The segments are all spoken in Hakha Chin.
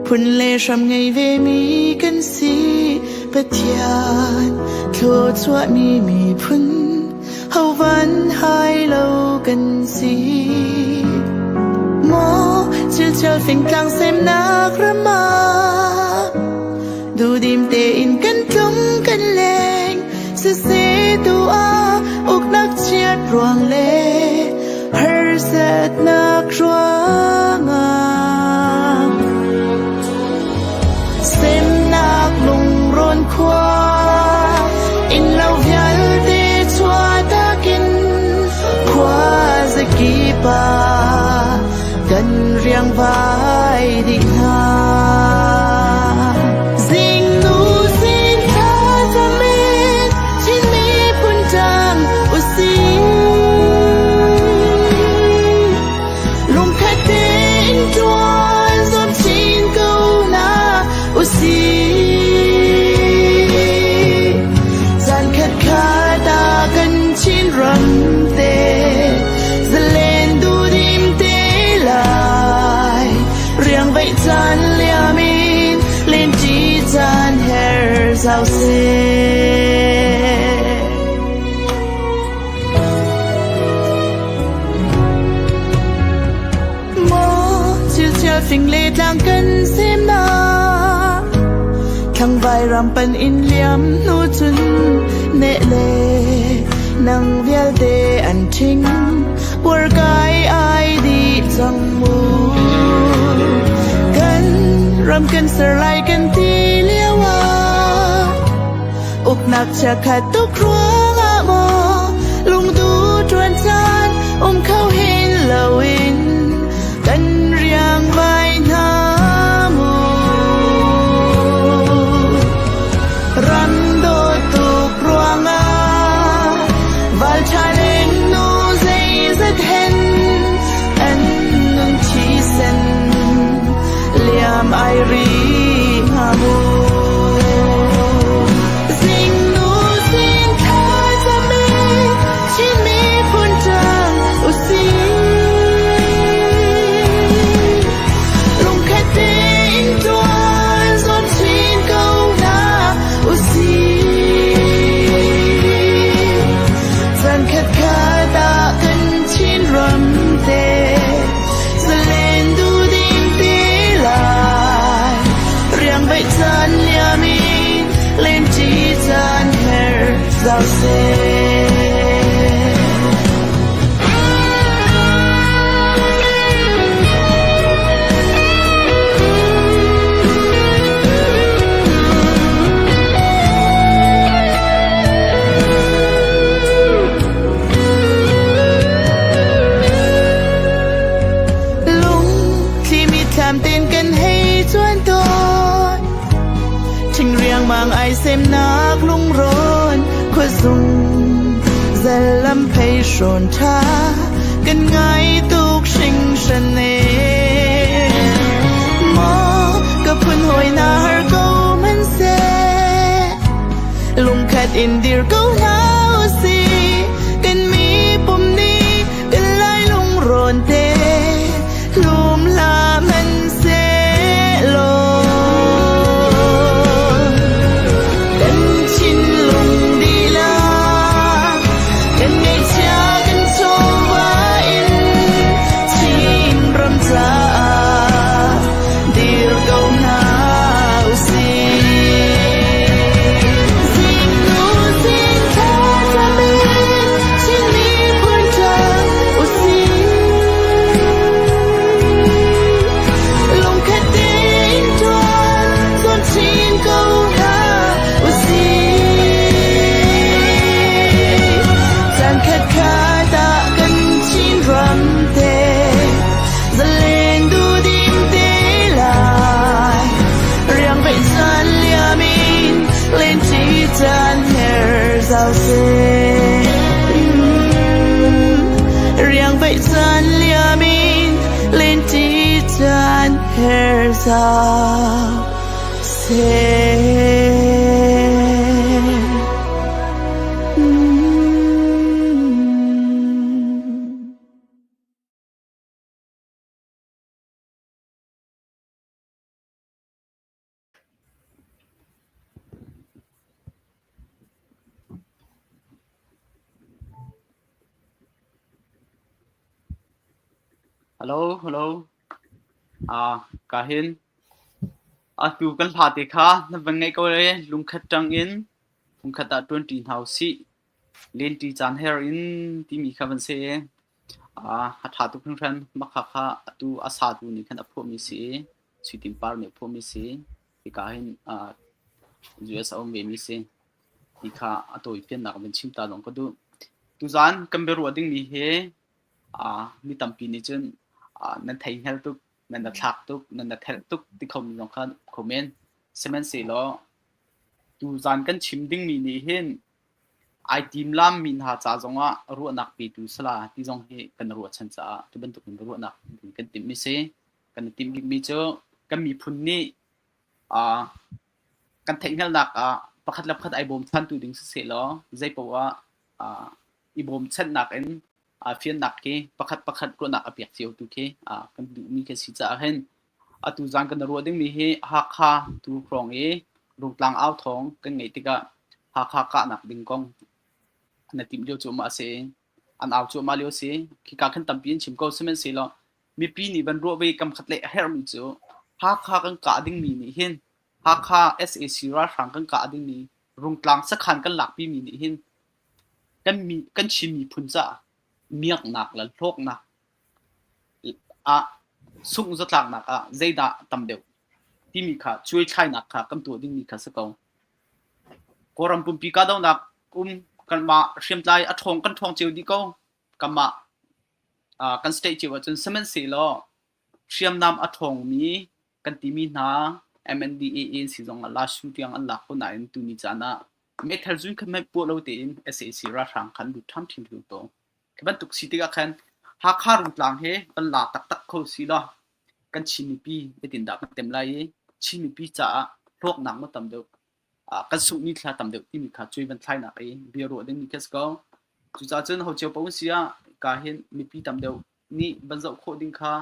Phun le hram ngei ve mi kan si. Pathian thluachuahmi miphun hovan hai lo kan si. Maw chilchel fingtlang semnak ram ah duhdim tein kan tlung kan leng siseh tu ah uknak chiat ruang le harsatnak ruangah semnak lungrawn khua innlo vialte chuahtak in khua zakip ah kan riangvai dih hna. Zingnu sin thlacam in Chin miphun ṭang usih. Lungkhat tein ṭuan zuam chin ko hna usih. Zan khat khat ah kan Chin ram te zalen duhdim te lai. Riangvaih caan liam in lenṭi caan her zau seh. Maw chilchial fing le tlang kan semnak Thlang ram pan in liam hnu cun neh le nang vialte an ṭhing Puarkai ai dih cang mu. Kan ram kan ser lai kan ti lio ah uknak chiakhat tuk ruangah maw lungdu ṭuan caan um kho hin loin kan riangvai hna mu. Ram dawt tuk ruangah valṭha lengnu zeizat hen an nun thisen liam ai ri hnga mu. Zingnu zing thlacam in Chin miphun ṭang usih. Lungkhat tein ṭuan zuam chin ko hna usih. Caankhat khat ah kan Chinram te zalen duhdim te lai. Riangvaih caan liam in lenṭi caan her zau seh. Lungthli mitthlam ten kan hei cuan tawn. Ṭhing riangmang ai semnak lungrawn khuazung zalam phei hrawn ṭha kan ngai tuk hringhran e. Maw ka phun hawi na har ko hmanhseh lungkhat in dir ko hna usih kan mi pum nih kan lai lungrawn te Lum hlah hmanhsehlaw kan thinlung dihlak kan ngeihchia kan chawva in Chinram caah dir ko hna usih. Zingnu zing thlacam in Chin miphun ṭang usih. Lungkhat tein ṭuan zuam chin ko hna usih. Caankhat khat ah kan Chinram te zalen duhdim te lai. Riangveih caan liam in lenṭi caan her zau seh. Riangveih caan liam in lenṭi caan her zau seh. Hello, hello. Ka hin. Atu kan hla te kha na van ngaih ko le lungkhat ṭang in hmunkhat ah ṭuanṭi hna usih. Lenṭi caan her in timi kha van si. A ṭha tuk hringhran. Mah kha kha atu a satu nih khan a phuahmi si i Sui Tin Par nih a phuahmi si. Hika hin US a um vemi si. Ti kha a tawifiannak van chim ta zong ka duh. Tuzaan kan biaruah dingmi hi mi tampi nih cun nan thei hngal tuk, nan a thlak tuk, nan a thelh tuk ti khomi zong kha kho men. Sihmanhsehlaw tuzaan kan chim dingmi nih hin ai timlammi hna ca zongah ruahnak petu sala ti zong hi kan ruahchan caah tu bantuk in ruahnak kan timhmi si. Kan i timh bikmi cu kan miphun nih kan theihhngalhnak ah pakhat le pakhat ai bawmchantu ding siseh law zeipoah ah i bawmchanhnak in fiannak khi pakhat pakhat ruahnak a pek cio tu khi kan duhmi khi si caah hin atu zan kan ruah dingmi hi Hakha tu hrawng i Rungtlang au thawng kan ngeih tikah Hakha kahnak ding kong na timh lio cuahmah a si. An au cuahmah lio a si. Khika khan tampi an chim ko. Sihmanhsehlaw mipi nih van ruah ve kam khat le a herhmi cu Hakha kan kah dingmi nih hin Hakha sac ralhrang kan kah dingmi Rungtlang sakhan kan lakpimi nih hin kan Chin miphun caah miaknak le hlawknak ah sungh zatlaknak ah zeidah tam deuh timi kha cuaithlainak kha kan tuah dingmi kha si ko. Kawlram pumpi kahdohnak um kanmah hriamtlai a ṭhawng kan ṭhawng cio dih ko. Kanmah kan state cio ahcun sihmanhsehlaw hriamnam a ṭhawngmi kan timi hna MNDAA si zong ah Lashu tiang an lak ko nain tuni caan ah meithal zun khat hmanh puah lo tein sac ralhrang kha an lut ṭham ṭhim ko. Khi bantuk si tikah khan Hakha Rungtlang he kan la taktak kho si law kan Chin mipi zeitindah kan tem lai i Chin mipi caah hlawknak maw tam deuh kan sunghmi thla tam deuh timi kha cui van thlainak i bia ruah dingmi khi a si ko. Cucaah cun ho cio paoh si ah ka hin mipi tam deuh nih van zoh khawh ding kha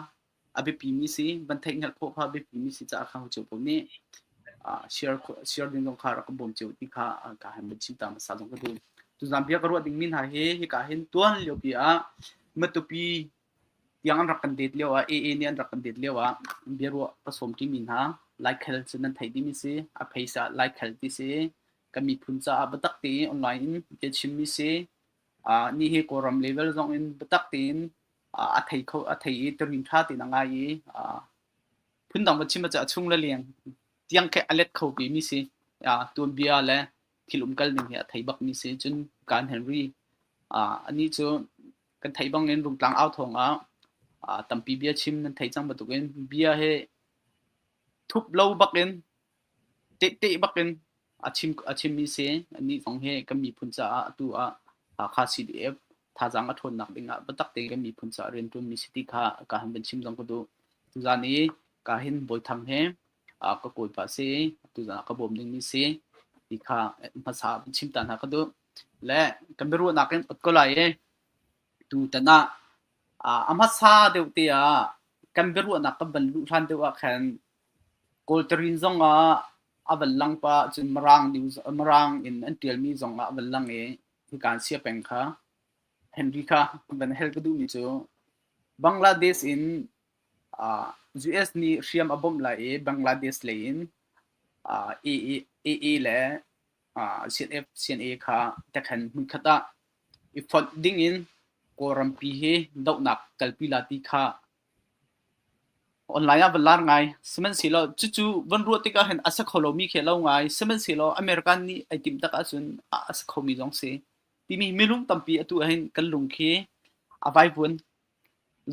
a biapimi si, van theihhngalh khawh kha a biapimi si caah kha ho cio paoh nih share share ding zong kha rak ka bawm cio ti kha ka han van chim ta hmasa zong ka duh. Tuzaan bia ka ruah dingmi hna hi hika hin tuan liopi ah Matupi tiang an rak kan det lio ah AA nih an rak kan det lio ah biaruah ka sawm ṭimi hna Laikhal cu nan theih dihmi si a pheisa Laikhal ti si kan miphun caah biatak tein online in bia chimmi si ni hi Kawlram level zong in biatak tein a thei kho a thei i tarin ṭha tein a ngai i phundang va chim ahcun a chung le leng tiang khi a let kho mi si tuanbia le thil umkal ning hi a thei bak mi si cun kan Henry anih cu kan theih bang in Rungtlang au thawng ah tampi bia chim nan thei cang bantukin bia he thup lo bak in tehte bak in a chimmi si. Anih zong hi kan miphun caah atu ah Hakha CDF thazaang a ṭhawnnak ding ah biatak tein kan miphun caah rianṭuanmi si ti kha ka han van chim zong ka duh. Tuzaan i ka hin Bawi Thang he ka kawipa si, tuzaan ah ka bawm dingmi si ti kha hmasa van chim ta hna ka duh. Le kan biaruahnak in ot ko lai i tutan ah a hmasa deuh te ah kan biaruahnak kan van luh hlan deuh ah khan Kawltarin zongah a van lang pah cun Mirang news Mirang in an ṭialmi zongah a van lang i hika an sia peng kha Henry kha van hel ka duhmi cu Bangladesh in US nih hriam a bawmh lai i Bangladesh lei in AA le CNF CNA kha tekhan hmunkhat ah i fonh dingin Kawlrampi hi dohnak kalpi la ti kha Online ah van lar ngai. Sihmanhsehlaw cucu van ruah tikah hin a si kho lomi khi a lo ngai. Sihmanhsehlaw American nih ai timh tak ahcun a si khomi zong si. Timi minung tampi atu ahhin kan lung khi a vaivuan.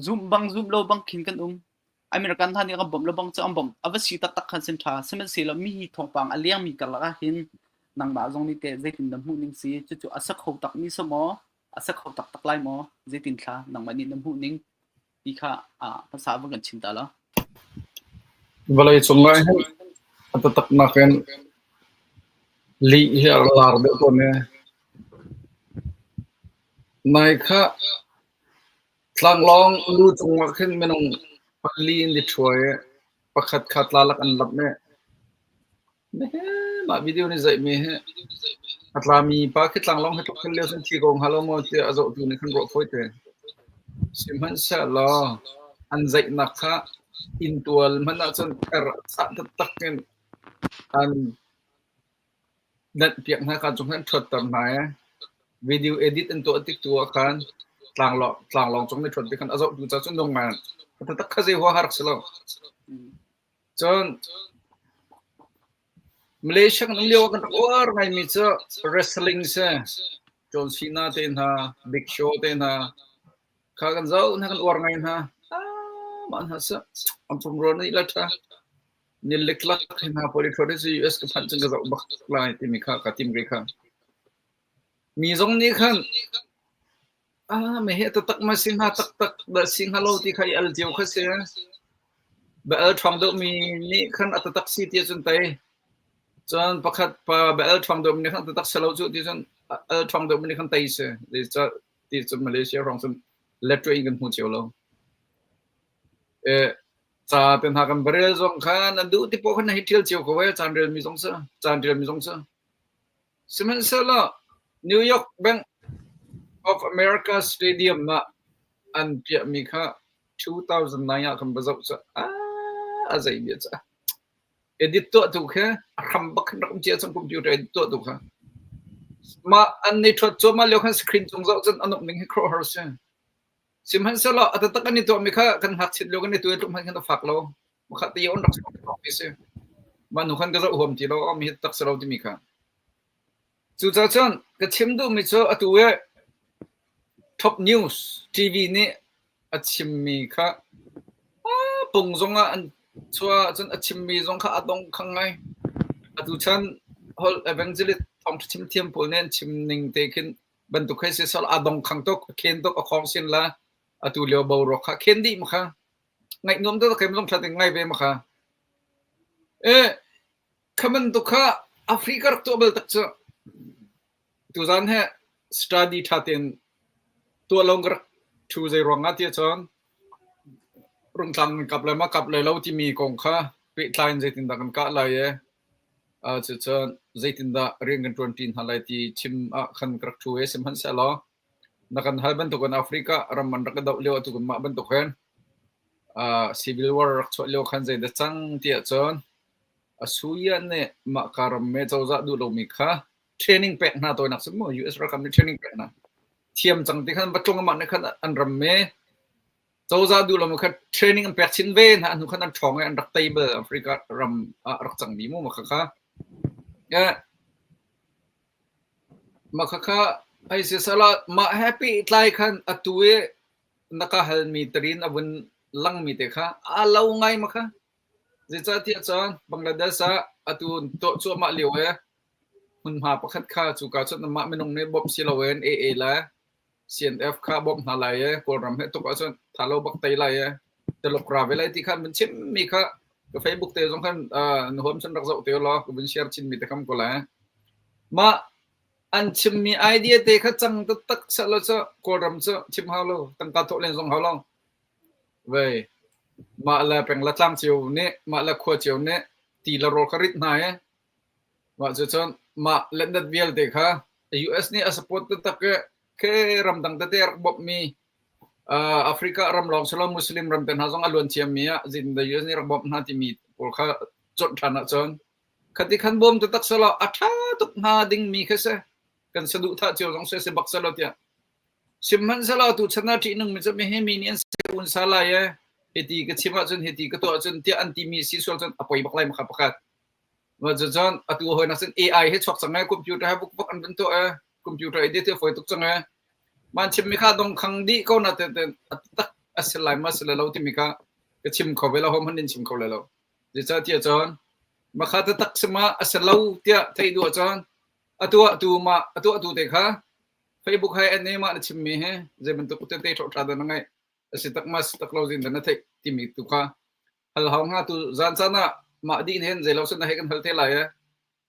Zumh bang zumh lo bang khin kan um. American hna nih an bawmh lo bang cu an bawmh. A va si taktak khan sin ṭha. Sihmanhsehlaw mi hi thawngpang a lengmi karlak ah hin nangmah zong nih teh zeitin na hmuh ning si? Cucu a si kho takmi si maw? A si kho taktak lai maw? Zeitin thla nangmah nih na hmuh ning? Ti kha hmasa van kan chim ta law. Vawlei cung ah hin a taktak nakin lih hi a lar deuh tawn i nai kha tlanglawng lu cungah khin minung pali in i ṭhuai i pakhat kha tlalak an lamh i Mah video nih zeihmi hi a tlami pa khi tlanglawng hi tluk thil lio cun thi ko hnga lo maw tiah a zohtu nih khan ruah fawi te. Sihmanhsehlaw. An zeihnak kha inntual hmanh ahcun er sah taktak in an Danhpiak hna kha cung an ṭhuatter hna i video edit an tuah tik tu ah khan tlanglawng cung nih ṭhuat tik khan a zohtu ca cun nung ngai taktak kha zei huaha rak si lo. Cun Malaysia kan um lio ah kan rak uar ngaimi cu wrestling si. John Cena te hna, Big Show te hna kha kan zoh hna kan uar ngai hna. Ah, mah hna cu an pumrua nih la ṭha. Niliklak hi hna pawl i ṭhuat hi cu US ka phanh cun ka zoh bak lai timi kha ka tim ve kha. Mi zong nih khan ah me he taktak ma si hnga taktak dah si hnga lo ti kha i al cio kha si. Ba al ṭhawng deuhmi nih khan a taktak si ti ahcun tei. Cun pakhat pa ba al ṭhawng deuhmi nih khan a taktak si lo cu ti cun al ṭhawng deuhmi nih khan tei si. Zeicah ti cun Malaysia hrawng cun letṭuai in kan hmu cio lo. Eh, Ca te hna kan va rel zong khan an duh ti poah khan na hei ṭial cio ko ee, caan relmi zong si, caan ṭialmi zong si. Sihmanhsehlaw New York Bank of America Stadium ah an piahmi kha 2009 ah kan va zoh cu a zei bia cu edit tuahtu khi a hram bak khin rak um cia cang computer edit tuahtu kha. Mah an ni ṭhuat cuahmah lio khan screen cung zoh cun a nuamh ning hi khuaruahhar si. Sihmanhsehlaw a taktak an i tuahmi kha kan ngakchiat lio kan i tuai tluk hmanh khan a fak lo. Makhat te on rak mi si. Mah hnu khan ka zoh huam ti lo, mi hi tak si lo timi kha. Cucaah cun ka chim duhmi cu atu i Top News TV nih a chimmi kha pung zong ah an chuah cun a chimmi zong kha a dong khang ngai. Atu chan holh evangelist thawngṭha chim thiam pawl nih an chim ning te khin bantuk hei si sal a dong khang tuk a khen tuk a khong sin la atu lio boruak kha khen dih ma kha ngaih nuam tuk khem zong thlat in ngai ve ma kha e khaman tu kha Africa rak tuah bal tak cu tuzan he study tha ten tuah long rak thu zei ruang ah tia chon rungtlang kap le ma kap le lo timi kong kha pehtlai in zeitindah kan kah lai e Cucun zeitindah rian kan ṭuanṭi hna lai ti chim ah khan ka rak ṭhu i sihmanhsehlaw na kan hal bantukin Africa ram an rak i doh lio atu kanmah bantuk hin civil war rak chuah lio khan zeidah cang ti ahcun Asuya nih mahka ram me cozah duh lomi kha training pek hna tawinak si mu US ralkap nih training pek hna thiam cang ti khan va tlung amah nih khan an ram me Cozah duh lo kha training an pek chin ve hna hnu khan an ṭhawng i an rak tei bal Africa ram ah rak cangmi mu mah khakha. Mah khakha ai sisala mah he pehtlai khan atu i na ka halmi tarin a vun langmi te kha aa lo ngai ma kha. Zeicahtiah cun Bangladesh ah atu tuah cuahmah lio i hmunhma pakhat kha cuka cun amah minung nih bawmh si loin AA le CNF kha bawmh hna lai i Kawlram he tuk ahcun tha lo bak tei lai i Tuluk ra ve lai ti kha an chimmi kha ka Facebook te zong khan na huam cun rak zoh te law ka vun share chinmi te kham ko lai. Mah an chimmi idea te kha cang taktak seh cu Kawlram cu chim hau lo tangka thawh len zong hau lo. Vei mah le peng le tlang cio nih mah le khua cio nih ti le rawl kha rit hna i Mah cucun mah letnet vialte kha US nih a support taktak i khi ramdang tete a rak bawmhmi Africa ram lawng si lo Muslim ram te hna zong a luan ciami ah zeitindah US nih rak bawmh hna timi pawl kha conh ṭhan ahcun khati khan bawm taktak selaw a ṭha tuk hnga dingmi khi si. Kan saduhthah cio zong si si bak selaw tiah. Sihmanhsehlaw tuchan ah ṭihnungmi cu mi nih an un sa lai i hiti ka chim ahcun hiti ka tuah ahcun tiah an timi si sual cun a poi bak lai ma kha pakhat. Cucun atu hawinak cun AI hi chuak cang ee, computer he bukbuk an vun tuah ee, computer i ti fawi tuk cang ee. Man chimmi kha dongkhang dih ko na te a tak a si lai ma si lai lo timi kha ka chim kho ve lo, hohmanh in chim kho lai lo. Zeicahtiah cun makha taktak si ma a si lo tiah theih duh ahcun a tuahtu ma a tuahtu te kha Facebook hai an mah na chimmi he zei bantuk tete ṭha dah na ngeih a si tak ma si tak lo zin dah na theih timi tu kha hal hau hnga tu zan caan ah mah dih hin zei lo sin hei kan hal te lai e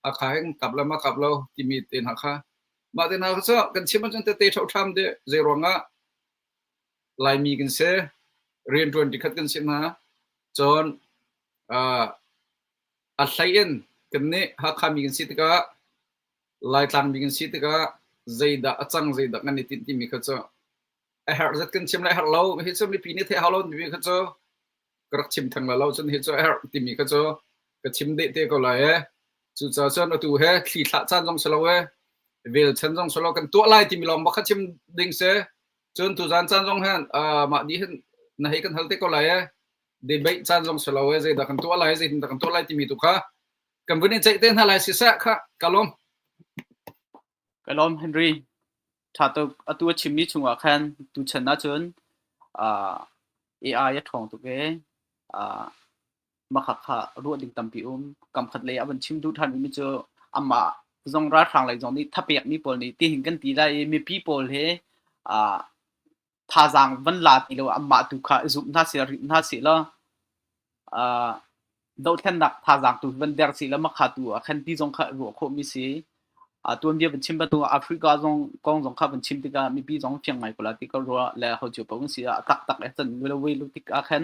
a kha hin kap le ma kap lo timi te hna kha mah te hna cu kan chim ahcun tete ṭho ṭham de zei ruangah Laimi kan si rianṭuan tikhat kan si hna cun a hlei in kan nih Hakha mi kan si tikah Laitlang mi kan si tikah zeidah a cang zeidah kan i tinh timi kha cu. A herh zat kan chim lai herh lo. Hi cu mipi nih theih hau lo timi kha cu ka rak chim theng lai lo. Cun hi cu a herh timi kha cu ka chim deh te ko lai ee. Cucaah cun atu he thli thlah caan zong si lo ee. Vel chan zong si lo kan tuah lai timi lawng bak kha chim ding si. Cun tuzaan caan zong hin mah dih hin na hei kan hal te ko lai ee. Debate caan zong si lo ee. Zeidah kan tuah lai, zeitindah kan tuah lai timi tu kha kan vun in ceih te hna lai siseh kha ka lawm. Ka lawm Henry. Ṭha tuk. Atu a chimmi chungah khan tuchan ahcun uh, AI a ṭhawng tuk i uh, makha kha ruah ding tampi um. Kamkhat lei a van chim duh ṭhanmi cu amah zong ralhrang lei zong nih thapekmi pawl nih tihin kan ti lai i mipi pawl he uh, thazaang van la ti lo amah tu kha zumh hna sih rih hna sih law uh, dohthlennak thazaang tu van der sih law makha tu ah khan ti zong kha ruah khawhmi si. Uh, tuanbia van chim bantuk Africa zong kong zong kha van chim tikah mipi zong fiang ngai ko la ti ka ruah le ho cio paoh si ah taktak e chan lo wei lu tik ah khan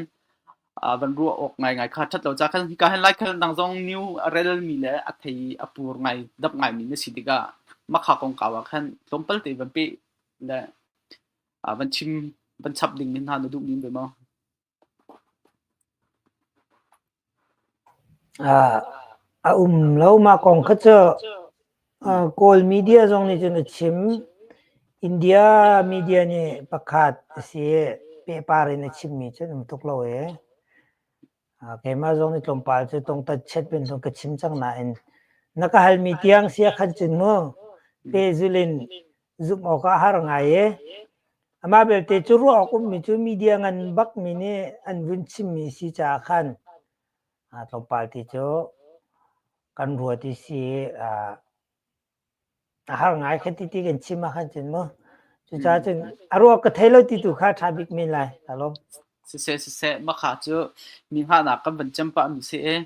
uh, van ruah awk ngai ngai kha that lo cha khan hika hen lai khal dang zong new a rel mi le a thei a pur ngai dap ngai mi na si tikah makha kong kaw ah khan tlawmpal te van pe le van chim van chap ding mi hna na duh mi ve maw? A um lo mah kong kha cu Kawl media zong nih cun a chim. India media nih pakhat a si i pehpar in a chimmi cu an um tuk lo i keimah zong nih tlawmpal cu tongtat chet bantuk ka chim cang nain na ka halmi tiang sia khan cun mu pehzulh in zumh awk ah har ngai i amah belte cu ruah awk ummi cu media ngan bakmi nih an vun chimmi si caah khan tlawmpal ti cu kan ruat i si a har ngai kha ti ti kan chim ah khan cun mu cucaah cun a ruak ka thei lo ti tu kha ṭha bik men lai ka lawm. Siseh siseh makha cu mi hngahnak kan van cem pah mi si i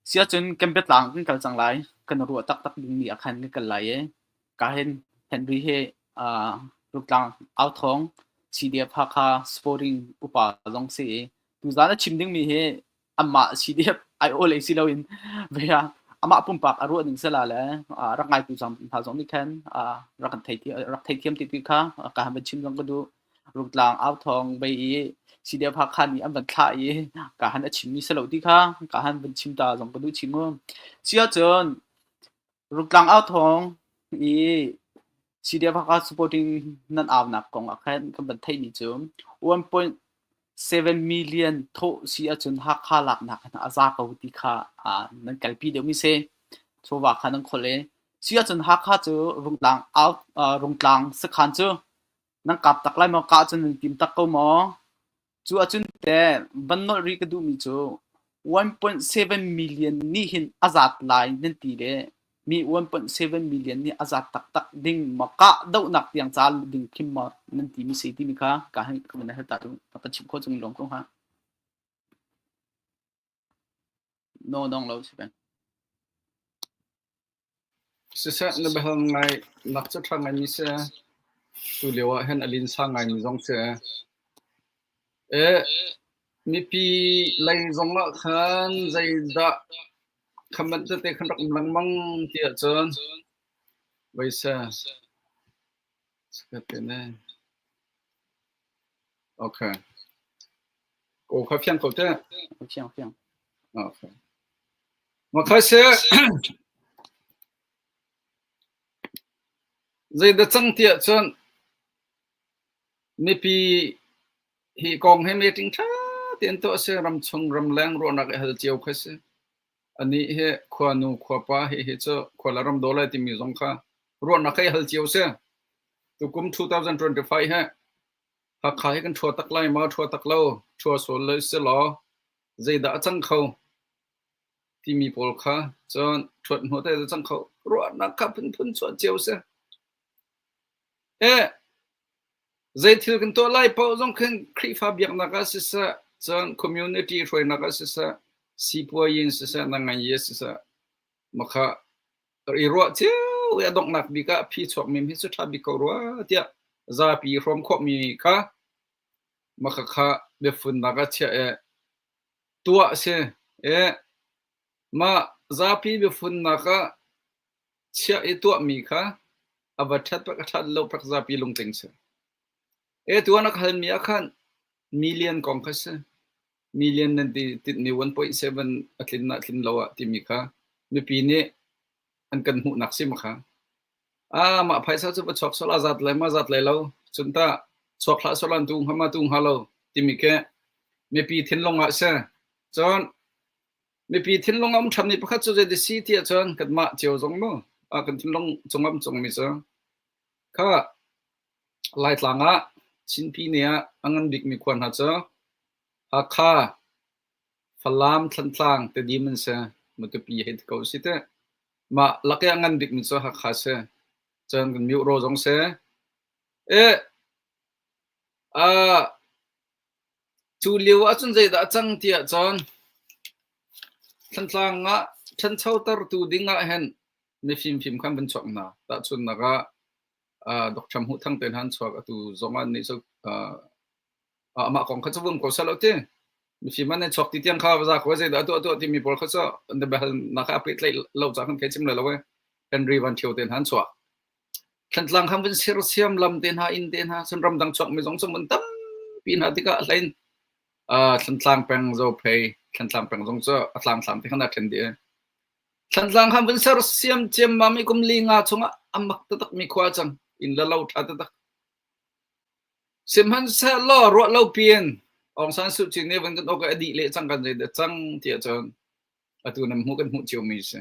siahcun kan biatlang kan kal cang lai kan ruah taktak dingmi ah khan kan kal lai i Ka hin Henry hi Rungtlang authawng CDF Hakha Sporting upa zong si i tuzaan a chim dingmi hi amah CDF aiawh lei si loin vea amah pumpak a ruah ning sala le rak ngaitu zong hna zong nih khan rak kan thei rak theithiam ti ti kha ka han van chim zong ka duh. Rungtlang authawng bei i CDF Hakha nih an van thlah i ka han a chimmi si lo ti kha ka han van chim ta zong ka duh chim mu. Si ahcun Rungtlang authawng i CDF Hakha supporting nan aunak kong ah khan kan van theihmi cu 1.7 million thawh si ahcun Hakha laknak hin a za ko ti kha nan kalpi deuhmi si. Chawva kha nan kholh i si ahcun Hakha cu Rungtlang au Rungtlang sakhan cu nan kap tak lai maw? Kah cun nan tim tak ko maw? Cu ahcun teh van nolh rih ka duhmi cu 1.7 million nih hin a zat lai nan ti le mi 1.7 million nih a zat taktak ding maw kahdohnak tiang ca ding khim maw nan timi si timi kha ka han ka van hal ta tu ka chim khawh chung lawng ko ha. No dong lo si peng. Siseh na biahal ngai nak cu ṭha ngaimi si. Tu lio ah hin a linsa ngaimi zong si. Mipi lei zong ah khan zeidah comment tete khan rak um lengmang ti ahcun vei seh. Okay. Ko kha fiang ko te. Fiang fiang. Okay. Makhai Zeidah cang ti ahcun mipi hi kong hi meeting ṭha tein tuah a si. Ramchung ramleng ruahnak i hal cio kha si. Anih hi khuanu khuapa hi hi cu khua le ram daw lai timi zong kha ruahnak i hal cio si. Tukum 2025 hi Hakha hi kan ṭhua tak lai maw, ṭhua tak lo, ṭhua sual lo si law zeidah a cang kho timi pawl kha cun ṭhuat hnawh te cang kho ruahnak kha phunphun chuah cio si. Eh, zei thil kan tuah lai paoh zong khin Khrihfa biaknak ah siseh, cun community hruainak ah siseh, sipuayin siseh, nangan ye siseh, makha i ruah cio i a donghnak bik ah phi chuak mi hi cu ṭha bik ko rua tiah zapi hrawm khawhmi kha makha kha biafunnak ah chiah i tuah a si i mah zapi biafunnak ah chiah i tuahmi kha a va ṭhat pak a ṭhat lo pak zapi lungtling si. E tuan a ka halmi ah khan million kong kha si. Million nan ti tinhmi 1.7 a tlin ah tlin lo ah timi kha mipi nih an kan hmuhnak si ma kha. Ah mah phaisa cu va chuak sual a zat lai ma zat lai lo. Cun tah chuak hlah sual an tu hnga ma tu hnga lo timi khi mipi thinlung ah si. Cun mipi thinlung a um ṭhanmi pakhat cu zei si ti ahcun kanmah cio zong mu ah kan thinlung cung um cungmi cu kha Laitlang ah Chinpi ne ah a ngan bikmi khua hna cu Hakha, Falam, Thantlang, Tedim an si. Matupi hei ti ko si teh. Mah lak i a ngan bikmi cu Hakha si. Cun kan Myuhro zong si. E, ah, cu lio ahcun zeidah a cang ti ahcun Thantlang ah ṭhanchotertu ding ah hin mifimfim khan van chuak hna. Tahchunhnak ah Dr. Hmuh Thang te hna an chuak. Atu zong ah nih cu amah kong kha cu vum ko seh lo ti. Mifim an chuak ti tiang kha za ko zeidah a tuah tuah timi pawl kha cu na biahalnak kha a pehtlaih lo caah kan thei cim lai lo e. Henry Van Thio te hna an chuak. Thantlang khan vun sersiam lam te hna inn te hna cun ramdang chuakmi zong cu mun tampi hna tikah a hlein Thantlang peng Zophei Thantlang peng zong cu a tlangthlam te khan aa ṭhen dih. Thantlang khan vun sersiam ciammam i kum li nga chungah a mak taktak mi khua cang inn le lo ṭha taktak. Sihmanhsehlaw ruah lo piin Aung San Suu Kyi nih vun kan ok a dih leh cang kan zeidah cang tiah cun atu nan hmuh kan hmuh ciomi si.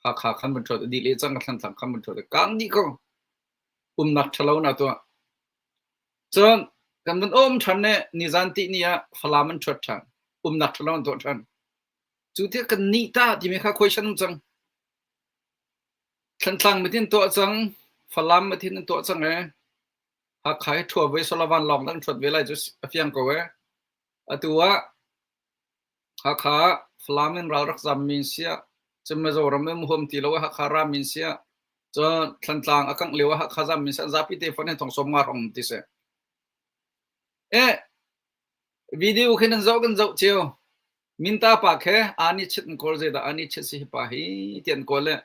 Hakha khan van ṭhuat a dih le cang ka Thantlang khan van ṭhuat a kang dih ko. Umnak ṭhalo na tuah. Cun kan van um ṭhan ne nizan tih ni ah Falam an ṭhuat ṭhan. Umnak ṭhalo an tuah ṭhan. Cu tiah kan nih ta timi kha question um cang. Thantlang matin tuah cang, Falam matin an tuah cang e. Hakha hi ṭhua ve solavan lawng dan ṭhuat ve lai cu a fiang ko e. Atu ah Hakha ah Falam in ral rak zammi an si ah, cun Mizoram in huam ti lo i Hakha rami an si ah, cun Thantlang a kangh lio ah Hakha zammi an si ah, zapi te phone in thong 50 hrawng um ti si. Eh, video khi nan zoh kan zoh cio. Minta pa khe ani chit an kawl zeidah ani chit si hi pa hi ti an kawl le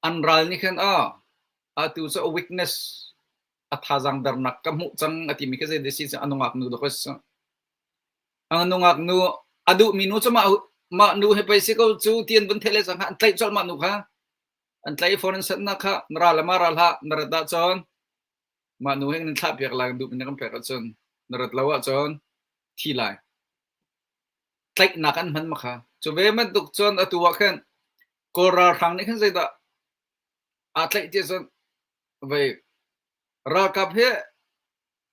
an ral nih khan ah atu cu a weakness a thazaang dernak ka hmuh cang a timi khi zei si a nungak nu dawk a si. A nungak nu a duhmi nu cu mah mah nu he pei si ko cu ti an vun theih le cang an tlaih colh mah nu kha. An tlaih phone an sannak kha na ra le ma ra hlah na rat ahcun mah nu he nan thlah piak lai duhmi na kan pek ahcun na rat lo ahcun thi lai. Tlaihnak an hman ma kha. Cu ve bantuk cun atu ah khan Kawl ralhrang nih khan zeidah aa tlaih ti cun vei ralkap hi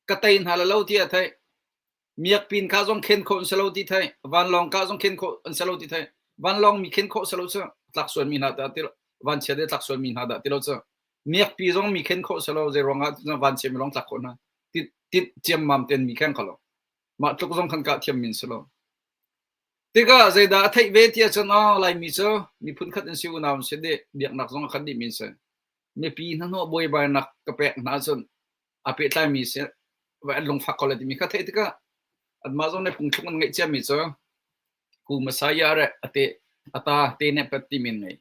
ka tei hna la lo ti a theih. Miakpin kha zong khen khawh an si lo ti theih. Vanlawng kah zong khen khawh an si lo ti theih. Vanlawng mi khen khawh si lo cu tlak sualmi hna dah ti vanchia de tlak sualmi hna dah ti lo cu miakpi zong mi khen khawh si lo zei ruangah vanchia mi lawng tlak khawh hna tit tit ciammam ten mi khen kho lo mah tluk zong khan kah thiam min si lo tikah zeidah a theih ve ti ahcun aw Laimi cu miphun khat an si unau an si dih biaknak zong a khat dih mi an si mipi hnahnawh buaibainak ka pek hna ahcun aa pehtlaimi si vai an lungfak ko lai timi kha theih tikah anmah zong nih phungthluk an ngeih ciami cu ku masaya re ate ata te ne pat timi an ngei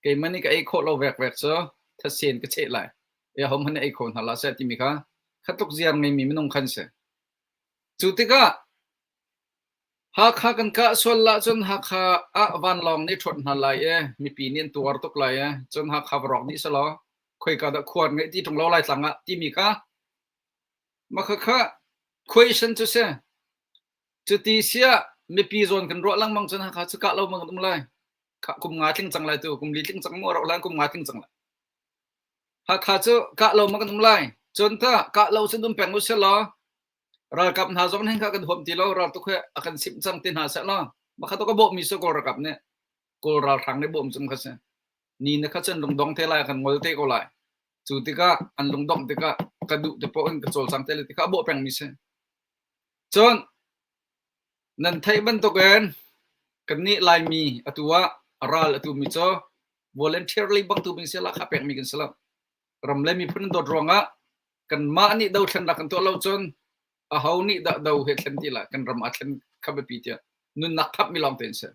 keimah nih ka ei khawh lo vek vek cu thatsen ka cheh lai e ho hmanh ei kho hna la seh timi kha khatluk ziar ngeimi minung khan si cu tikah Hakha kan kah sual ahcun Hakha ah vanlawng nih ṭhuat hna lai i mipi nih an tuar tuk lai i cun Hakha va rawk dih selaw khoika dah khua an ngeih ti ṭung lo Laitlang ah timi kha mah khakha question cu si. Cuti siah mipi zawn kan ruah lengmang cun Hakha cu kah lo bang kan um lai. Kum nga tling cang lai tu, kum li tling cang mu a rauh hlan kum nga tling cang lai. Hakha cu kah lo ma kan um lai. Cun tah kah lo cun um peng u selaw Ralkap hna zong nih kha kan huam ti lo raltuk he a kan simh cang ti hna seh law makha to ka bawhmi cu Kawl ralkap nih Kawl ralhrang nih bawm cung kha si. Ni na kha cun lungdong te lai kan ngol te ko lai. Cu tikah an lungdongh tikah ka duh te poh in ka cawlcang te lai tikah a bawh pengmi si. Cun nan theih bantukin kannih Laimi atu ah ral atu mi cu voluntarily bang tu bing si la kha pekmi kan si lo. Ram le miphun dawt ruangah kanmah nih dothlennak kan tuah lo cun aho nih dah do he thlen ti la kan ram a thlen kha biapi tiah nunnak thap mi lawng te in si.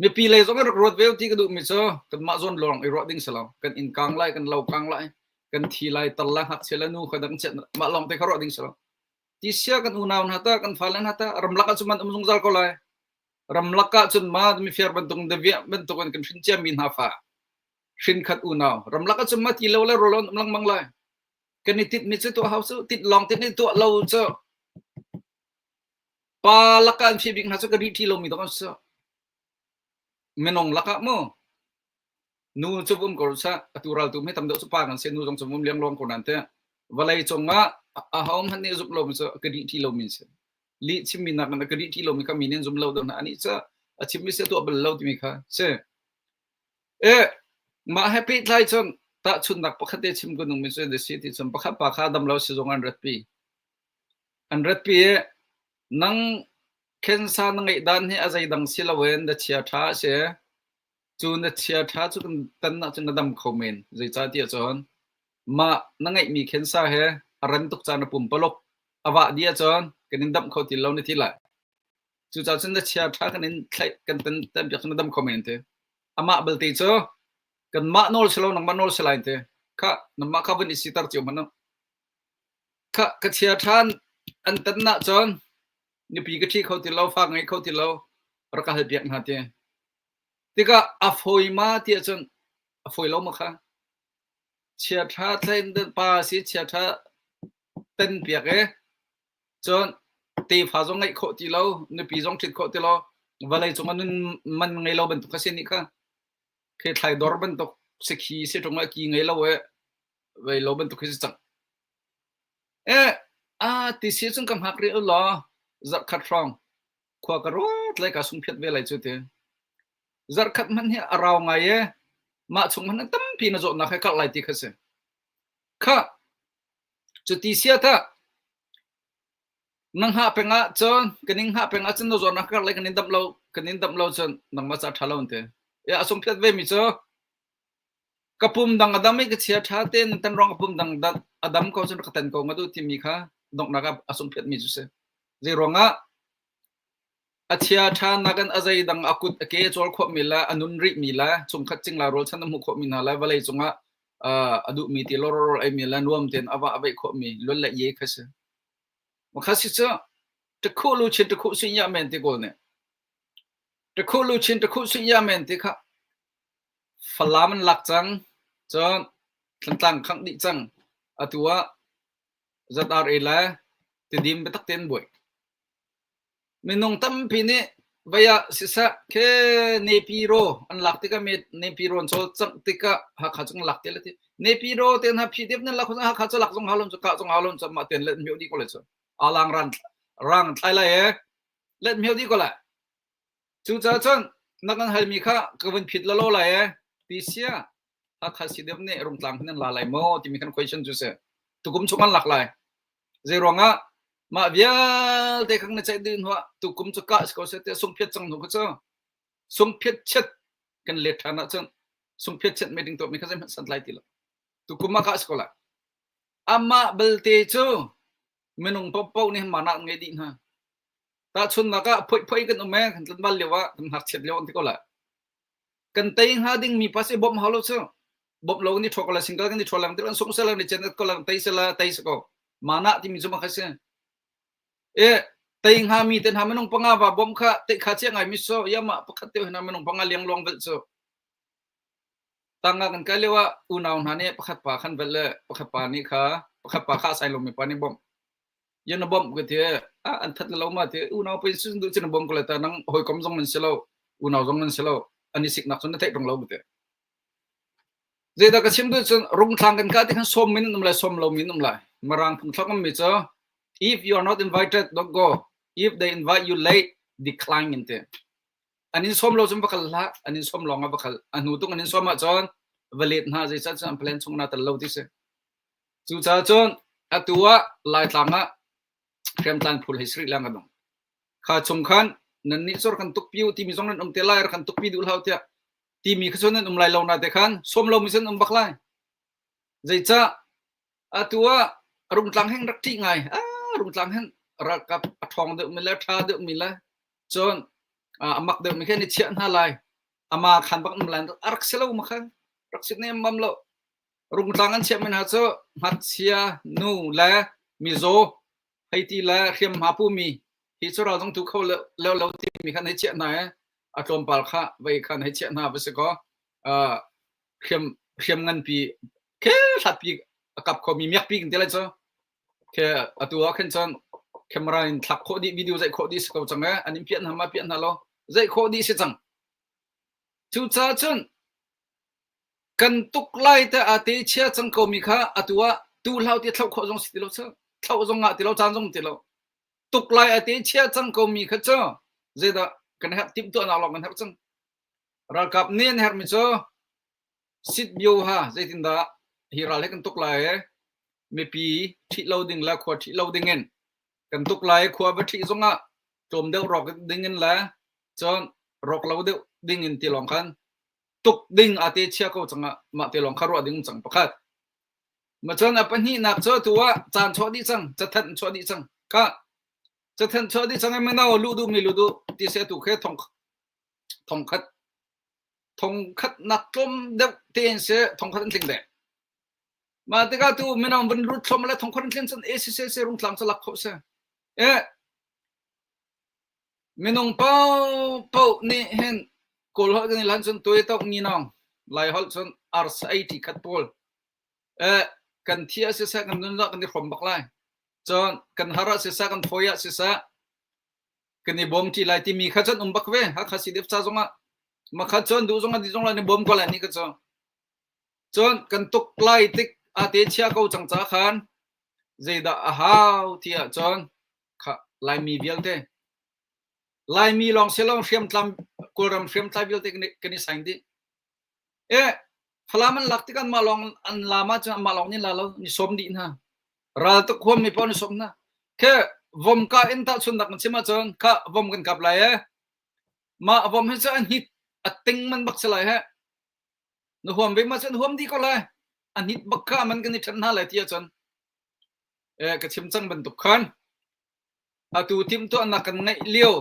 Mipi lei zong in rak ruat ve ti ka duh mi cu kanmah zawn lawng i ruah ding si lo. Kan inn kang lai, kan lo kang lai. Kan thi lai tar la ngakchia le nu kha dang chiat mah lawng te kha ruah ding si lo. Ti sia kan unau hna ta kan fale hna ta ramlak ah cun man um zungzal ko lai. Ramlak ah cun ma mifiar bantuk daviah bantuk in kan hrin cia mi hna fa hrin khat unau ramlak ah cun ma ti lo le rawl an um lengmang lai. Kan i tit mi cu tuah hau cu tit lawng tit ni tuah lo cu pa lakah an fia bik hna cu ka ri ṭi lomi dawk an si. Minung lakah mu nu cu um ko sah atu raltu mi tam deuh cu pa kan si nu zong cu um liangluang ko nan te vawlei cungah aho hmanh nih zumh lomi cu ka dih ṭi lomi si lih chimmi nak in ka dih ṭi lomi kha mi nih an zum lo deuh hna anih cu a chimmi si a tuah bal lo timi kha si e mah he pehtlai cun tahchunhnak pakhat te chim ka nung mi cu si ti cun pakhat pa kha dam lo si zong an ratpi an ratpi i nang Khensa na ngeih dan hi a zeidang si loin na chia ṭha a si. Cu na chia ṭha cu kan tan ahcun na dam kho men. Zeicahtiah cun mah na ngeihmi khensa he a ran tuk caan na pumpaluk a vah dih ahcun kan in damh kho ti lo na ti lai. Cucaah cun na chia ṭha kan in thlaih kan tan tanpiak cun na dam kho men ti. Amah belte cu kanmah nawl si lo nangmah nawl si lai ti. Khah nangmah kha vun i siter cio hmanh u. Khah ka chia ṭha an tan ahcun nupi ka ṭhi kho ti lo, fa ngei kho ti lo, rak ka halpiak hna ti. Tikah a fawi ma ti ahcun a fawi lo ma kha. Chiaṭha thlain pa si chiaṭha ten piak e. Cun tefa zong ngeih khawh ti lo, nupi zong ṭhit khawh ti lo, vawlei cung ah nun man ngei lo bantuk kha si nih kha. Khi thlai dor bantuk sikhi si ṭung ah ki ngei lo e, vei lo bantuk khi si cang. Eh, ah ti si cun ka hngak rih u law zarhkhat hrawng khua ka ruat lai ka sungphiat ve lai cu ti. Zarhkhat hmanh hi a rau ngai e. Mah chung hmanh tampi na zawtnak he karh lai ti kha si. Kha cuti sia ta na hngah peng ah cun kan in hngah peng ah cun na zawtnak karh lai kan in damh lo kan in damh lo cun nangmah ca ṭha lo an ti. Ya a sungphiat ve mi cu Ka pum dang a dam i ka chia ṭha tein tan ruang ka pum dang a dam ko cun ka tan ko nga duh timi kha donghnak ah a sungphiatmi cu si. Zei ruangah a chia ṭha nakin a zeidang a kut a ke a cawl khawhmi le a nun rihmi le chungkhat cingla rualchan a hmuh khawhmi hna le vawlei cungah a duhmi ti lawrawl eimi le nuam tein a va a veih khawhmi luan le ye kha si. Makha si cu ṭakhuh luchin ṭakhuh suinya men ti kawl nih. Ṭakhuh luchin ṭakhuh suinya men ti kha Falam an lak cang. Cun Thantlang khangh dih cang. Atu ah ZRA le Tidim biatak tein buai. Minung tampi nih vei ah siseh khi Nepiro an lak tikah Nepiro an cawlcangh tikah Hakha cu an lak te le ti. Nepiro te hna PDF nan lak Hakha cu lak zong hau lo cu kah zong hau lo cu mah ten let mio dih ko lai cu. Alang ran rang thlai lai e. Let mio dih ko lai. Cucaah cun na kan halmi kha ka vun phit lawlaw lai ee ti sia Hakha CDF nih Rungtlang hin an la lai maw timi kan question cu si. Tukum chung an lak lai. Zei ruangah mah vialte kha na ceih dih hnuah tukum cu kah si ko seh tiah sungphiat cang hnu kha cu sungphiat chiat kan let ṭhan ahcun sungphiat chiat meeting tuahmi kha zeihmanh santlai ti lo. Tukum ah kah si ko lai. Amah belte cu minung paohpaoh nih mana an ngei dih hna. Tahchunhnak ah phoihphoi kan um ee, kan tlanval lio ah kan ngakchiat lio an ti ko lai. Kan tei hnga ding mi pa si bawmh hau lo cu. Bawmh lo ni ṭhaw ko la single kan ni ṭhaw lang ti kan sung sela ni chen ko lang tei sela tei se ko. Mana timi cu ma kha si. E tei hnga mi te hna minung panga va bawmh kha te kha chia ngai mi so yama pakhat te hna minung panga liang long vel cu. Tanga kan kai lio ah unau hna nih pakhat pa khan vel le pakhat pa nih kha pakhat pa kha sai lo mi pa nih bawmh. Yan na bawmh ka ti ah an that lo ma ti unau pei sun duh cun na bawmh ko le ta nang hawikom zong nan si lo unau zong nan si lo an i siknak cun na theih ṭung lo ka ti. Zeidah ka chim duh cun rungthlang kan kah ti khan sawm min um lai sawm lo min um lai. Mirang phungthlak um mi cu if you are not invited don't go if they invite you late decline in ti. An in sawm lo cun va kal hlah an in sawm lawng ah va kal a hnu tung an in sawm ahcun va let hna zeicah cun an plan chung na tel lo ti si. Cucaah cun atu ah Laitlang ah hriamtlan phul hei sarih leng kan um. Kha chung khan nannih cu rak kan tukpi u timi zong nan um te lai rak kan tukpi duh hlah u tiah timi kha cun nan um lai lo na te khan sawm lomi cun um bak lai. Zeicah atu ah rungtlang heng rak ṭih ngai. Ah rungtlang hen ralkap a ṭhawng deuhmi le a ṭha deuhmi le cun a mak deuhmi khan i chiah hna lai. Ama khan bak um lai a rak si lo ma khan rak si nem mam lo. Rungtlang an chiahmi hna cu ngakchia, nu le mizaw hei ti le hriamhma pumi hi cu ral zong tu kho lo lo timi khan hei chiah hna i a tlawmpal kha vei khan hei chiah hna va si kaw hriam hriam nganpi khe hlatpi a kap khomi miakpi kan ti lai cu khe atu ah khin cun camera in thlak khawh dih video zeih khawh dih si ko cang e an in piah hna ma piah hna lo zeih khawh dih si cang cucaah cun Kan tuk lai te aa te chia cang komi kha atu ah tu hlau ti thloh khawh zong si ti lo thloh zong ngah ti lo caan zong ti lo. Tuk lai a te chia cang komi kha cu zeidah kan herh timhtuahnak lawng kan herh cang. Ralkap nih an herhmi cu sit bio ha zeitindah hi ral hi kan tuk lai i mipi ṭhih lo ding le khua ṭhih lo ding in kan tuk lai i khua va ṭhih zongah tlawm deuh rawk ding in le cun rawk lo deuh ding in ti lawng khan tuk ding aa te chia ko cang ah mah te lawng kha ruah ding cang pakhat. Ma cun a pahnihnak cu tu ah caan chuah dih cang, cathanh chuah dih cang. Ka cathanh chuah dih cang i mino luh duh mi luh duh ti se tu khe thong thongkhat thongkhat nak tlawm deuh tein se thongkhat an tling dek. Mah tikah tu mino van lut thlom le thongkhat an tling cun e si se se rungtlang cu lak kho se. E Minung paohpaoh nih hin Kawl holh kan i hlan cun tuaitok nginawng, Lai holh cun arsa ei ṭi khat pawl eh kan thi ah siseh kan nun ah kan i hrawm bak lai. Cun kan har ah siseh kan fawi ah siseh kan i bawm ṭi lai timi kha cun um bak ve. Hakha CDF ca zongah makhat cun duh zong an zong lai ni bawm ko lai ni ka cu. Cun kan tuk lai tik aa te chia ko cang ca khan zeidah a hau ti ahcun kha Laimi vialte Laimi lawng si lo hriamtlam Kawlram hriamtlai vialte kan i saing dih. E Falam an lak tik anmah lawng an la ma cun anmah lawng nih la lo ni sawm dih hna. Ral tuk huam mi paoh ni sawm hna. Khe vom ka in tahchunnak kan chim ahcun kha vom kan kap lai e. Mah vom hi cu an hit a ting man bak si lai he. Na huam ve ma cun huam dih ko lai. A hnit bak kha man kan i ṭhen hna lai ti ahcun eh ka chim cang bantuk khan atu timhtuahnak kan ngeih lio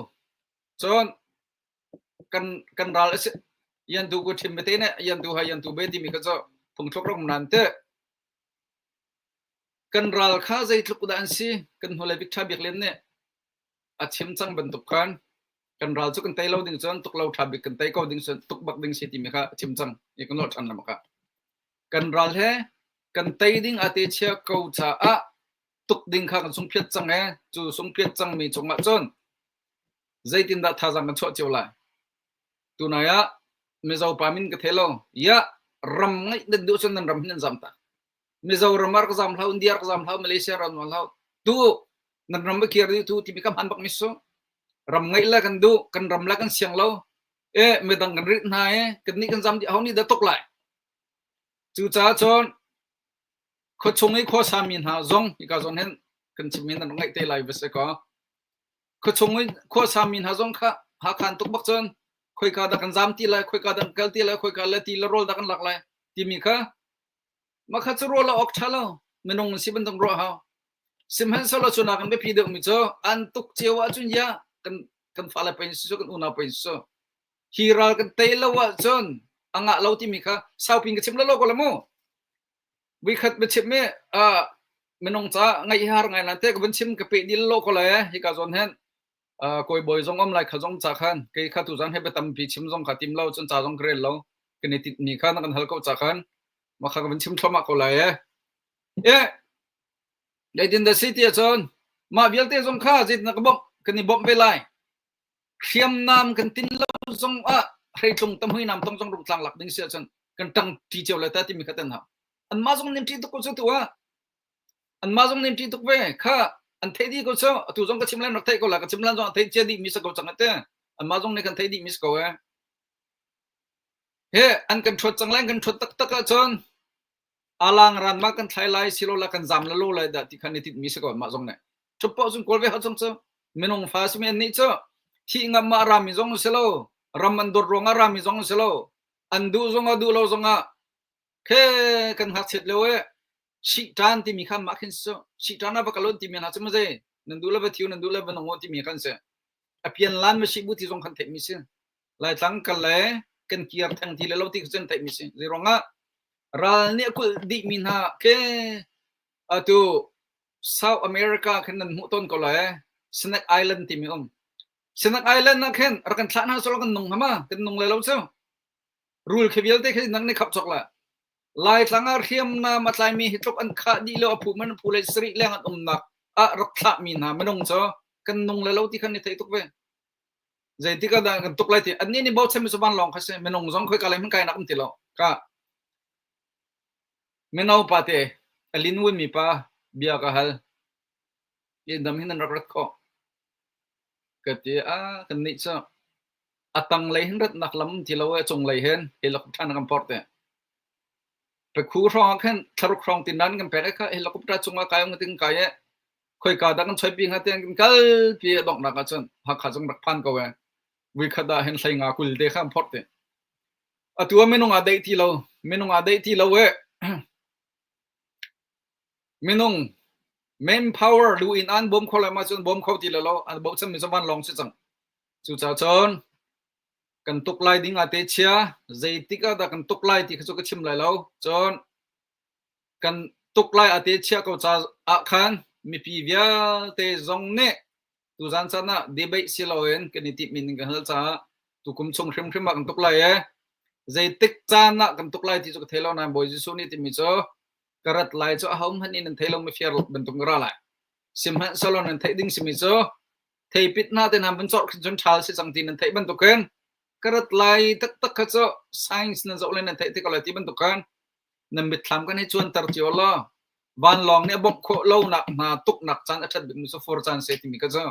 cun kan kan ral a si yantu ku ṭhim bete ne yantu ha yantu be timi kha cu phungthluk rak um nan te kan ral kha zeitluk dah an si kan hnulei bik ṭha bik len nih a chim cang bantuk khan kan ral cu kan tei lo ding cun tuk lo ṭha bik kan tei ko ding cun tuk bak ding si timi kha a chim cang i kan nolh ṭhan lama kha kan ral he kan tei ding a te chia ko caah tuk ding kha kan sungphiat cang e cu sungphiat cangmi cungah cun zeitindah thazaang kan chuah cio lai tunai ah Mizo pa min ka thei lo ya ram ngaih nan duh cun nan ram hin nan zam tak Mizoram ar ka zam hlau India ar ka zam hlau Malaysia ram hlau tu nan ram va kir tu timi ka hman bak mi su ram ngaih la kan duh kan ram la kan siang lo e midang kan rit hna e kan nih kan zam di ho nih dah tuk lai cucaah cun khuachung i khuasa mi hna zong hika zawn hin kan chim in nan ngaih te lai va si ko khuachung i khuasa mi hna zong kha Hakhan tuk bak cun khoika dah kan zam ti lai khoika dah kan kal ti lai khoika le ti le rawl dah kan lak lai timi kha Makha cu ruah lo awk ṭha lo. Minung si bantuk ruah hau. Sihmanhsehlaw cu nakin biapi deuhmi cu an tuk cio ahcun ya kan kan fale pei si cu kan unau pei si cu hi ral kan tei lo ahcun a ngah lo timi kha saupi in ka chim lo lo ko la mu. Vuikhat biachim mi uh, minung ca ngaih har ngai lan te ka vun chim ka pe dil lo ko le hika zawn hen uh, kawi bawi zong om lai kha zong ca khan kei kha tu zan he biatampi chim zong kha tim lo cun ca zong ka rel lo kan i tinh mi kha na kan hal ko ca khan mah kha ka vun chim thluahmah ko lai e. E zeitin dah si ti ahcun mah vialte zong kha zeitin ka bawmh kan i bawmh ve lai. Hriamnam kan tin lo zong ah hreitlung tamhui nam tong zong rungtlang lak ding si ahcun kan ṭang ṭi cio lai ta timi kha tan hau. Anmah zong nin ṭi tuk ko cu tu ah. Anmah zong nin ṭi tuk ve kha an theih dih ko cu atu zong ka chim lan rak theih ko la ka chim lan zong a theih cia dih mi si ko cang ate. Anmah zong nih kan theih dih mi si ko e. He an kan ṭhuat cang lai an kan ṭhuat taktak ahcun alang ran ma kan thlai lai silola kan zam la lo lai dah ti khan i tinhmi si ko mah zong nih. Ṭhup paoh cun kawl ve hau cang cu. Minung fa simi an nih cu thih ngam ma rami zong si lo ram an dawt ruangah rami zong si lo an duh zongah duh lo zongah khe kan ngakchiat lio e sihṭan timi kha mah khin si sihṭan ah va kalon timi hna cu maze nan duh le va thiu nan duh le va nung timi khan si a pian lan ma si bu ti zong khan theih mi si Laitlang kal le kan kir theng ti le lo ti cun theih mi si. Zei ruangah? Ral nih a kulh dihmi hna khi atu South America khin nan hmuh tawn ko lai. Snake Island timi um. Snake Island ah khin rak kan thlah hna sawh kan nung hama kan nung lai lo cu. Rul khi vialte khi nang nih khap cawk la. Laitlang ah hriamnam a tlaimi hi tluk an khah dih lo a phu man phu le sarih leng an umnak ah rak thlahmi hna minung cu kan nung le lo ti khan ni thei tuk ve. Zeitik ah dah kan tuk lai ti annih nih bochan mi cu vanlawng kha si minung zong khoi ka lei hmanh kai nak um ti lo. Ka mino pa te a lin wun mi pa bia ka hal. Dam hin nan rak rat khawh. Ka ti a kan nih cu a tanglei hin ratnak lam ti lo e cunglei hin helicopter na kan phorh te. Pekhu hrawng ah khin thlaruk hrawng tin nan kan pek e kha helicopter cungah kai ung ting kai e khoika dah kan choi pi hnga tiang kan kal pi a donghnak ah cun Hakha zong rak phan ko e. Vuikhat ah hin hlei nga kul te kha an phorh te. Atu ah minung aa deih ti lo. Minung aa deih ti lo e. Minung manpower lu in an bawm kho lai ma cun bawm kho ti lo lo an bochan mi cu vanlawng si cang. Cucaah cun kan tuk lai ding ah te chia zeitik ah dah kan tuk lai ti kha cu ka chim lai lo. Cun kan tuk lai a te chia ko ca ah khan mipi vialte zong nih tuzan caan ah debate si loin kan i timhmi ning kan hal caah tukum chung hrimhrim ah kan tuk lai e. Zeitik caan ah kan tuk lai ti cu ka thei lo nain Bawi Jesuh nih timi cu ka rat lai cu ahohmanh nih nan thei lo mifir bantuk ka ra lai. Sihmanhsehlaw nan theih ding simi cu theipit hna te hna vun cawrh khin cun ṭhal si cang ti nan theih bantukin ka rat lai taktak kha cu science nan zoh le nan theih te ko lai ti bantuk khan nan mitthlam kan hei cuanter cio law vanlawng nih a bawmh khawh lonak hna tuknak caan a ṭhat bikmi cu fur caan se timi kha cu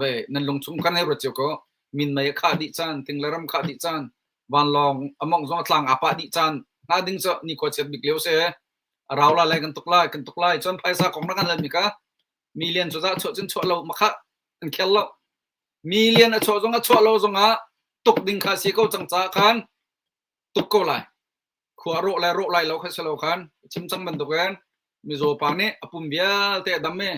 ve nan lungchung kan hei ruat cio ko minmei a khah dih caan ting le ram khah dih caan vanlawng a mongh zong a tlang aa pah dih caan hnga ding cu nikhua chiat bik lio si a rau la lai kan tuk lai kan tuk lai cun phaisa kong rak kan hal mi kha Million cu chuah cun chuah lo makha an khel lo. Million a chuah zong a chuah lo zongah tuk ding kha si ko cang caah khan tuk ko lai. Khua rawh lai rawh lai lo kha si lo khan chim cang bantukin mizaw pa nih a pum vialte a dam i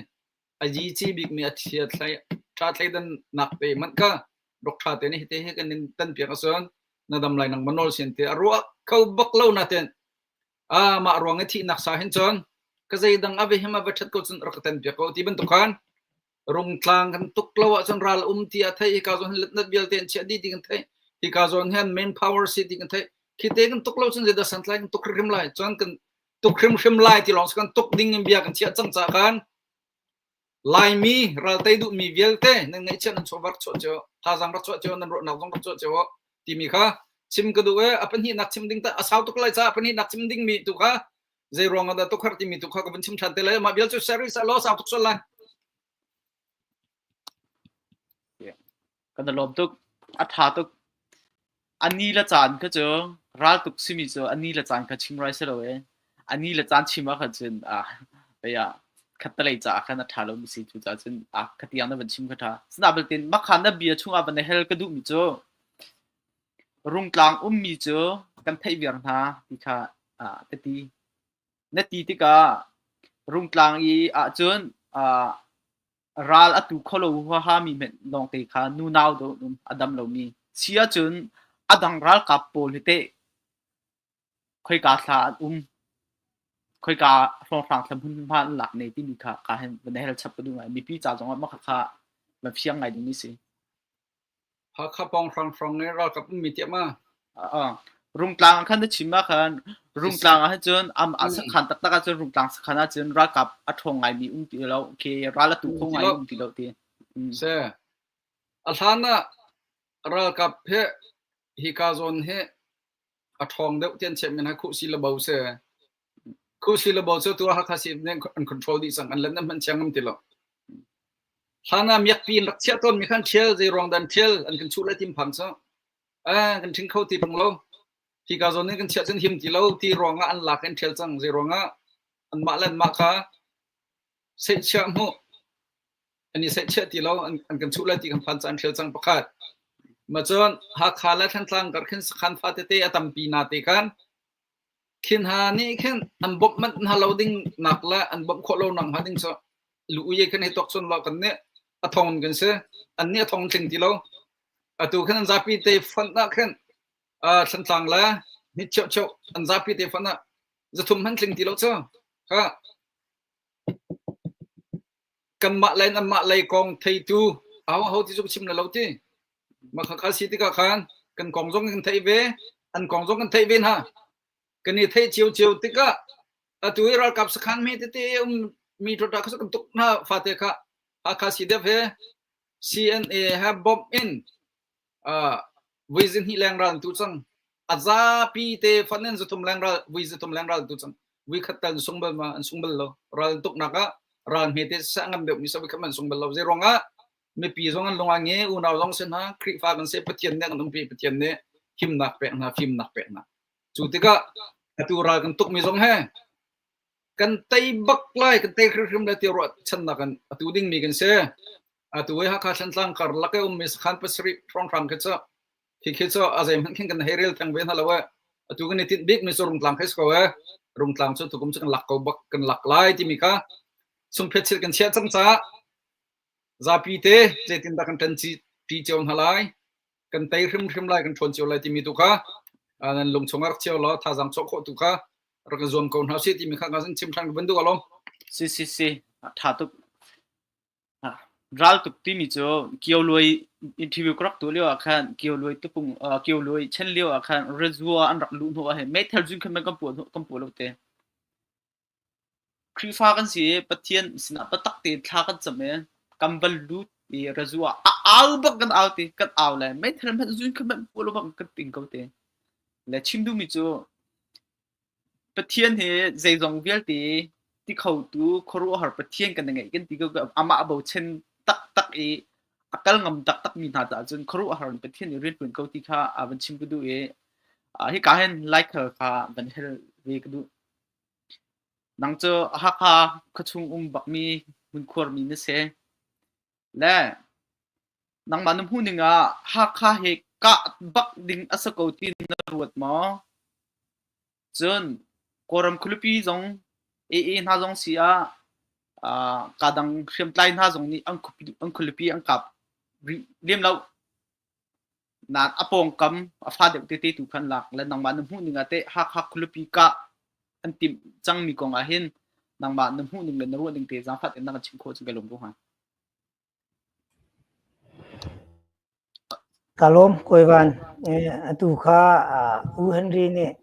a yici bikmi a thia thlai ṭha thleidan nak te manh kha rok ṭha te nih hite hi kan in tan piak ahcun na dam lai nang manol sin te a ruah kho bak lo na ten ah mah ruang i thihnak sa hin cun ka zeidang a ve him a va ṭhat ko cun rak ka ten piak ko ti bantuk khan rungtlang kan tuk lo ahcun ral um ti a theih hika zawn hin letnat vialte an chiah dih ti kan theih hika zawn hin main power si ti kan theih khi te kan tuk lo cun zeidah santlai kan tuk hrimhrim lai cun kan tuk hrimhrim lai ti lawng kan tuk ding in bia kan chiah cang ca khan Laimi raltei duhmi vialte nan ngaihchiat nan chawva rak chuah cio, thazaang rak chuah cio, nan ruahnak zong rak chuah cio timi kha chim ka duh i a pahnihnak chim ding a sau tuk lai caah pahnihnak chim dingmi tu kha zei ruang ah dah tuk har timi tu kha ka vun chim ṭhan te lai. Mah vial cu series ah law sau tuk sual lai. Kan i lawm tuk. A ṭha tuk. A ni le caan kha cu raltuk simi cu a ni le caan kha chim rai si lo ee. A ni le caan chim ahkhan cun ah pei ah khattelei caah khan a ṭha lomi si. Cucaah cun ah khatiang na van chim kha ṭha. Asinain belte makhan na bia chungah van i hel ka duhmi cu Rungtlang ummi cu kan theih viar hna ti kha ah ka ti. Na ti tikah Rungtlang i ahcun ah Ral a tu kho lo huahami hmenh lawngte kha nunau dawh an um, a dam lomi. Si ahcun a dang ralkap pawl hi teh khoika thla an um, khoika hrawnghrang thla hmunhma an lak ne timi kha ka hin van hel chap ka duh ngai. Mipi ca zongah mah khakha van fiang ngai dingmi si. Hakha pawng hrawnghrang i ralkap ummi tiah ma? Uh, Rungtlang ah khan na chim ah khan Rungtlang ah cun am a sakhan taktak ah cun Rungtlang sakhan ah cun ralkap a ṭhawng ngaimi um ti lo khi ral a tu kho ngai um ti lo ti. Se a hlan ah ralkap he hika zawn he a ṭhawng deuh tian chiah men ha khuh si le bo se khuh si le bo cu tu Hakha si an control dih cang an let na hman chiang ngam ti lo. Hlan ah miakpi in rak chiah tawn mi khan ṭhial zei ruang dan ṭhial an kan chuh lai tim phang cu eh kan ṭhing kho ti pang lo hika zawn in kan chiah cun him ti lo ti ruang ah an lak in ṭhial cang zei ruang ah anmah le anmah kha seihchiah hmuh an i seihchiah ti lo an, an kan chuh lai ti kan phan ca an ṭhial cang pakhat ma cun Hakha le Thantlang kar khin sakhan fa tete a tampi na te khan Khin hna nih khin an bawmh manh hna lo ding nak le an bawmh khawh lo nak hnga ding cu lu ui khin hei tuak chun lo kan nih a thong kan si an nih a thong tling ti lo atu khin an zapi te fonh ah khin Thantlang le Ni cheu cheu an zapi te fan ah 300 hmanh tling ti lo cu. Kha kanmah lei anmah lei kong theitu aho ho ti cu chim na lo ti. Mah kha kha si tikah khan kan kong zong kan theih ve, an kong zong kan theih ve hna. Kan i theih cio tikah atu i ralkap sakhan mi tete um mi ṭawṭa kha kan tuk hna fate kha Hakha CDF he CNA he bawmh in vui zihnih leng ral an tu cang. A zapi te fon in 300 leng ral vui 300 leng ral an tu cang. Vui khat tal an sung bal ma an sung bal lo. Ral an tuknak ah ral hme te sa ngam deuh mi sa vui khat man sung bal lo. Zei ruangah mipi zong an lung a nge unau zong si hna Khrihfa kan si Pathian nih kan umpi Pathian nih himnak pek hna fimnak pek hna. Cu tikah atu ral kan tukmi zong he kan tei bak lai kan tei hrimhrim lai ti ruah channak kan atu dingmi kan si. Atu i Hakha Thlantlang karlak i ummi sakhan pasarih hrawnghrang khi cu khi khi cu a zeihmanh khin kan hei rel theng ve hna lo e. Atu kan i tinh bikmi cu Rungtlang khi si ko e. Rungtlang cu tukum cu kan lak ko bak kan lak lai timi kha sungphet thil kan chiah cang caah zapi te zeitindah kan ṭan ṭi cio hna lai kan tei hrimhrim lai kan ṭhawn cio lai timi tu kha nan lung chung ah rak cio law thazaang chuah khawh tu kha rak i zuam ko hna usih timi kha ka zan chim ṭhan ka van duh alawm. Si si si ṭha tuk. Ral tuk timi cu Kio Luai interview ka rak tuah lio ah khan Kio Luai tupung Kio Luai chen lio ah khan Rezua an rak luh hnu ah hin meithal zun khan kan puah kan puah lo te. Khrihfa kan si i Pathian sinah biatak tein thla kan cam i kan van lut i Rezua a au bak kan au ti kan au le meithal hmanh zun khan hmanh puah lo bak kan ting ko te. Le chim duhmi cu Pathian hi zeizong vialte ti khotu khuaruahhar Pathian kan ngeih kan ti ko amah a bochan taktak i a kal ngam taktakmi hna caah cun khuaruahhar in Pathian nih rian ṭuan ko ti kha a van chim ka duh i hika hin Laikhal kha van hel ve ka duh. Nang cu Hakha khuachung um bakmi hmunkhuarmi na si. Le nangmah na hmuh ning ah Hakha hi kah bak ding a si ko ti na ruat maw? Cun Kawlram khualipi zong AA hna zong si ah kaa dang hriamtlai hna zong nih an khualipi an kap rih lem lo. Nain a pawngkam a fa deuh tete tu khan lak le nangmah na hmuh ning ah teh Hakha khualipi kah an timh cangmi kong ah hin nangmah na hmuh ning le na ruah ning te zaangfah tein na kan chimh khawh cun ka lawm ko hnga. Ka lawm Kawi Van. Atu kha U Henry nih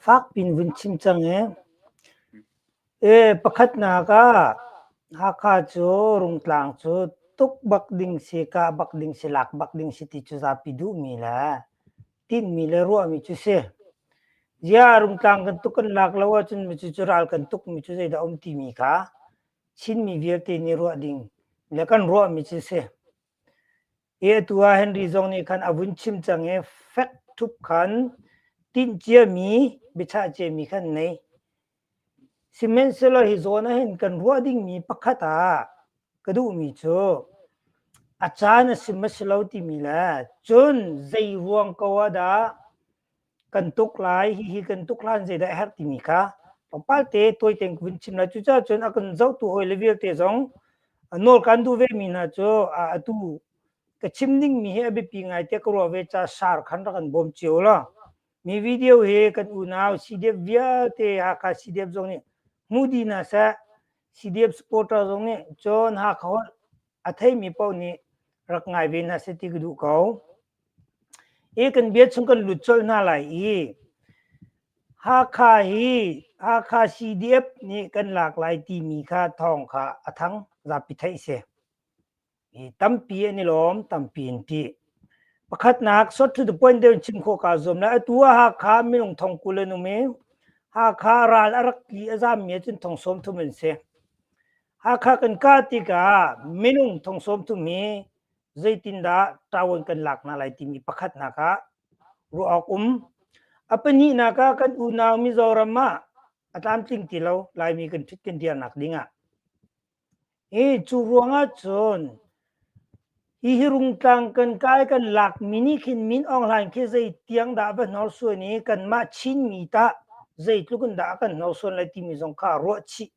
fak pin vun chim cang i pakhatnak ah Hakha cu Rungtlang cu tuk bak ding si, kah bak ding si, lak bak ding si ti cu zapi duhmi le tinhmi le ruahmi cu si. Ziah Rungtlang kan tuk kan lak lo ahcun cucu ral kan tukmi cu zeidah a um timi kha Chinmi vialte nih ruah ding le kan ruahmi cu si. Hi atu ah Henry zong nih khan a vun chim cang i fek ṭhup khan tinh ciami biachah ciami khan nei. Sihmanhsehlaw hi zawn ah hin kan ruah dingmi pakhat ah ka duhmi cu a caan a si maw si lo timi le cun zei ruang ko ah dah kan tuk lai, hihi kan tuk hlan zeidah a herh timi kha tlawmpal te tawi tein ka vun chim lai. Cucaah cun a kan zohtu hawile vialte zong nawl kan duh vemi hna cu atu ka chim dingmi hi a biapi ngai tiah ka ruah ve caah sar khan rak kan bawm cio law. Mi video hi kan unau CDF vialte Hakha CDF zong nih hmu dih hna seh. CDF supporter zong nih cun Hakha holh a theimi paoh nih rak ngai ve hna seh ti ka duh ko. Hi kan bia chung kan lut colh hna lai i Hakha hi Hakha CDF nih kan lak lai timi kha thawng kha a thang zapi theih si. Hi tampi an i lawm, tampi an ṭih. Pakhatnak short to the point deuh in chim khawh kaa zuam lai. Atu ah Hakha minung 20,000 an um i Hakha ral a rak tli a zaammi ahcun 30,000 an si. Hakha kan kah tikah minung 30,000 hi zeitindah ṭavuan kan lak hna lai timi pakhatnak ah ruah awk um. A pahnihnak ah kan unau Mizoram ah a tlamtling ti lo Laimi kan ṭhit kan dirnak ding ah. Hi cu ruangah cun hihi Rungtlang kan kai kan lakmi nih khin Min Aung Hlaing khi zei tiang dah va hnorsuan i kanmah Chinmi tah zeitluk in dah a kan hnorsuan lai timi zong kha ruah chih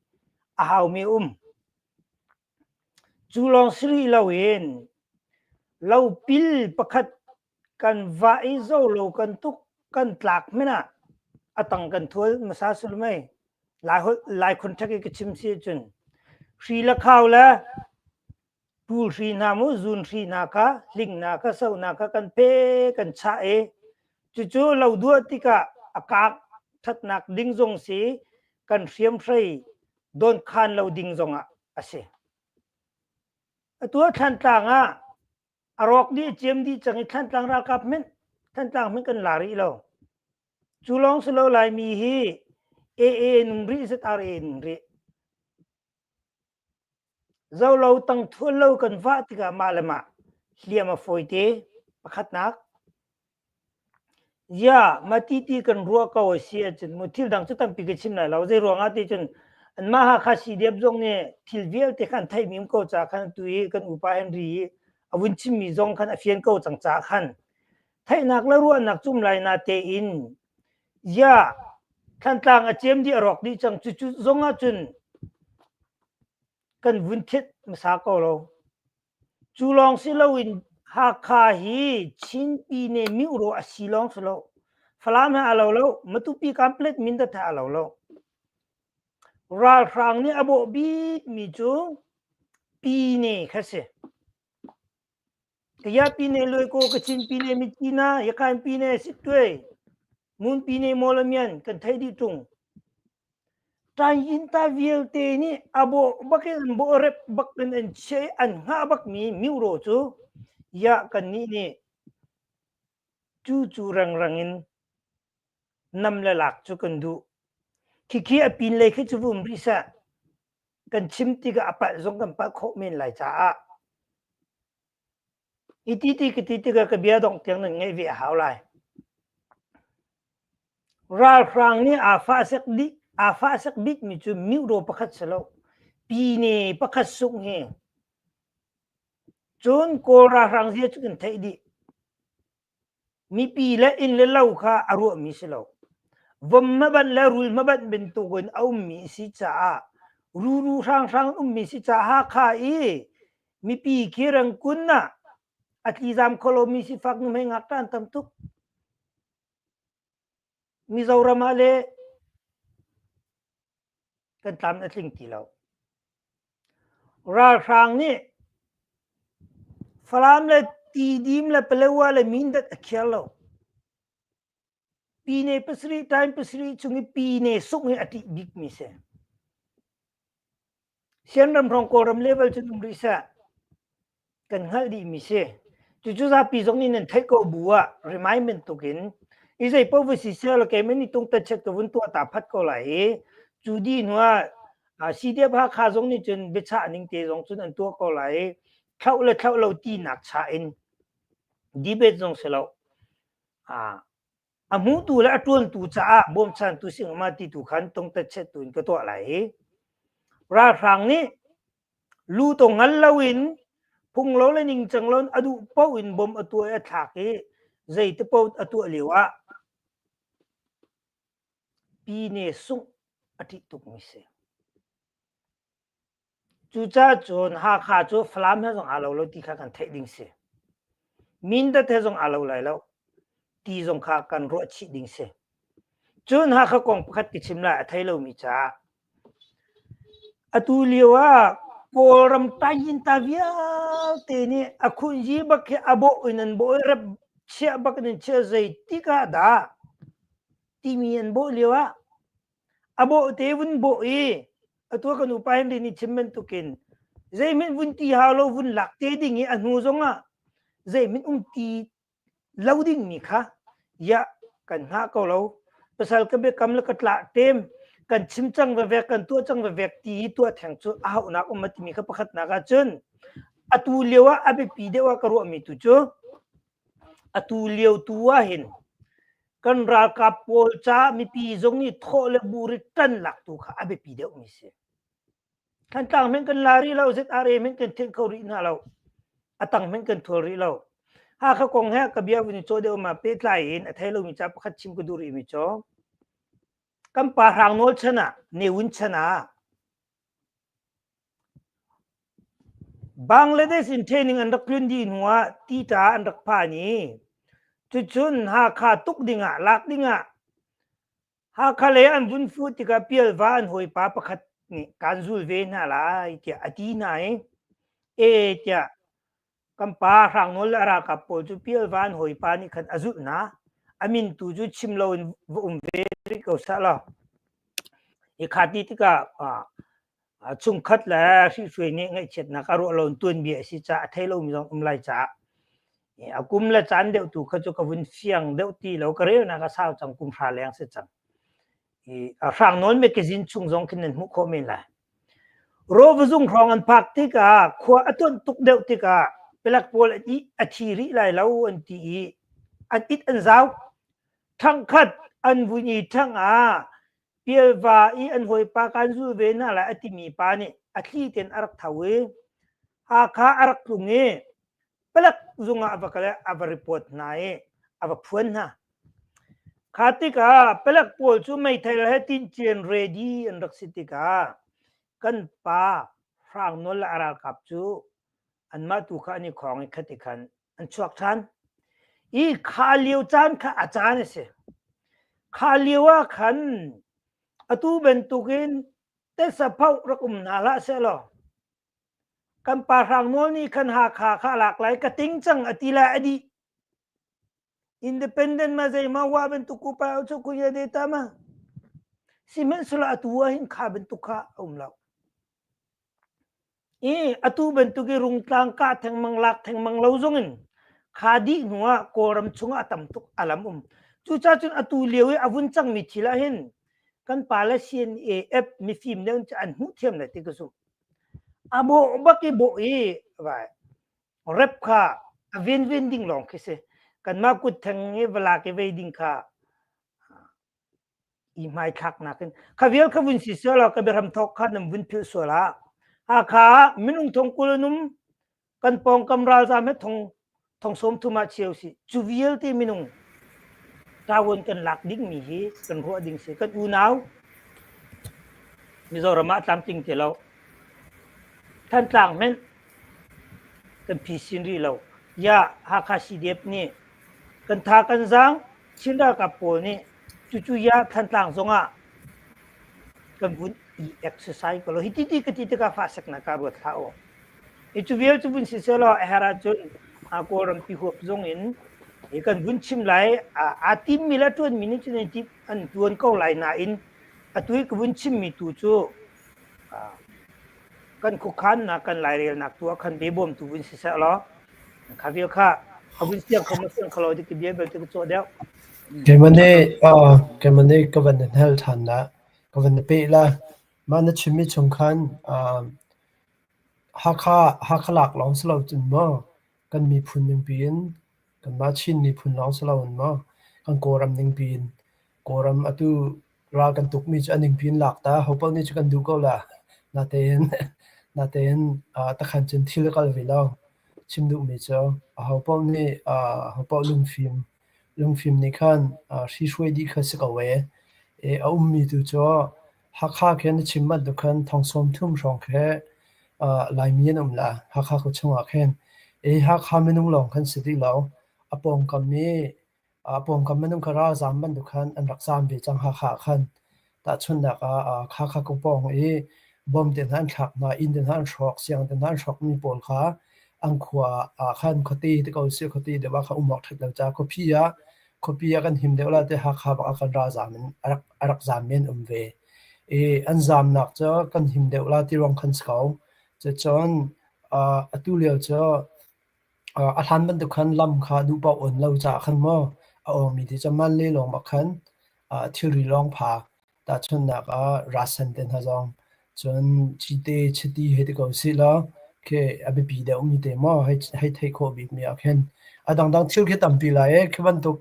a haumi a um. Cu lawng si rih loin lopil pakhat kan vah i zolo kan tuk kan tlak hmanh ah. A tang kan thual hmasa sul mei. Lai holh Lai contract i ka chim si ahcun hri le khau le ṭul hri hna mu zun hri hna kha hling hna kha so hna kha kan pe kan chah i cucu lo duah tikah a kak ṭhatnak ding zong si kan hriamhrei dawnkhan lo ding zongah a si. Atu ah Thlantlang ah a rawk dih a ciam dih cang i Thlantlang ralkap hmanh Thlantlang hmanh kan la rih lo. Cu lawng si lo Laimi hi AA nung rih ZRA nung rih. Zolo tangthual lo kan vah tikah mah le mah hliam a fawite. Pakhatnak. Ziah mah ti kan ruah ko a si ahcun mu thil dang cu tampi ka chim lai lo. Zei ruangah ti cun anmah Hakha CDF zong nih thil vialte khan theihmi um ko caah khan atu i kan upa Henry i a vun chimmi zong khan a fian ko cang caah khan theihnak le ruahnak cum lai na tein ziah Thantlang a ciam dih a rawk dih cang cucu zong ahcun kan vun thit hmasa ko lo. Cu lawng si loin Hakha hi Chin Pyine Myohraw a si lawng si lo. Falam he a lo lo, Matupi Kanpetlet Mindat he a lo lo. Ralhrang nih a bawh bikmi cu Pyine kha si. Kaya Pyine Luaikaw, Kachin Pyine Myitkyina, Yakhain Pyine Sittwe, Mun Pyine Mawlamyan kan theih dih ṭung. Ṭaiyinta vialte nih a bawh bak in an bawh rep bak in an chiah i an hngah bakmi Myuro cu ya kannih nih cu cu rengreng in nam le lak cu kan duh. Khikhi a pinlei khi cu vum rih seh. Kan chim tikah a palh zong kan palh khawh men lai caah. Hi ti ti ka ti tikah ka bia dongh tiang nan ngaih ve a hau lai. Ralhrang nih aa fahsek dih aa fahsek bikmi cu myohraw pakhat si lo. Pyine pakhat sungh hi. Cun Kawl ralhrang zia cu kan theih dih. Mipi le inn le lo kha a ruahmi si lo. Vom hmabanh le rul hmabanh bantukin a ummi a si caah ruru hranghrang in ummi si caah Hakha i mipi khi Rangoon ah a tlizam kho lomi sifak nuhmei ngakṭah an tam tuk. Mizoram ah le kan tlam a tling ti lo. Ralhrang nih Falam le Tidim le Palewa le Mindat a khiar lo. Pine pasarih time pasarih chung i pine sungh hi a ṭih bikmi si. Sianram hrawng Kawlram level cun um rih seh. Kan hngalh dihmi si. Cucu zapi zong nih nan theih ko bu ah remind bantukin i zei paoh va si seh law keimah nih tung chet ka vun tuah ta phat ko lai i cu dih hnu ah CDF Hakha zong nih cun biachah ning te zong cun an tuah ko lai i thlauh le thlauh lo tinak cha in debate zong si lo. A hmutu le a ṭuantu caah bawmchantu si hnga ma ti tu khan tongtatchet tu in ka tuah lai i ralhrang nih lu to ngal loin phunglo le ningcang loin a duh paoh in bom a tuah i a thlak i zeiti paoh a tuah lio ah pine sungh a ṭih tukmi si. Cucaah cun Hakha cu Falam he zong aa lo lo ti kha kan theih ding si. Mindat he zong aa lo lai lo ti zong kha kan ruah chih ding si. Cun Hakha kong pakhat ka chim lai a thei lomi caah atu lio ah Kawlram tayinta vialte nih a khunzi bak hi a bawh in an bawh i rep chiah bak in an chiah zeitik ah dah timi an bawh lio ah A bawhte vun bawh i atu kan upa Henry nih chim bantukin zeihmanh vun ti hau lo vun lak te ding i a hnu zongah zeihmanh um ti lo dingmi kha ya kan hngah ko lo. Pasal ka biakam le ka tlah tem kan chim cang vevek kan tuah cang vevek ti i tuah theng cu a hauhnak um a timi kha pakhatnak ah cun atu lio ah a biapi deuh ah ka ruahmi tu cu atu lio tu ah hin kan ralkap pawl ca mipi zong nih thawh le buri ṭan lak tu kha a biapi deuhmi si. Thantlang hmanh kan la rih lo, ZRA hmanh kan thenh kho rih hna lo. A tang hmanh kan thual rih lo. Hakha kong he ka bia vun i cawh deuh ma pehtlai in a thei lomi ca pakhat chim ka duh rihmi cu kan pa Hrang Nawl chan ah Ne Win chan ah Bangladesh in training an rak tlun dih hnuah tita an rak phan i cucun Hakha tuk dingah lak dingah. Hakha lei an vun fuh tikah Pialva an hawipa pakhat nih kaan zul ve hna lai tiah a ti hna i e tiah kan pa Hrangnawl le a ralkap pawl cu Pialva an hawipa nih khan a zulh hna. A min tu cu chim loin va um ve rih ko seh law. Hi kha ti tikah chungkhat le hrihhruai nih ngaihchiatnak a ruah lo in tuanbia a si caah a thei lomi zong um lai caah a kum le caan deuh tu kha cu ka vun fiang deuh ti lo ka relnak a sau cang kum hra leng si cang. A hrang nawn magazine chung zong khin nan hmuh khawh men lai. Rawvazung hrawng an phak tikah khua a tuanh tuk deuh tikah palek pawl a thi rih lai lo an ti i an it an zau. Ṭhangkhat an vun i ṭhang ah Pialva i an hawipa kan zul ve hna lai a timi pa nih a thli tein a rak tho i Hakha a rak tlung i palek zung ah a va kal i a va report hna i a va phuan hna. Kha tikah palek pawl cu meithal he tincian ready an rak si tikah kan pa Hrang Nawl le a ralkap cu anmah tu kha an i khawng i khati khan an chuak ṭhan. I kha lio caan kha a caan a si. Kha lio ah khan atu bantukin tetsaphoh rak um hna hlah sehlaw kan pa Hrang Nawl nih khan Hakha kha a lak lai ka ting cang a ti lai a dih. Independent ma zeima wa bantuk ku pa au chu kunya de ta ma. Sihmanhsehlaw atu ah hin kha bantuk kha a um lo. I atu bantuk i rungtlang kah thengmang lak thengmang lo zong in kha dih hnu ah Kawlram chungah a tam tuk a lam um. Cucaah cun atu lio i a vun cangmi thil ah hin kan pale CNAF mifim deuh an hmuh thiam lai ti ka zumh. A bawh bak i bawh i vai rep kha a ven ding lawng khi si. Kanmah kut theng i va lak i vei ding kha i hmaithlaknak in kha vial kha vun si sual ah ka biahram thawk kha nan vun philh sual ah Hakha minung thong 20 an um kan pawngkam ralzaam he thong thong 30 ah cheu si cu vialte minung ṭavuan kan lak dingmi hi kan ruah ding si kan unau Mizoram ah tlamtling ti lo Thantlang hmenh kan phisin rih lo ya Hakha CDF nih kan tha kan zaang Chin ralkap pawl nih cucu ya Thantlang zongah kan vun i exercise ko lo. Hi ti ti ka ti tikah fahsaknak ah ruat hlah u. Hi cu vial cu vun si selaw a herh ahcun Kawlram pi huap zong in hi kan vun chim lai aa timmi le ṭuanmi nih cun an ṭuan ko lai nain atu i ka vun chimmi tu cu kan khuakhannak kan lairelnak tu ah khan be bawmtu vun si seh law kha vial kha a vun siang kho ma siang kho lo ti bia belte ka cawh deuh. Keimah nih keimah nih ka van hal ṭhan la ka van pe la mah na chimmi chung khan Hakha Hakha lak lawng si lo cun maw kan miphun ningpi in kanmah Chin miphun lawng si loin maw kan Kawlram ningpi in Kawlram atu ral kan tukmi cu a ningpi in lak ta hopaoh nih cu kan duh ko la. Natein natein takhan cun thil a kal ve lo. Chim duhmi cu ahopaoh nih ahopaoh lungfim lungfim nih khan hrihruai dih kha si ko ee. A ummi tu cu Hakha khi na chim bantuk khan thong 30 hrawng khi Laimi an um la Hakha khua chungah khin. Hakha minung lawng khan si ti lo. A pawngkam i Pawngkam minung kha ralzaam bantuk khan an rak zaam ve cang Hakha ah khan. Tahchunhnak ah Hakha khuapawng i bom te hna an thlak hna, inn te hna an hrawk, siang te hna an hrawkmi pawl kha an khua ah khan khuate te ko sih, khuate deuh ah khan um awk ṭhat lo caah khuapi ah khuapi ah kan him deuh la ti Hakha bak ah khan ralzaam in a rak zaammi an um ve. I an zaamnak cu kan him deuh la ti ruang khan si ko. Cucun atu lio cu A hlan bantuk khan lam kha duh paoh on lo caah khan maw a awngmi ti cu man le lawng bak khan thilri lawng pha tahchunhnak ah rasen te hna zong cun cite chiti hei ti ko sih law khi a biapi deuhmi te maw hei hei theih khawh bikmi ah khin a dangdang thil khi tampi lai ee khi bantuk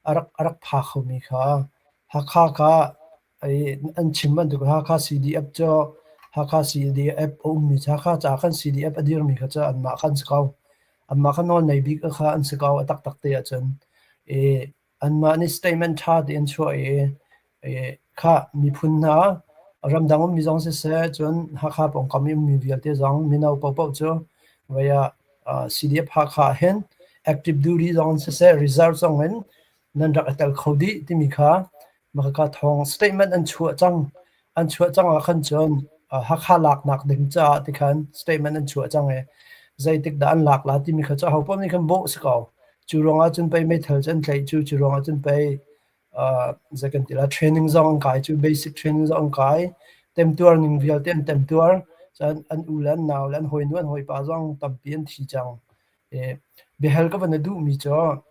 a rak pha khomi kha Hakha kha An chim bantuk Hakha CDF cu Hakha CDF a ummi cu Hakha caah khan CDF a dirmi kha cu anmah kha an si ko. Anmah kha nawl nei bik kha an si ko a taktak te ahcun. I anmah nih statement ṭha tein chuah i khah miphun hna ramdang ummi zong siseh cun Hakha pawngkam i ummi vialte zong mino paohpaoh cu voi ah CDF Hakha ah hin active duty zong siseh reserve zong in nan rak i tel kho dih timi kha. Mah khakha thawng statement an chuah cang. An chuah cang ah khan cun Hakha laknak ding caah tikhan statement an chuah cang i zeitik dah an lak la timi kha cu ahopaoh nih khan bawh si ko. Cu ruangah cun pei meithal cu an tlaih cu, cu ruangah cun pei zei kan ti la training zong an kai cu, basic training zong an kai. Temtuar ning vialte an temtuar. Cun an u le an nau le an hawinu an hawipa zong tampi an thi cang. Biahal ka van i duhmi cu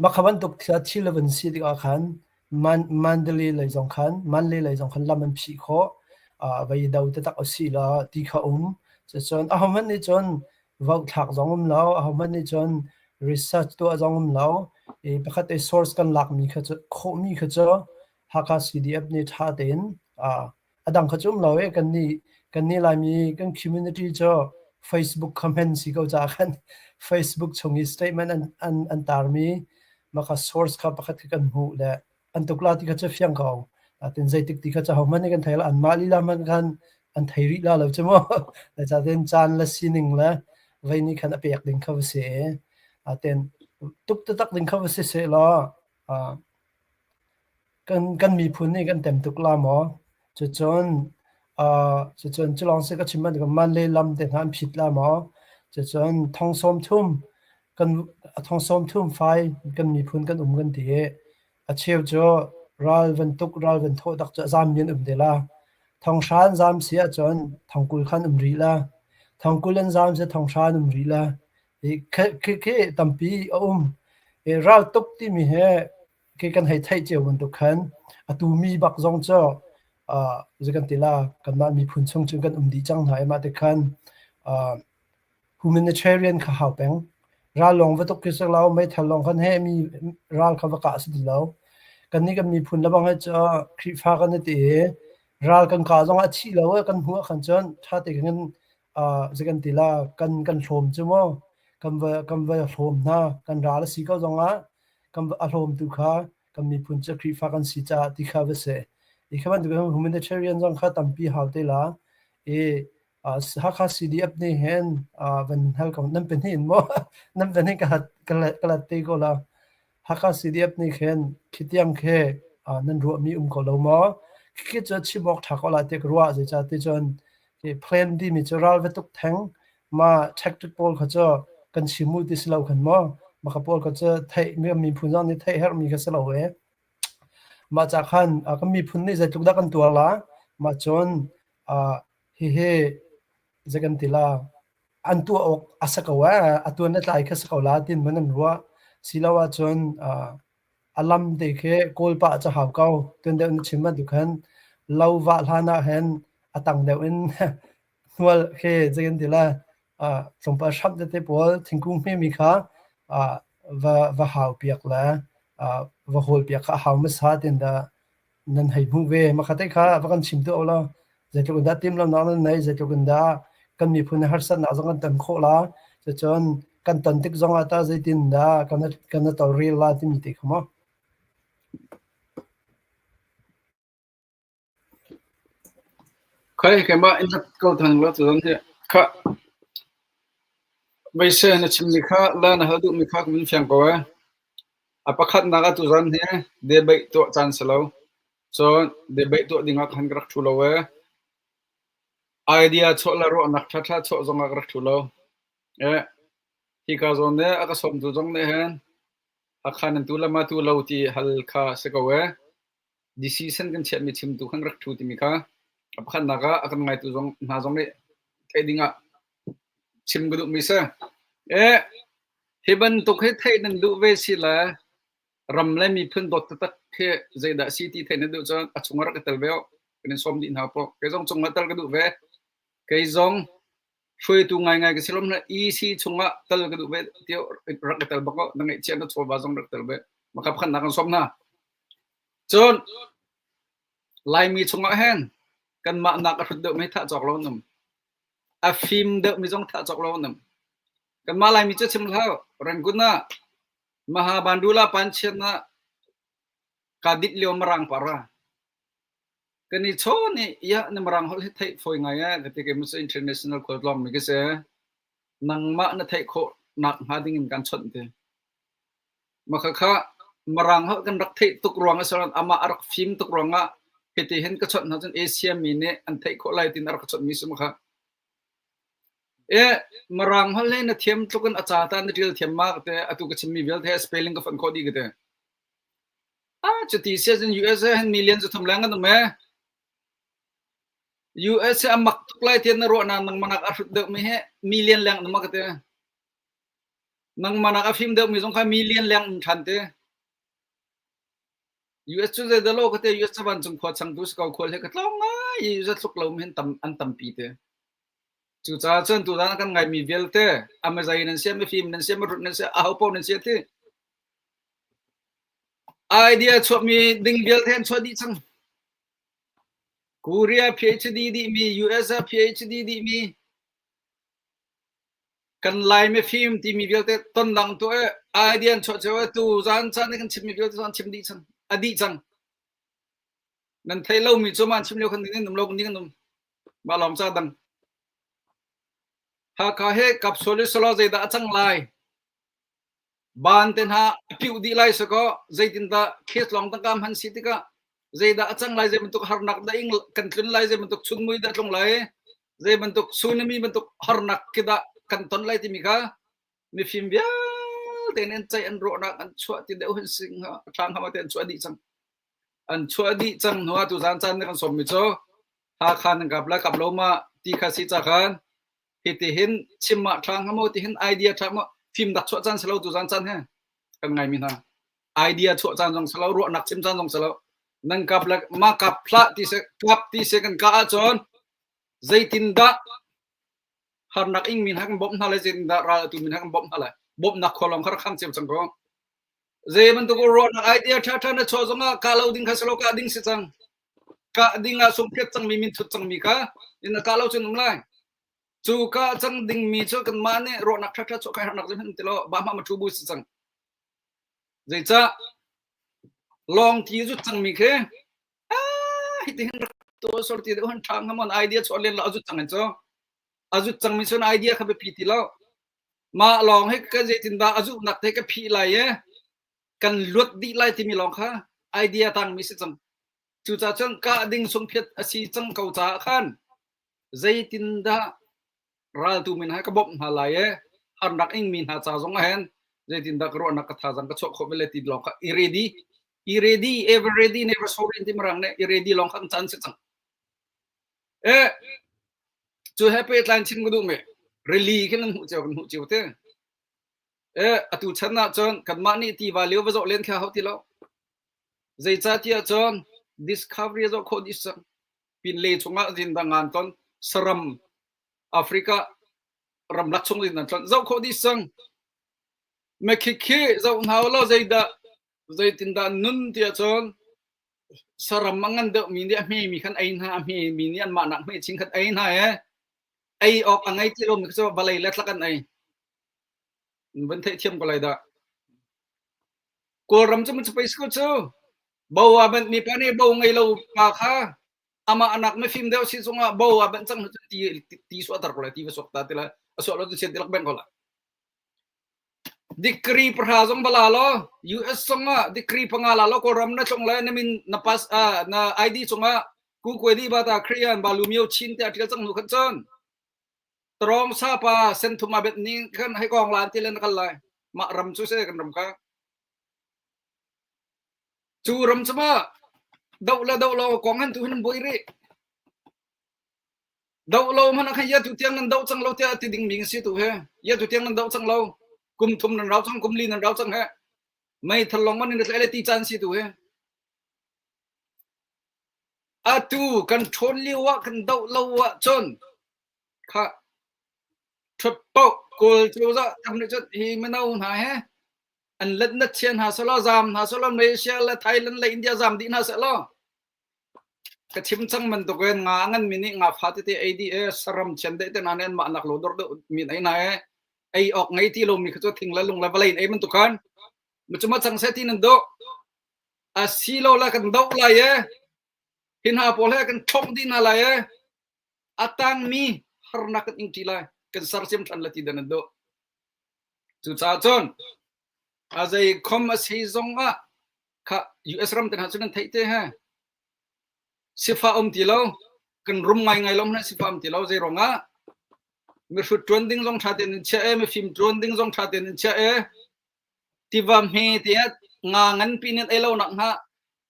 Mah kha bantuk thil a van si tikah khan Mandalay lei zong khan Mandalay lei zong khan lam an phih khawh. Va i do taktak usih law ti kha um. Cucun ahohmanh nih cun vote thlak zong um lo, ahohmanh nih cun research tuah zong um lo. I pakhat te source kan lakmi kha cu khawhmi kha cu Hakha CDF nih ṭha tein A dang kha cu um lo e kannih kannih Laimi kan community cu Facebook comment si ko caah khan Facebook chung i statement an an an tarmi mah kha source kha pakhat kha kan hmuh le an tuk la ti kha cu fiang ko. Natin zeitik ti kha cu ahohmanh nih kan thei lo. Anmah lila hmanh khan an thei rih la lo cu mu. Zeicahtiah caan le sining le vei nih khan a pek ding kha va si i aten tuk taktak ding kha va si sehlaw Kan miphun nih kan tem tuk la maw? Cucun cucun culawng si ka chim bantuk man le lam te hna an phit la maw? Cucun thong sawm thum kan thong sawm thum fai kan miphun kan um kan ti i a cheu cu ral van tuk ral van thawh tak cu a zaam mi an um te la. Thong hra an zaam si ahcun thong 20 khan um rih la. Thong 20 an zaam si thong hra an um rih la. Khi khi tampi a um. Ral tuk timi hi khi kan hei theih cio bantuk khan atu mi bak zong cu zei kan ti la kanmah miphun chung cun kan um dih cang hna i mah ti khan humanitarian kha hau peng. Ral lawng va tuk khi si lo, meithal lawng khan he mi ral kha va kah si ti lo. Kannih kan miphun le bang he cu Khrihfa kan i ti i ral kan kah zong ah a thih lo kan hmuh ah khan cun ṭha te khan zei kan ti la kan kan hlawm cu mu kan va kan va hlawm hna kan ral a si ko zong ah kan a hlawmtu kha kan miphun cu Khrihfa kan si caah ti kha va si. I kha bantuk humanitarian zong kha tampi hau te la. I Hakha CDF nih hin van hal ko nan pahnih in maw nan pahnih ka ka lat te ko la. Hakha CDF nih khin khitiang khi nan ruahmi um ko lo maw? Khi cu chim awk ṭha ko la ti ka ruah zeicah ti cun plan timi cu ral va tuk theng mah tactic pawl kha cu kan chim u ti si lo khan maw mah kha pawl kha cu theih miphun zong nih theih herhmi kha si lo e mah ca khan kan miphun nih zeitluk dah kan tuar la mah cun hihi zei kan ti la an tuah awk a si ko ee a tuan le tlai kha si ko la tin man an ruah silo ahcun a lam te khi kawl pah cu hau ko tun deuh na chim bantuk khan lo vah hlan ah hin a tang deuh in hnual khi zei kan ti la tlawmpal hramh tete pawl thingkung hmemi kha va va hau piak le va hawl piak kha a hau hmasa tin dah nan hei hmuh ve. Makhat kha va kan chim tuah ulaw zeitluk in dah timhlamhnak nan neih, zeitluk in dah kan miphun harsatnak zong kan ton khawh la, cucun kan ton tik zong ah tah zeitin dah kan kan tolrel la timi te kha maw. Khai keimah in ko than lo tu hi kha Meise na chimmi kha le na hal duhmi kha ka vun fiang ko ee. A pakhatnak ah tuzan hi debate tuah caan si lo. Cun debate tuah ding ah khan ka rak ṭhu lo ee. Idea chuah le ruahnak ṭhaṭha chuah zong ah ka rak ṭhu lo. Eh, hika zawn nih a ka sawmtu zong nih hin Hakha nan tu le ma tu lo ti hal kha si ko ee. Decision kan chiahmi chimtu khan rak ṭhu timi kha a pakhatnak ah a kan ngaitu zong hna zong nih theih ding ah chim ka duhmi si. Eh, hi bantuk hi theih nan duh ve si le ram le miphun dawt taktak hi zeidah si ti theih nan duh cun a chung ah rak i tel ve uh. Kan in sawm dih hna po. Kei zong chung ah tel ka duh ve. Kei zong hruaitu ngaingai ka si lom na EC chungah tel ka duh ve ti rak i tel bak ko. Na ngeihchiah na chawva zong rak tel ve. Maka pakhatnak kan sawm hna. Cun Laimi chungah hin kanmah nak a hrut deuhmi thah cawk lo an um. A fim deuhmi zong thah cawk lo an um. Kanmah Laimi cu chim hlah Rangoon ah Maha Bandula Panchian ah kaa dinh lio Mirang para. Kan i chawn i ya na Mirang holh hi theih fawi ngai eh ka ti kei cu international khualtlawng mi ka si. Nangmah na theih khawh nak hnga ding in kan chawnh ti. Mah khakha. Mirang holh kan rak theih tuk ruang ah siloin amah a rak fim tuk ruangah hiti hin ka chawnh hna cun Asia mi nih an theih khawh lai tiin a rak ka chawnhmi si maw kha. E Mirang holh hi na thiam tluk in a ca ta na ṭial thiam ma ka ti. Atu ka chimmi vialte he spelling ka fonh khawh dih ka ti. Ah cuti si ahcun USA hin million cu thum leng an um ee. US hi a mak tuk lai tiah na ruah nain nangmah nak a hrut deuhmi hi million leng an um a ka ti. Nangmah nak a fim deuhmi zong kha million leng um ṭhan te. US cu zeidah lo ka ti US cu vancung khua changtu si ko khual he ka tlawng ngai i US tluk lo mi hin tam an tampi te. Cucaah cun tuzaan kan ngaimi vialte amazai nan sia mifim nan sia marut nan sia aho paoh nan sia ti. Idea chuahmi ding vialte an chuah dih cang. Korea PhD dihmi, US ah PhD dihmi, kan Lai mifim timi vialte tondang tu e idea an chuah cio e tu zan caan i kan chimmi vialte cu an chim dih cang a dih cang nan thei lomi cu man chim lio khan ding an um lo ding an um mah lawng ca dang Hakha he kap sual i salo zeidah a cang lai Ban te hna a piuh dih lai sakaw zeitindah case lawng tangka hman si tikah zeidah a cang lai zei bantuk harnak dah ing kan tlun lai zei bantuk chunmui dah tlung lai zei bantuk tsunami bantuk harnak khi dah kan ton lai timi kha mifim vialte nih an ceih an ruahnak an chuah ti deuh hin sing ṭha hnga te an chuah dih cang an chuah dih cang hnu ah tuzaan caan nih kan sawmmi cu Hakha nan kap lai kap lo ma ti kha si ca khan Hitihin chim ah ṭha hnga maw tihin idea ṭha maw fimnak chuah caan si lo tuzaan caan he kan ngaimi hna. Idea chuah caan zong si lo, ruahnak chim caan zong si lo. Nan kap le ma kap hlah ti se kap ti se kan kah ahcun zeitindah harnak ing mi hna kan bawmh hna lai zeitindah ral atu mi hna kan bawmh hna lai bawmhnak khua lawng kha rak khang cio cang ko zei bantuk ruahnak idea ṭha ṭha na chuah zongah kah lo ding kha si lo kah ding si cang kah ding ah sungphiat cangmi min thut cangmi kha in kah lo cun um lai Cu ka cang dingmi cu kanmah nih ruahnak ṭhaṭha chuah kai harnak zeihmanh ti lo ba hma ma ṭhu bu si cang. Zeicah lawng ti zut cangmi khi ah hiti hin rak tuah sor ti deuh han ṭha hnga mon idea chuah len lo a zut cang in cu a zut cangmi cun idea kha biapi ti lo. Mah lawng hi ka zeitindah a zuhnak te ka phih lai i kan luat dih lai timi lawng kha idea tangmi si cang. Cucaah cun kah ding sungphiat a si cang ko caah khan Zeitindah raltu min ha ka bawmh hna lai i harnak ingmi hna ca zong ah hin zeitindah ka ruahnak ka thazaang ka chuah khawh ve le ti lawng kha i ready i ready ever ready never sorry ti mirang nih i ready lawng kha kan caan si cang. E cu he pehtlai chin ka duh me rili khi nan hmuh cio kan hmuh cio te. E atu chan ah cun kanmah nih tiva lio va zawh len kha hau ti lo. Zeicahtiah cun discovery a zawh khawh dih cang. Pinle chungah zindah ngan ton saram Africa ramlak chung in nan tlon zoh khawh dih cang Mekhikhi zoh hna law zeidah zeitindah nun tiah cun saram a ngan deuh mi nih a hme mi khan ei hna a hme mi nih anmah nak hme chin khan ei hna e ei awk a ngei ti lo mi cu vawlei le tlak an ei van theih thiam ko lai dah Kawlram cu mun pei ko cu Bo a banh mi pa nih bo ngei lo pa kha amah anak mifim deuh si zongah bo a banh cang cun ti ti suahter ko lai ti va suak ta ti lai a suah lo cun sian ti lak beng ko lai. Degree pahra zong bala law US zongah degree panga la law Kawlram na tlung lai na min na pass na ID cungah ku kwe di ba ta Korean ba lu mio chin te a tial cang hnu khan cun Tarong sa pa sen thum a bet ni khan hei kong lan ti le na kal lai mah ram cu se kan ram kha Cu ram cu ma doh le doh lo kong han tu hin buai rih. Doh lo hmanh ah khan ya tu tiang nan doh cang lo tiah ti ding mi si tu he. Ya tu tiang nan doh cang lo. Kum thum nan rau cang, kum li nan rau cang he. Meithal lawng man in le ti caan si tu he. Atu kan ṭhawn lio ah kan doh lo ah cun kha ṭhut paoh Kawl cozah tam nih cun hi mino hna he an let na chia hna selaw zam hna selaw Malaysia le Thailand le India zam dih hna selaw ka chim cang bantuk in nga ngan mi nih nga fa tete ei dih e saram chian deh te na nen mah nak lo dor deuh min ei na e ei ok ngei ti lo mi kha chu thing le lung le vawlei in ei bantuk khan mu chuma chang se ti nan do a si lo la kan do lai e hin ha pawl he kan thong dih hna lai e a tang mi harnak kan ing ti lai kan sarsiam than la ti dan an do Cucaah cun a zei khom a si zongah Kha US ram te hna cu nan theih te he. Sifah um ti lo. Kan rum ngaingai lo hmanh sifah um ti lo. Zei ruangah? Mihrut ṭuan ding zong ṭha tein an chiah e, mifim ṭuan ding zong ṭha tein an chiah e. Tiva hme te ah nga nganpi nih an ei lo nak hnga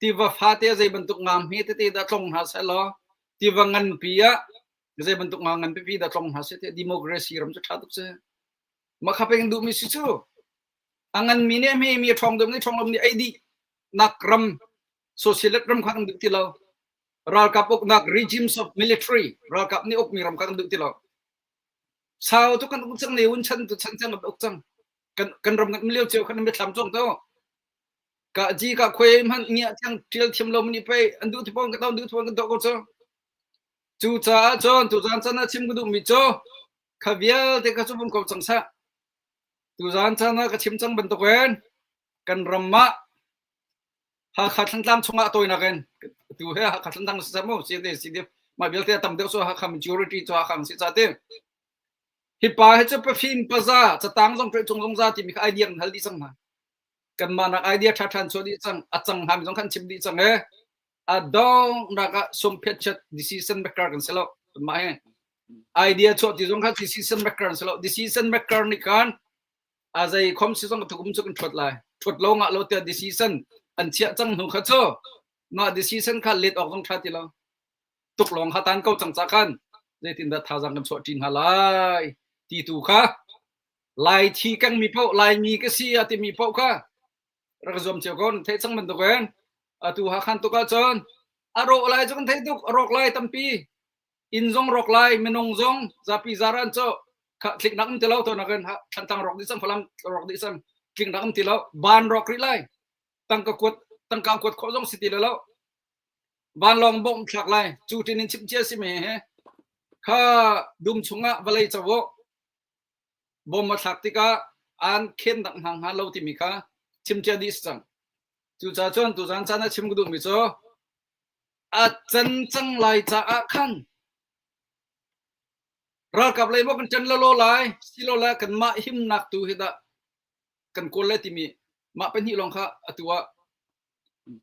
tiva fate ah zei bantuk nga hme tete dah tlong hna seh law tiva nganpi ah zei bantuk nga ngan pipi dah tlong hna seh tiah democracy ram cu ṭha tuk si. Mah kha peng duhmi si cu. A nganmi nih a hmemi a ṭhawng deuh nih ṭhawng lo nih ei dih nak ram socialist ram kha kan duh ti lo. Ralkap uknak regimes of military ralkap nih ukmi ram kha kan duh ti lo. Sau tu kan uk cang ne un chan tu chan cang kan uk cang. Kan kan ram kan lio cio khan mitthlam cong to. Ka ji ka khuai hmanh ngia thiang ṭial thiam lo mani pei an duh ti pong ka duh ti pong kan tuah ko cu. Cu caah cun tuzaan caan ah chim ka duhmi cu kha vialte kha cu vung ko cang seh. Tuzaan caan ah ka chim cang bantukin kan ram ah Hakha Thlantlang chungah tawinak in tu he Hakha Thlantlang si mu CNA CDF mah vialte a tam deuh so Hakha majority cu Hakha si ca te. Hi pa hi cu pafim paza catang zong ṭuai cung zong za timi kha idea kan hal dih cang hna. Kanmah nak idea ṭha ṭhan chuah dih cang a cang hngami zong khan chim dih cang e. A donghnak ah sungphet decision maker kan si lo. Mah hi idea chuah ti zong kha decision maker an si lo. Decision maker nih khan a zei khom si zong tukum cu kan ṭhuat lai. Ṭhuat lo ngah lo tiah decision an chiah cang hnu kha cu mah decision kha let awk zong ṭha ti lo. Tuk lawng kha tan ko cang ca khan zeitindah thazaang kan chuah ṭi hna lai ti tu kha Lai thi kengmi paoh Laimi ka si a timi paoh kha rak zuam cio ko nan theih cang bantukin atu Hakhan tuk ahcun a rawh lai cu kan theih tuk a rawk lai tampi inn zong rawk lai minung zong zapi zaran cu tliknak um ti lo to nakin Thantlang rawk dih cang Falam rawk dih cang tliknak um ti lo ban rawk rih lai tangka kuat tangka kuat khawh zong si ti lo vanlawng bawmh thlak lai cu tin in chim cia si me he kha dum chungah vawlei cawo bom a thlak tikah an khen dak hna hnga lo timi kha chim cia dih si cang. Cucaah cun tuzan caan ah chim ka duhmi cu a can cang lai caah khan ralkap lei maw kan ṭan lawlaw lai silole kanmah himnak tu hi dah kan kawl lai timi mah pahnih lawng kha atu ah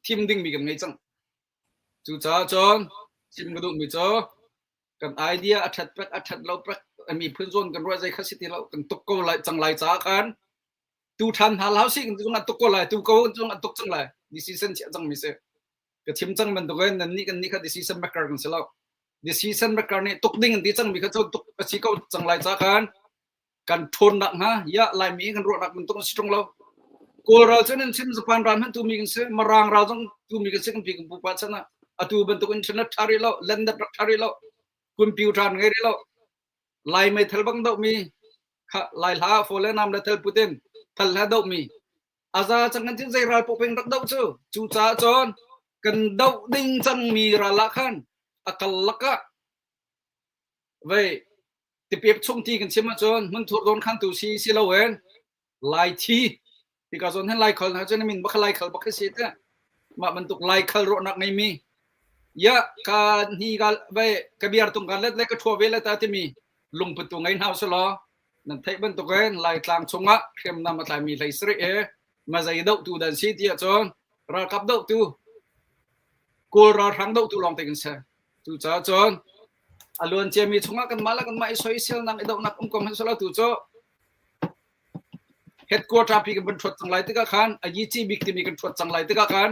thim dingmi kan ngei cang. Cucaah cun chim ka duhmi cu kan idea a ṭhat pek a ṭhat lo pek miphun zawn kan ruah zei kha si ti lo kan tuk ko lai cang lai caah khan tu ṭhan hna hlah usih kan zung an tuk ko lai tu ko zung an tuk cang lai decision chiah cang mi si ka chim cang bantukin nan nih kan nih kha decision maker kan si lo decision maker nih tuk ding an ti cang mi kha cu tuk a si ko cang lai caah khan kan ṭhawnnak hnga ya Laimi kan ruahnak bantuk an si ṭung lo Kawl ral cu nan chim Japan ral hmanh tumi kan si Mirang ral zong tumi kan si kan pi kan pupa chan ah atu bantuk internet ṭha rih lo landnet rak ṭha rih lo computer ngei rih lo Lai meithal bang doh mi kha Lai hla fo le nam le thal putin thal hla doh mi aza cang kan tin zei ral poh peng rak doh cu cu caah cun kan doh ding cang mi ral ah khan a kal lakah vei tipep chung ti kan chim ahcun hmunthur dawn khan tu si si loin lai thi hika zawn hin laikhal hna cun min bak laikhal bak si te mah bantuk laikhal rawhnak ngeimi ya ka ni ka vai ka biar tung kan let le ka thua ve le ta timi lungput tu ngei hna usulaw nan theih bantukin laitlang chungah hriamnam a tlaimi hlei sarih he mazei dohtu dan si ti ahcun ralkap dohtu kawl ralhrang dohtu lawng te kan si cucaah cun a luan ciami chungah kanmah le kanmah i soiselnak i dohnak um ko hmanh selaw tu cu headquarter pi kan van ṭhuat cang lai tikah khan a yici bik timi kan ṭhuat cang lai tikah khan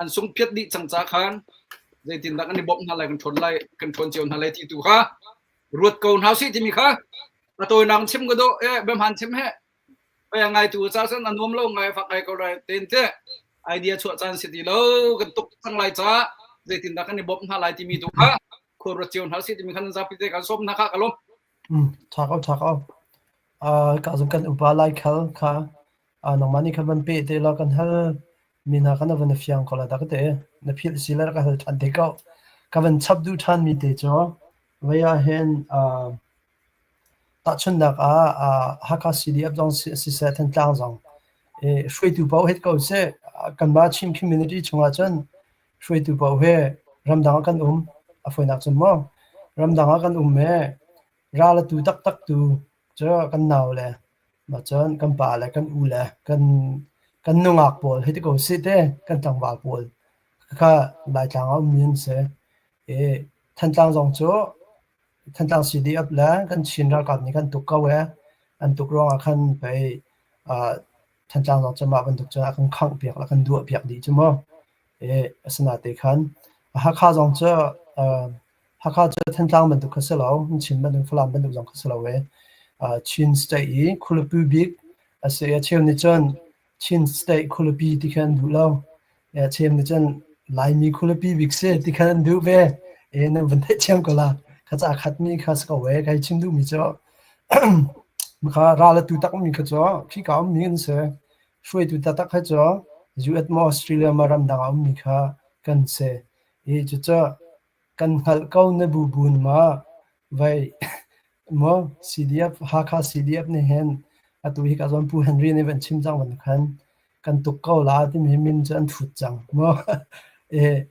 an sungphiat dih cang ca khan zeitindah kan i bawmh hna lai kan ṭhawn lai kan ṭhawn cio hna lai ti tu kha ruat ko hna usih timi kha a tawinak chim ka dawh eh biahmaan chim he pei a ngaitu ca cun a nuam lo ngai fak ngai ko lai ten te idea chuah caan si ti lo kan tuk cang lai ca zeitindah kan i bawmh hna lai timi tu kha khua ruat cio hna usih timi khan zapi te kan sawm hna kha ka lawm Ṭha ko, ṭha ko. Ka zung kan upa laikhal kha nangmah nih khan van peh te law kan hal mi hna kha na van i fiang ko lai dah ka ti. Na philh si le ka hal ṭhan te ko. Ka van chap duh ṭhan mi te cu vei ah hin tahchunhnak ah Hakha CDF zong siseh Thantlang zong hruaitu paoh hit ko seh. Kanmah Chin community chungah cun hruaitu paoh he ramdang ah kan um. A fawinak cun maw ramdang ah kan um i ral a tu taktak tu cu kan nau le mah cun kan pa le kan u le kan. Kan nungak pawl hei ti ko sih te, kan tlangval pawl kha Laitlang ah ummi an si. I Thantlang zong cu Thantlang CDF le kan Chin ralkap nih kan tuk ko ee. An tuk ruangah khan pei uh, Thantlang zong cu mah bantuk cun a kan khangh piak le kan duah piak dih cu mu. I asinain khan Hakha zong cu uh, Hakha cu Thantlang bantuk kha si lo, Chin bantuk Falam bantuk zong kha si lo ee. Uh, Chin state i khualipi bik a si. A cheu nih cun Chin state khualipi ti kha an duh lo. A cheu nih cun Laimi khualipi bik si ti kha an duh ve. E nan van theih thiam ko la. Kha ca khatmi kha si ko ee. Kai chim duhmi cu kha ral a tu takmi kha cu khika ummi an si. Hruaitu taktak kha cu US maw Australia maw ramdang ah ummi kha kan si. I cucu kan hngalh ko na bubun ma vai maw CDF Hakha CDF nih hin atu hi ka zawn Pu Henry nih van chim cang bantuk khan kan tuk ko la timi min cu an thut cang maw e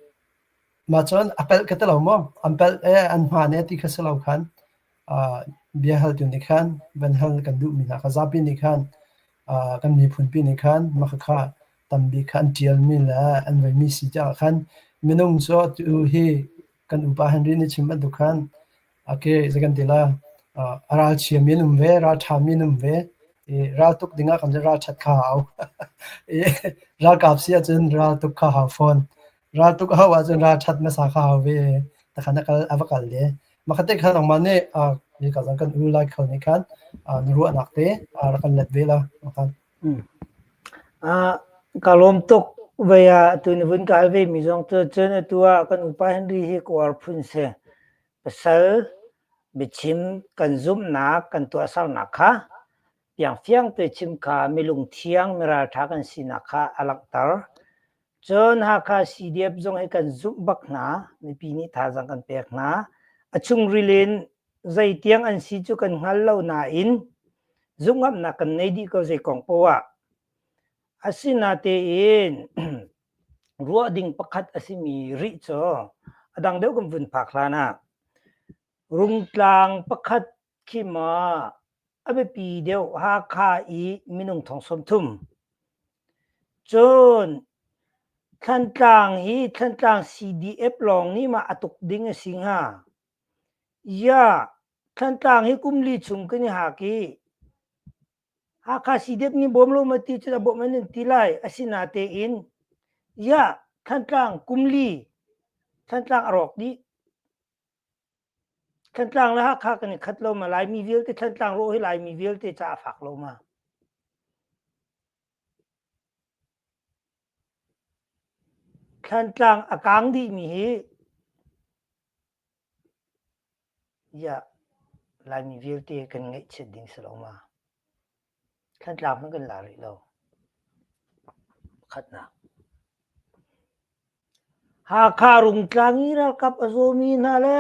mah cun a pelh ka ti lo maw an pelh e an hmaan e ti kha si lo khan bia haltu nih khan van hal kan duhmi hna kha zapi nih khan kan miphunpi nih khan mah khakha tambik kha an ṭialmi le an veimi si caah khan minung cu atu hi kan upa Henry nih chim bantuk khan okay zei kan ti la a ralchiami an um ve ralṭhami an um ve i raltuk dingah kan ralṭhat kha hau i ralkap si ahcun raltuk kha hau fawn raltuk a hau ahcun ralṭhat hmasa kha hau ve takhan a kal a va kal le Makhat te khan nangmah nih uh, ka zang kan u lai kho nih khan uh, na ruahnak te uh, rak kan let ve la khan. Mm. Uh, ka lawm tuk ve ah tu na vun kal ve mi zong cu cun atu ah kan upa Henry hi kawar phun si pasal biachim kan zumhnak kan tuahsernak kha piangfiang te chim kha milung thiang miraltha kan sinak kha a langhter Cun Hakha CDF zong hi kan zumh bak hna. Mipi nih thazaang kan pek hna. A chungril in zeitiang an si cu kan hngal lo nain zumhngamhnak kan nei dih ko zei kong poah ah. Asinatein ruah ding pakhat a simi rih cu a dang deuh kan vun phak hlan ah Rungtlang pakhat khi maw a biapi deuh Hakha i minung thong 30. Cun Thlantlang hi Thlantlang CDF lawng nih mah a tuk ding a si hnga. Ya, Thlantlang hi kum li chung kan i hak i Hakha CDF nih bawm lo ma ti cun a bawmh an in ti lai. Asinatein ya, Thlantlang kum li Thlantlang a rawk dih. Thantlang le Hakha kan i khat lo ma? Laimi vialte Thantlang rawh hi Laimi vialte ca a fak lo ma? Thantlang a kang dihmi hi ya Laimi vialte kan ngaihchiat ding si lo ma? Thantlang hmanh kan la rih lo. Pakhatnak. Hakha Rungtlang i ralkap a zawmi hna le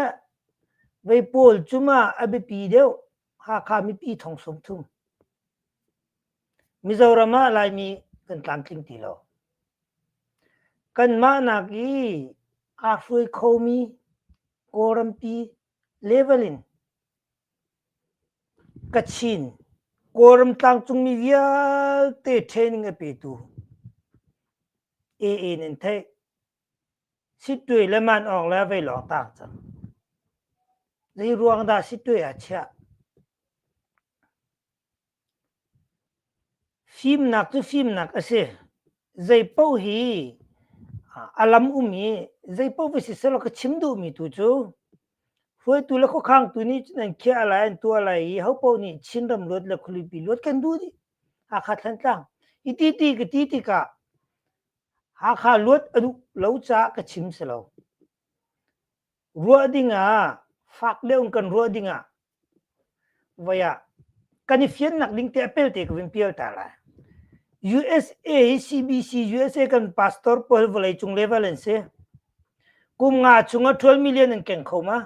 vei pawl cu ma a biapi deuh Hakha mipi thong 30. Mizoram ah Laimi kan tlamtling ti lo. Kanmah nak i aa hruai khomi Kawlrampi level in Kachin, Kawlram tlangcungmi vialte training a petu AA nan theih. Sittwe le man awng le vei lawng tang cang. Zei ruang dah sittwe ah chiah? Fimnak cu fimnak a si. Zei paoh hi a lam um i zei paoh va si selaw ka chim duhmi tu cu hruaitu le khuakhangtu nih cun an khiah lai an tuah lai i hopaoh nih Chinram luat le khualipi luat kan duh dih. Hakha Thantlang. Hi ti ti ka ti tikah Hakha luat a duh lo caah ka chim si lo. Ruah dingah fak deuh in kan ruah dingah voi ah kan i fiannak ding te a pelte ka vun pial ta lai. USA hi CBC USA kan pastor pawl vawleicung level an si. Kum nga chung ah 12 million an keng kho ma?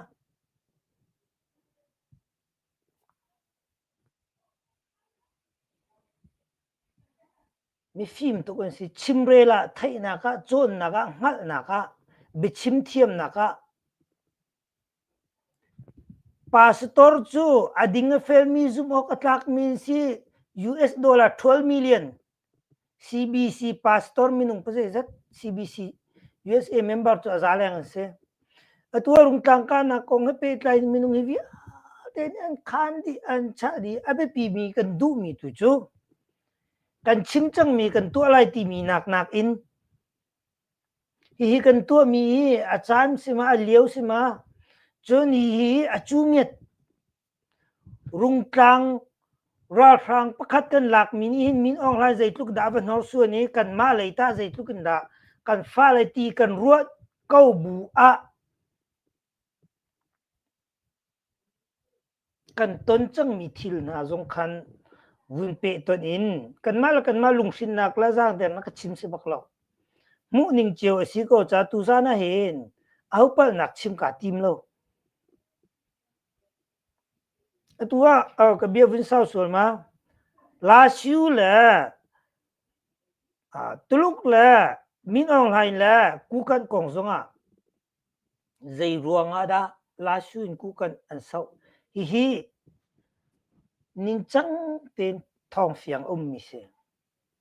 Mifim tuk an si. Chimrel ah, theihnak ah, cawnnak ah, hngalhnak ah, biachim thiamnak ah. Pastor cu a ding a felmi zumh awk a tlakmi an si. US dollar 12 million. CBC pastor minung pazeizat CBC USA member cu a za leng an si. Atu ah Rungtlang kahnak kong he pehtlai in minung hi vialte nih an khaan dih, an chah dih. A biapimi kan duhmi tu cu kan chim cangmi kan tuah lai timi nak nakin hihi kan tuahmi hi a caan si ma, a lio si ma, cun hihi a cu ngiat Rungtlang ralhrang pakhat kan lakmi nih hin Min Aung Hlaing zeitluk dah a va hnorsuan i kanmah lei tah zeitluk in dah kan fale ti kan ruah ko bu ah kan ton cangmi thil hna zong khan vun pehtonh in kanmah le kanmah lunghrinnak le zaangdernak ka chim si bak lo. Hmuhning cio a si ko ca tuzan ah hin aho palhnak chim kaa tim lo. Atu ah ka bia vun sau sual ma. Lasiu le Tuluk le Min Aung Hlaing le Kukanh kong zongah zei ruangah dah Lasiu in Kukanh an soh? Hihi ningcang tein thawngfiang a ummi si.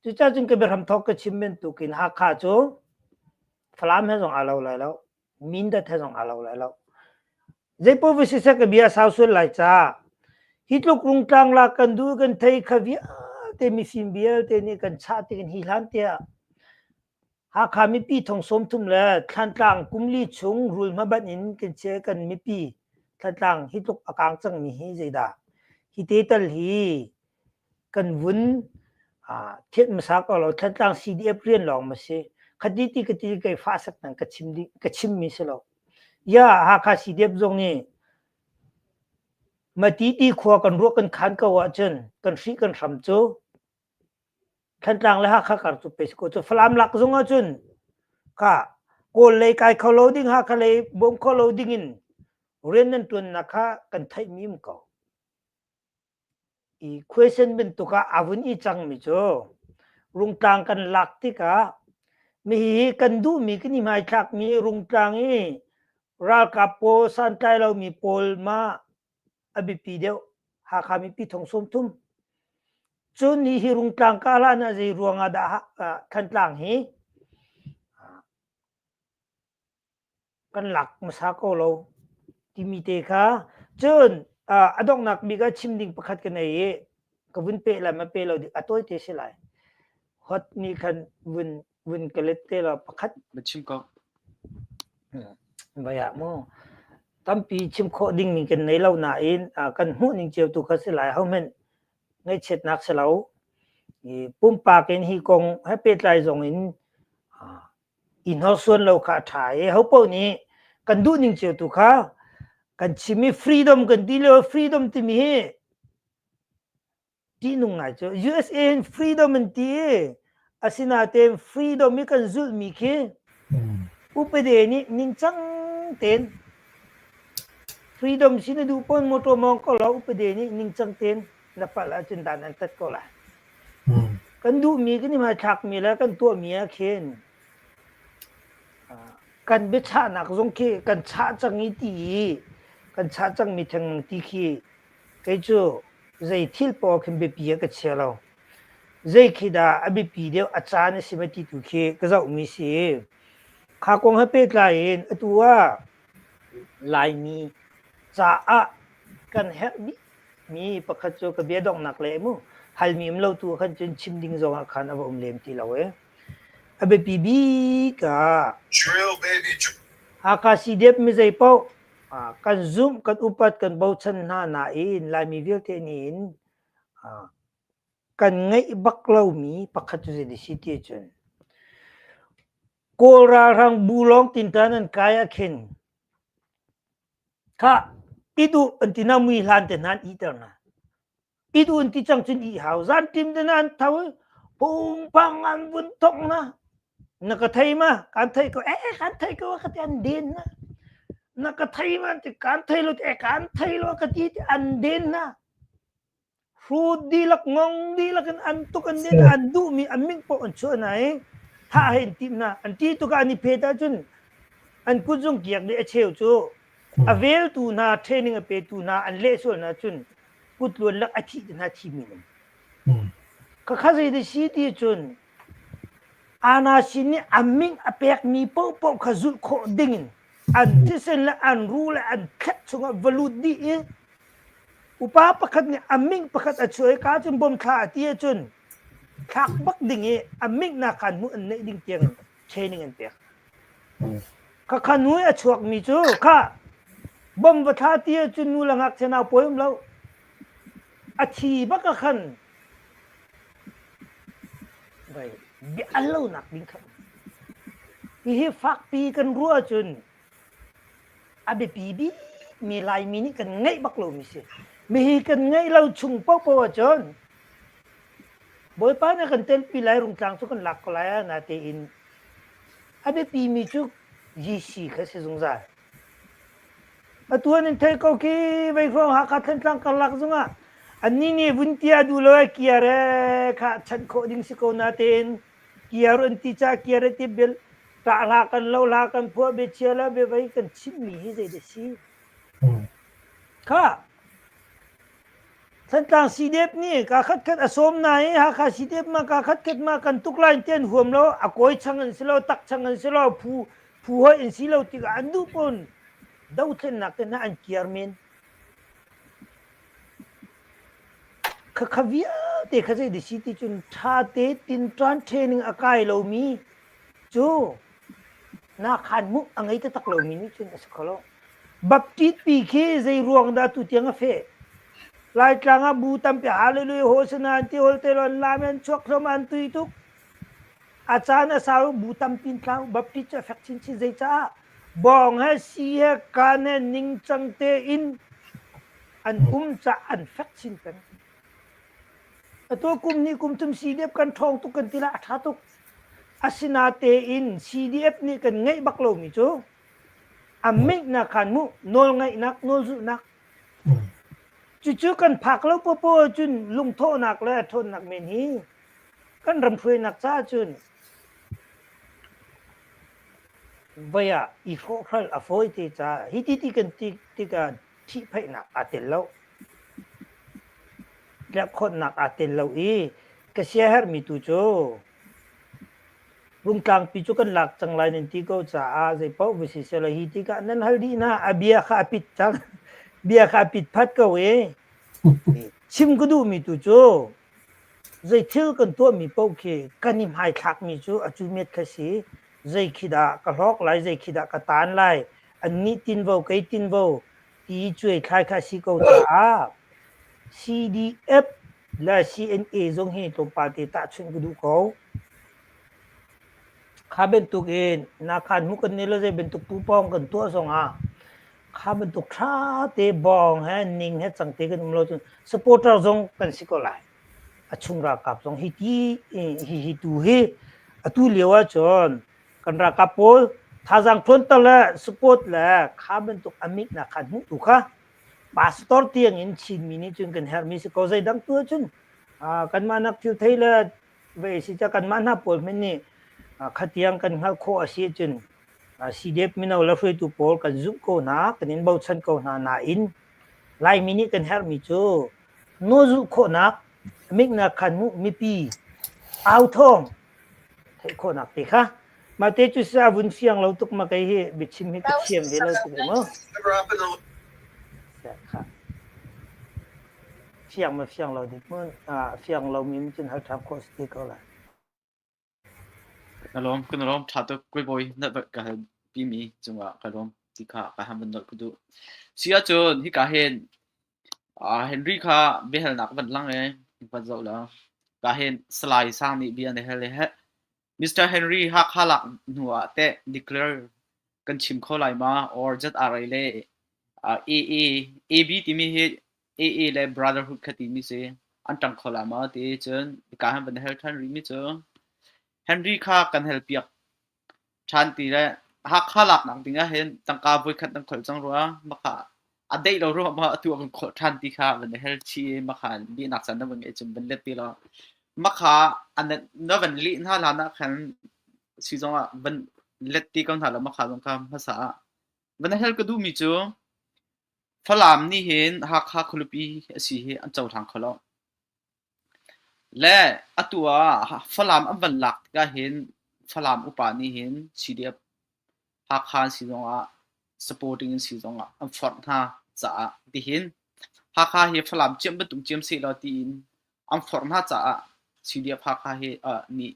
Cucaah cun ka biahram thawk ka chim bantukin Hakha cu Falam he zong aa lo lai lo. Mindat he zong aa lo lai lo. Zeipaoh va siseh ka bia a sau sual lai caah hi tluk rungtlang lak kan duh kan thei kha vialte mifim vialte nih kan chah tikin hi hlan tiah Hakha mipi thong 30 le Thlantlang kumli chung rul hmabanh in kan chia kan mipi Thlantlang hi tluk a kang cangmi hi zeidah hi te tal hi kan vun thianh hmasa ko lo Thantlang CDF rian lawng ma si khati ti ka ti kei fa sak nang ka chim ding ka chim mi si lo ya Hakha CDF zong nih mati ti khua kan ruah kan khan ko ahcun kan hri kan hram cu Thantlang le Hakha kar cu pe ko cu Falam lak zong ahcun ka Kawl lei kai kho lo ding Hakha lei bawm kho lo ding in rian nan tuannak kha kan theih mi um ko I khuaisen bantuk ah a vun i cangmi cu Rungtlang kan lak tikah hihi kan duhmi kan i hmaithlakmi Rungtlang i ralkap pawl santlai lomi pawl ma a biapi deuh Hakha mipi thong 30. Cun hihi Rungtlang kah hlan ah zei ruangah dah Thantlang hi kan lak hmasa ko lo timi te kha cun a donghnak bik ah chim ding pakhat ka nei i ka vun peh lai ma pe lo ding a tawi te si lai hot nih khan vun vun ka let te lo pakhat na chim ko vai ah mu tampi chim khawh ding mi kan nei lo nain kan hmuh ning cio tu kha si lai ho hmanh ngaihchiatnak si lo pumpak in hi kong he pehtlai zong in i hnorsuan lo kha a ṭha i hopaoh nih kan duh ning cio tu kha kan chim i freedom kan ti lio freedom timi hi ṭihnung ngai cu USA in freedom an ti i asinain freedom i kan zulhmi khi upade nih ningcang tein freedom si na duh pawn motor mawng ko lo upade nih ningcang tein na palh ahcun dan an tat ko lai. Kan duhmi kan i hmaithlakmi le kan tuahmi ah khin kan biachahnak zong khi kan chah cang i ti i kan chah cangmi thengmang ti khi kei cu zei thil paoh khin biapi ah ka chia lo. Zei khi dah a biapi deuh a caan a si ma ti tu khi ka zohmi si. Kha kong he pehtlai in atu ah Laimi caah kan herh bik Mi pakhat cu ka bia donghnak le mu halmi um lo tu khan cun chim ding zong ah khan a va um lem ti lo e. A biapi bik ah Hakha CDF mi zei paoh kan zumh, kan upat, kan bochan hna nain Laimi vialte nih in kan ngeih bak lomi pakhat cu zei si ti cun Kawl ralhrang bu lawng tintan an kai ah khin Khah, i duh an ti na mui hlan te hna an ihter hna. I duh an ti cang cun ih hau. Zanṭim te hna an tho i phungphang an vun thok na. Na ka thei ma? Kan thei ko. Eh, kan thei ko ka ti an den na. Na ka thei ma? Ti kan thei lo. Eh, kan thei lo ka ti ti an den na. Hrut dihlak ngong dihlak in an tuk an din an duhmi an min paoh an chuah hna i thah hei an timh hna. An ti tuk ah an i phet ahcun an kutzung kiak dih a cheu cu a veltu hna training a petu hna an leh sual hna cun kutluan lak a thih te hna thimi um. Khakha zei dah si ti cun. Anasin nih a min a pekmi paohpaoh kha zulh khawh dingin an thisen le an ruh le an thlek chungah va lut dih i upa pakhat nih a min pakhat a chuah i ka cun bom thla a ti ahcun thlak bak ding i a min nak khan hmuh an neih ding tiang in training an pek. Khakha nu i a chuakmi cu kha bom va thla ti ahcun nu le ngakchia nau pawi um lo. A thi bak ah khan bia al lonak ding kha hihi fakpi kan ruah ahcun a biapi bikmi Laimi nih kan ngeih bak lomi si. Mihi kan ngeih lo chung paohpaoh ahcun Bawipa nih a kan telpi lai Rungtlang cu kan lak ko lai ah natein a biapimi cu GC kha si zungzal. Atu an in theih ko khi Veihruang Hakha Thantlang karlak zongah annih nih vun tia duh lo ee kiar ee kha chanh khawh ding si ko natein kiar an ti ca kiar an ti bel ṭah hlah kan lo hlah kan phuah biachia le biavei kan chimmi hi zeidah si? Kha Thantlang CDF nih kaa khatkhat a sawm hna i Hakha CDF ma kaa khatkhat ma kan tuk lai ti an huam lo a kawi chang an si lo tak chang an si lo phu phu hoi an si lo tikah an duh pun dothlennak te hna an kiar men khakha vialte kha zei si ti cun ṭha te tinṭan training a kai lomi cu na khan hmuh a ngei taktak lomi nih cun a si kho lo. Baptist pi khi zei ruang dah tu tiang a feh? Laitlang ah bu tampi hallelujah hosana an ti hol te lo an lam an chuak thluam an tui tuk. A caan a sau bu tampi in tlau Baptist cu a fek chinchin zeicaah bawng he si he kaan he ningcang tein an um caah an fek chin peng. Atu kum hnih kum thum CDF kan ṭhawng tuk kan ti lai a ṭha tuk. Asinatein CDF nih kan ngeih bak lomi cu a meihnak khan mu nawlngaihnak nawlzulhnak cucu kan phak lo popo ahcun lungthawhnak le ṭhawnnak men hi kan ram hruainak caah cun voi ah i hrawhhral a fawi te caah hi ti ti kan ti tikah ṭhihphaihnak aa tel lo tlerhkhawnhnak aa tel lo i ka siaherhmi tu cu Rungtlangpi cu kan lak cang lai nan ti ko caah zeipaoh va si sehlaw hi tikah nan hal dih hna a bia kha a pit cang bia kha a pit phat ko i chim ka duhmi tu cu zei thil kan tuahmi paoh khi kan i hmaithlakmi cu a cu met kha si zei khi dah ka hlawk lai zei khi dah ka taan lai annih tinvo kei tinvo ti cuaithlai kha a si ko caah CDF le CNA zong hi tlawmpal te tahchunh ka duh ko. Kha bantuk in nakhan hmu kan nih le zei bantuk pupawng kan tuah zongah kha bantuk ṭha te bawng he ning he cang te kan um lo cun supporter zong kan si ko lai. A chung ralkap zong hi ti hi hi tu hi atu lio ahcun kan ralkap pawl thazaang ṭhawnter le support le kha bantuk a mitnak kha hmuh tu kha pastor tiang in Chinmi nih cun kan herhmi si ko zeidang tu ahcun kanmah nak thil thei le ve si ca kanmah hna pawl hmanh nih khatiang kan hngalh khawh a si ahcun CDF mino le hruaitu pawl kan zumh ko hna kan in bochan ko hna nain Laimi nih kan herhmi cu nawlzulh khawhnak miknak khan mu mipi au thawng theih khawhnak te kha mah te cu sa vun fiang lo tuk ma kei hi biachim hi ka thiam ve lo tuk mu fiang ma fiang lo dik mun fiang lo mi cun hal ṭham khawh si te ko lai Ka lawm, kan lawm. Ṭha tuk. Kawi bawi na ka hal pimi cungah ka lawm ti kha ka han van nolh ka duh. Si ahcun hika hin Henry kha biahalnak van lang i van zoh law ka hin Salai Sang nih bia na hal i Mr. Henry Hakha lak hnu ah teh declare kan chim kho lai ma or ZRA le AA AB timi hi AA le Brotherhood kha timi si an ṭang kho lai ma ti cun ka han van hal ṭhan rih mi cu Henry kha kan hal piak ṭhan ti le Hakha laknak ding ah hin tangka voikhat nan kholh cang rua makha a deih lo rua ma atu an kholh ṭhan ti kha van hel chi makha lihnak caan na van ngeih cun van let ti law makha na van lih hna hlan ah khan si zong ah van let ti ko hna lo makha zong kha hmasa ah van hel ka duhmi cu Falam nih hin Hakha khualipi a si hi an cohlang kho lo. Le atu ah Falam an van lak tikah hin Falam upa nih hin CDF Hakha an si zongah supporting an si zongah an forh hna caah tihin Hakha hi Falam ciam bantuk ciam sehlaw tiin an forh hna caah CDF Hakha hi uh, nih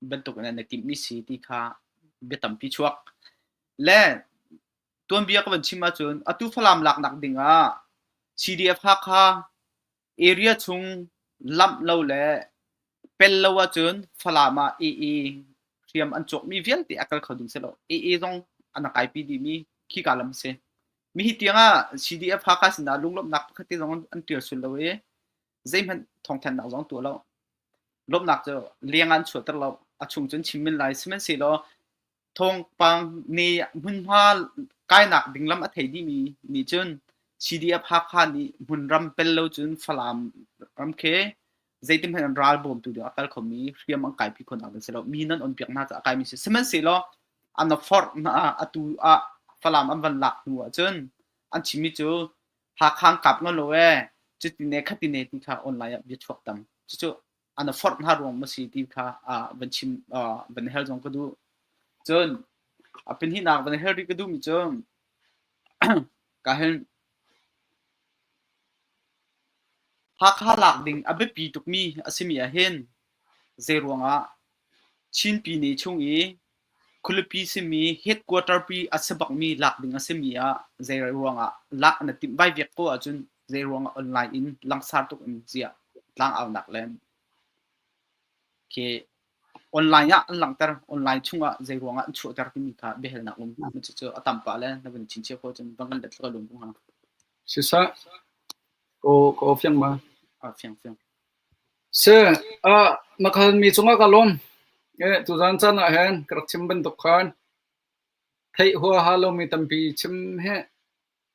bantuk in an i timhmi si ti kha bia tampi chuak. Le tuanbia ka van chim ahcun atu Falam laknak ding ah CDF Hakha area chung lamh lo le pel lo ahcun Falam ah AA hriam an cawkmi vialte a kal kho ding si lo. AA zong an a kaipi dihmi khika lam a si. Mihi tiang ah CDF Hakha sinah lunglawmhnak pakhat te zong an tial sul lo i zeihmanh thawngthanhnak zong tuah lo. Lawmhnak cu leng ah an chuahter lo. A chung cun chim men lai. Sihmanhsehlaw thawngpang ne hmunhma kainak ding lam a thei dihmi nih cun CDF Hakha nih hmunram pel lo cun Falam ram khi zeitin hmanh an ral bawmtu ding a kal khomi hriam an kaipi khawhnak ding si lo. Mi nan on piak hna caah a kaimi si. Sihmanhsehlaw an forh hna atu ah Falam an van lak hnu ahcun an chimmi cu Hakha an kap ngam lo ee cuti ne khati ne ti kha online ah bia chuak tam. Cucu an forh hna ruang maw si ti kha van chim van hal zong ka duh. Cun a pahnihnak van hal rih ka duhmi cu ka hin Hakha lak ding a biapi tukmi a simi ah hin zeiruangah Chin Pyine chung i khualipi simi headquarter pi a si bakmi lak ding a simi ah zeiruangah lak na timh vaivuak ko ahcun zeiruangah online in langsar tuk in ziah tlangaunak le khi online ah an langhter online chungah zeiruangah an chuahter timi kha biahalnak um cucu a tam pah le na vun chinchiah ko cun van kan let ka lung hnga. Sisah ko ko fiang ma? Ah fiang fiang. Si, ah na khalmi cungah ka lawm. Eh, tuzan caan ah hin ka rak chim bantuk khan theih huaha lomi tampi chim hi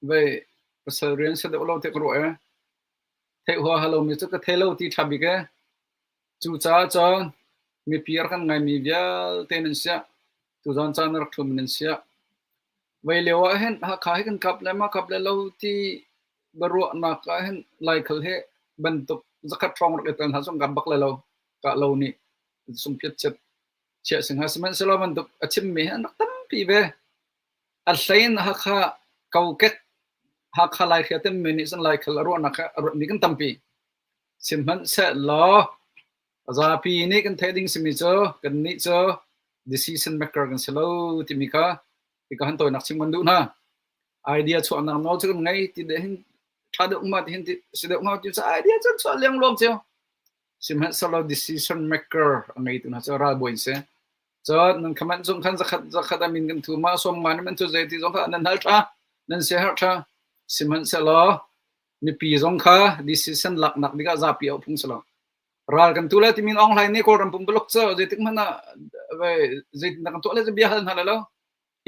vei pasal rian si deuh lo tiah ka ruah ee. Theih huaha lomi cu ka thei lo ti ṭha bik ee. Cucaah cun mipi a rak kan ngaimi vialte nan siah, tuzan caan a rak ṭhumi nan siah, Vei lio ah hin Hakha hi kan kap le ma kap le lo ti biaruahnak ah hin Laikhal hi bantuk zakhat hrawng rak i tel hna zong kap bak le lo kah lo nih sungphiat chiat chiah si hnga sihmanhsehlaw bantuk a chimmi hi an rak tampi ve. A hlei in Hakha kokek Hakha Laihria timi nih cun Laikhal a ruahnak a ruatmi kan tampi. Sihmanhsehlaw a zapi nih kan theih ding simi cu kannih cu decision maker kan si lo timi kha hika han tawinak chim kan duh hna. Idea chuahnak nawl cu kan ngei ti de hin ṭha deuh ma ti hin ti si deuh hnga ti cu idea cu chuah liangluang cio. Sihmanhsehlaw decision maker a ngeitu hna cu ralbawi an si. Cun nan khaman chung khan zakhat zakhat a min kan thu ma som ma nan thu zei ti zong kha nan hal ṭha nan siaherh ṭha. Sihmanhsehlaw mipi zong kha decision laknak dingah zapi auh phung si lo. Ral kan tu lai timi Aung Hlaing nih Kawlram pumpuluk cu zeitik hmanh ah zeitin kan tuah lai bia hal hna lai lo.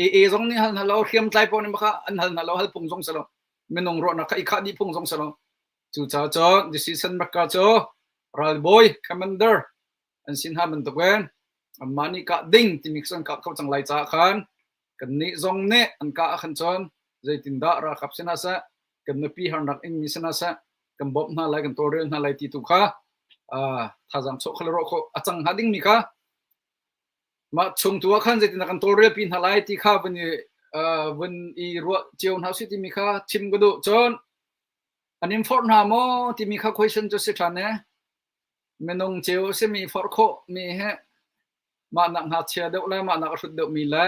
AA zong nih hal hna lo, hriamtlai pawl nih kha an hal hna lo, hal phung zong si lo. Minung ruahnak kha i khah dih phung zong si lo. Cucaah cun decision maker cu ralbawi commander an si hna bantukin anmah nih kah ding timi kha an kah kho cang lai caah khan kannih zong nih an kah ahkhan cun zeitindah ralkap si hna seh, kan mipi harnak ingmi si hna seh, kan bawmh hna lai, kan tawlrel hna lai ti tu kha thazaang chuah kha le ruah khawh a cang hnga dingmi kha mah chung tu ah khan zeitindah kan tawlrel pi hna lai ti kha vun i vun i ruah cio hna usih timi kha chim ka duh. Cun an in forh hna maw timi kha question cu si ṭhan e. Minung cio a simi forh khawh mi he mah nak ngakchia deuh le mah nak a hrut deuhmi le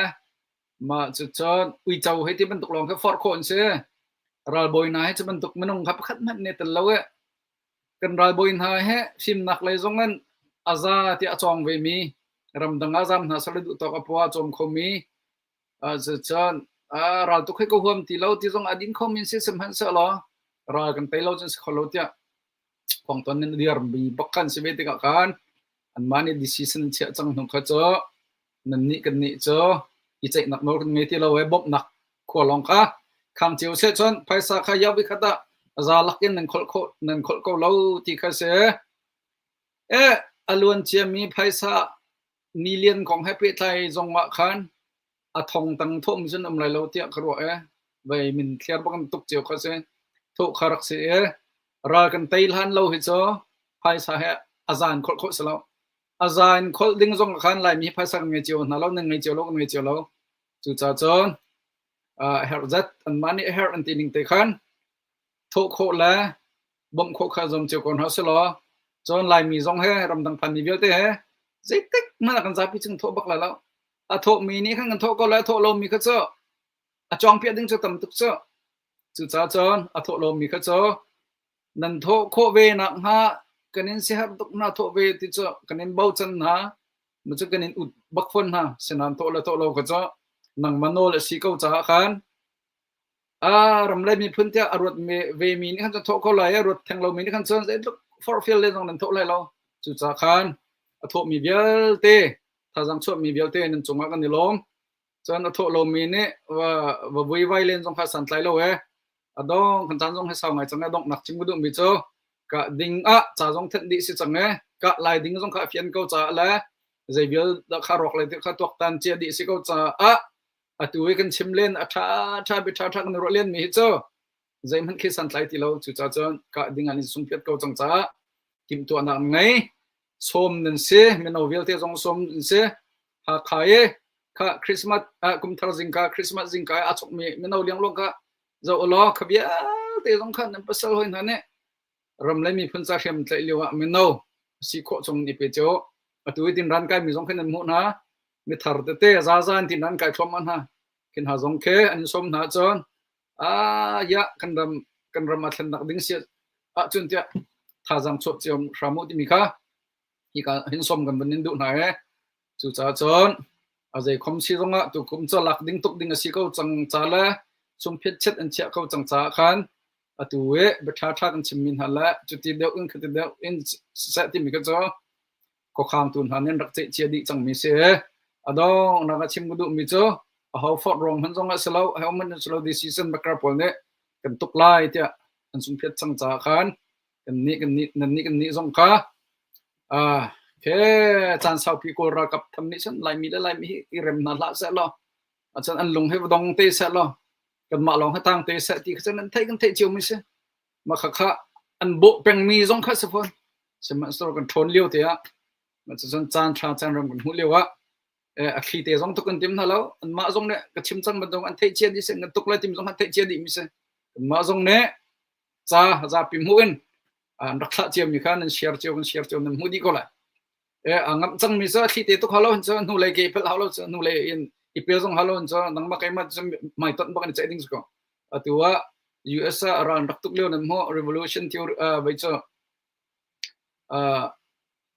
mah cucun uico hei ti bantuk lawng kha forh khawh an si. Ralbawi hna hi cu bantuk minung kha pakhat hmanh nih tel lo i kan ralbawi hna hi fimnak lei zong in a za tiah a cawng vemi ramdang ah zam hna sal duh tawk a pua a cawm khomi cucun raltuk hi ka huam ti lo ti zong a din khomi si sihmanhsehlaw ral kan tei lo cun si kho lo tiah khuangton in a dirmi bak kan si ve tikah khan anmah nih decision an chiah cang hnu kha cu nannih kannih cu i ceihnak nawl kan ngei ti lo e bawmhnak khua lawng kha khang cio seh cun phaisa kha yau khat ah a za lak in nan kholh khawh nan kholh ko lo ti kha si e a luan ciami phaisa million kong he pehtlai zong ah khan a thong tang thawm cun um lai lo tiah ka ruah e vei min thliar bak tuk cio kha si thawh kha rak si e ral kan tei hlan lo hi cu phaisa he a zan kholh khawh si lo. A za in kholh ding zong khan Laimi hi phaisa kan ngei cio hna lo, nan ngei cio lo, kan ngei cio lo. Cucaah cun a herh zat anmah nih a herh an ti ning te khan thawh khawh le bawmh khawh kha zuam cio ko hna selaw cun Laimi zong he ramdang phanmi vialte he zeitik hmanh ah kan zapi cung thawh bak lai lo. A thawhmi nih khan kan thawh ko lai, a thawh lomi kha cu a cawngpiah ding cu tam tuk cu. Cucaah cun a thawh lomi kha cu nan thawh khawh ve nakhnga kan in siaherh tuk hna thawh ve ti cu kan in bochan hna ma cu kan in ut bak fawn hna sinan thawh le thawh lo kha cu nangmah nawl a si ko caah khan a ram le miphun tiah a ruat ve mi nih khan cun thawh ko lai a ruat theng lomi nih khan cun zeitluk forhfial le zong nan thawh lai lo cucaah khan a thawhmi vialte thazaang chuahmi vialte nan cungah kan i lawm Cun a thawh lomi nih va va vuivai len zong kha santlai lo ee. A dong kan caan zong hi sau ngai cang ee. Donghnak chim ka duhmi cu kah ding ah ca zong thenh dih si cang ee. Kah lai ding zong kha a fian ko caah le zei vial dah kha rawk lai ti kha tuaktan cia dih si ko caah atu i kan chim len a ṭha ṭha bia ṭha ṭha kan ruah len mi hi cu zeihmanh khi santlai ti lo. Cucaah cun kah ding an in sungpiat ko cang caah timhtuahnak an ngei. Sawm nan si, mino vialte zong sawm nan si. Hakha i kha Christmas ah kumthar zingka Christmas zingka i aa chokmi mino liangluang kha zoh ulaw kha vialte zong kha nan pasal hoi hna nih ram le miphun ca hriam tlaih lio ah mino si khawh chung i pe cio. Atu i tin ran kai mi zong khin nan hmuh hna. Mithar tete zaza in tin ran kai thluahmah hna. Khin hna zong khi an sawm hna cun ah ya kan ram kan ram a thlennak ding si ahcun tiah thazaang chuah cio hram u timi kha hika hin som kan van in duh hna he cucaah cun a zei khom si zongah tu kum cu lak ding tuk ding a si ko cang ca le sungphiat chet an chiah ko cang caah khan atu i bia ṭha ṭha kan chimmi hna le cuti deuh in khati deuh in seh timi kha cu khuakhangtu hna nih an rak ceih cia dih cangmi si. A donghnak ah chim ka duhmi cu aho forh ruang hmanh zong ah si lo, aho hmanh si lo decision maker pawl nih kan tuk lai tiah an sungphiat cang caah khan kannih kannih nannih kannih zong kha ah ke caan saupi Kawl ralkap tham nih cun Laimi le Laimi hi i rem hna hlah seh law acun an lung hi va dong te seh law kanmah lawng hi tang te seh ti kha cun an theih kan theih cio mi si. Mah khakha an bawh pengmi zong kha si fawn. Sihmanhsehlaw kan ṭhawn lio te ah cucun caan ṭha caan ram kan hmuh lio ah a thli te zong tuk kan tim hna lo. Anmah zong nih ka chim cang bantuk an theih cia dih si, kan tuk lai tim zong an theih cia dih mi si. Kanmah zong nih ca zapi hmuh in an rak thlah cio mi kha nan share cio kan share cio nan hmuh dih ko lai. A ngamh cangmi cu a thli te tuk hau lo cu hnulei ke i pelh hau lo cu hnulei in i pel zong hau lo cu nangmah keimah cu hmaitonh bak in i ceih ding si ko. Atu ah US ah ral an rak tuk lio nan hmuh revolution theory vai cu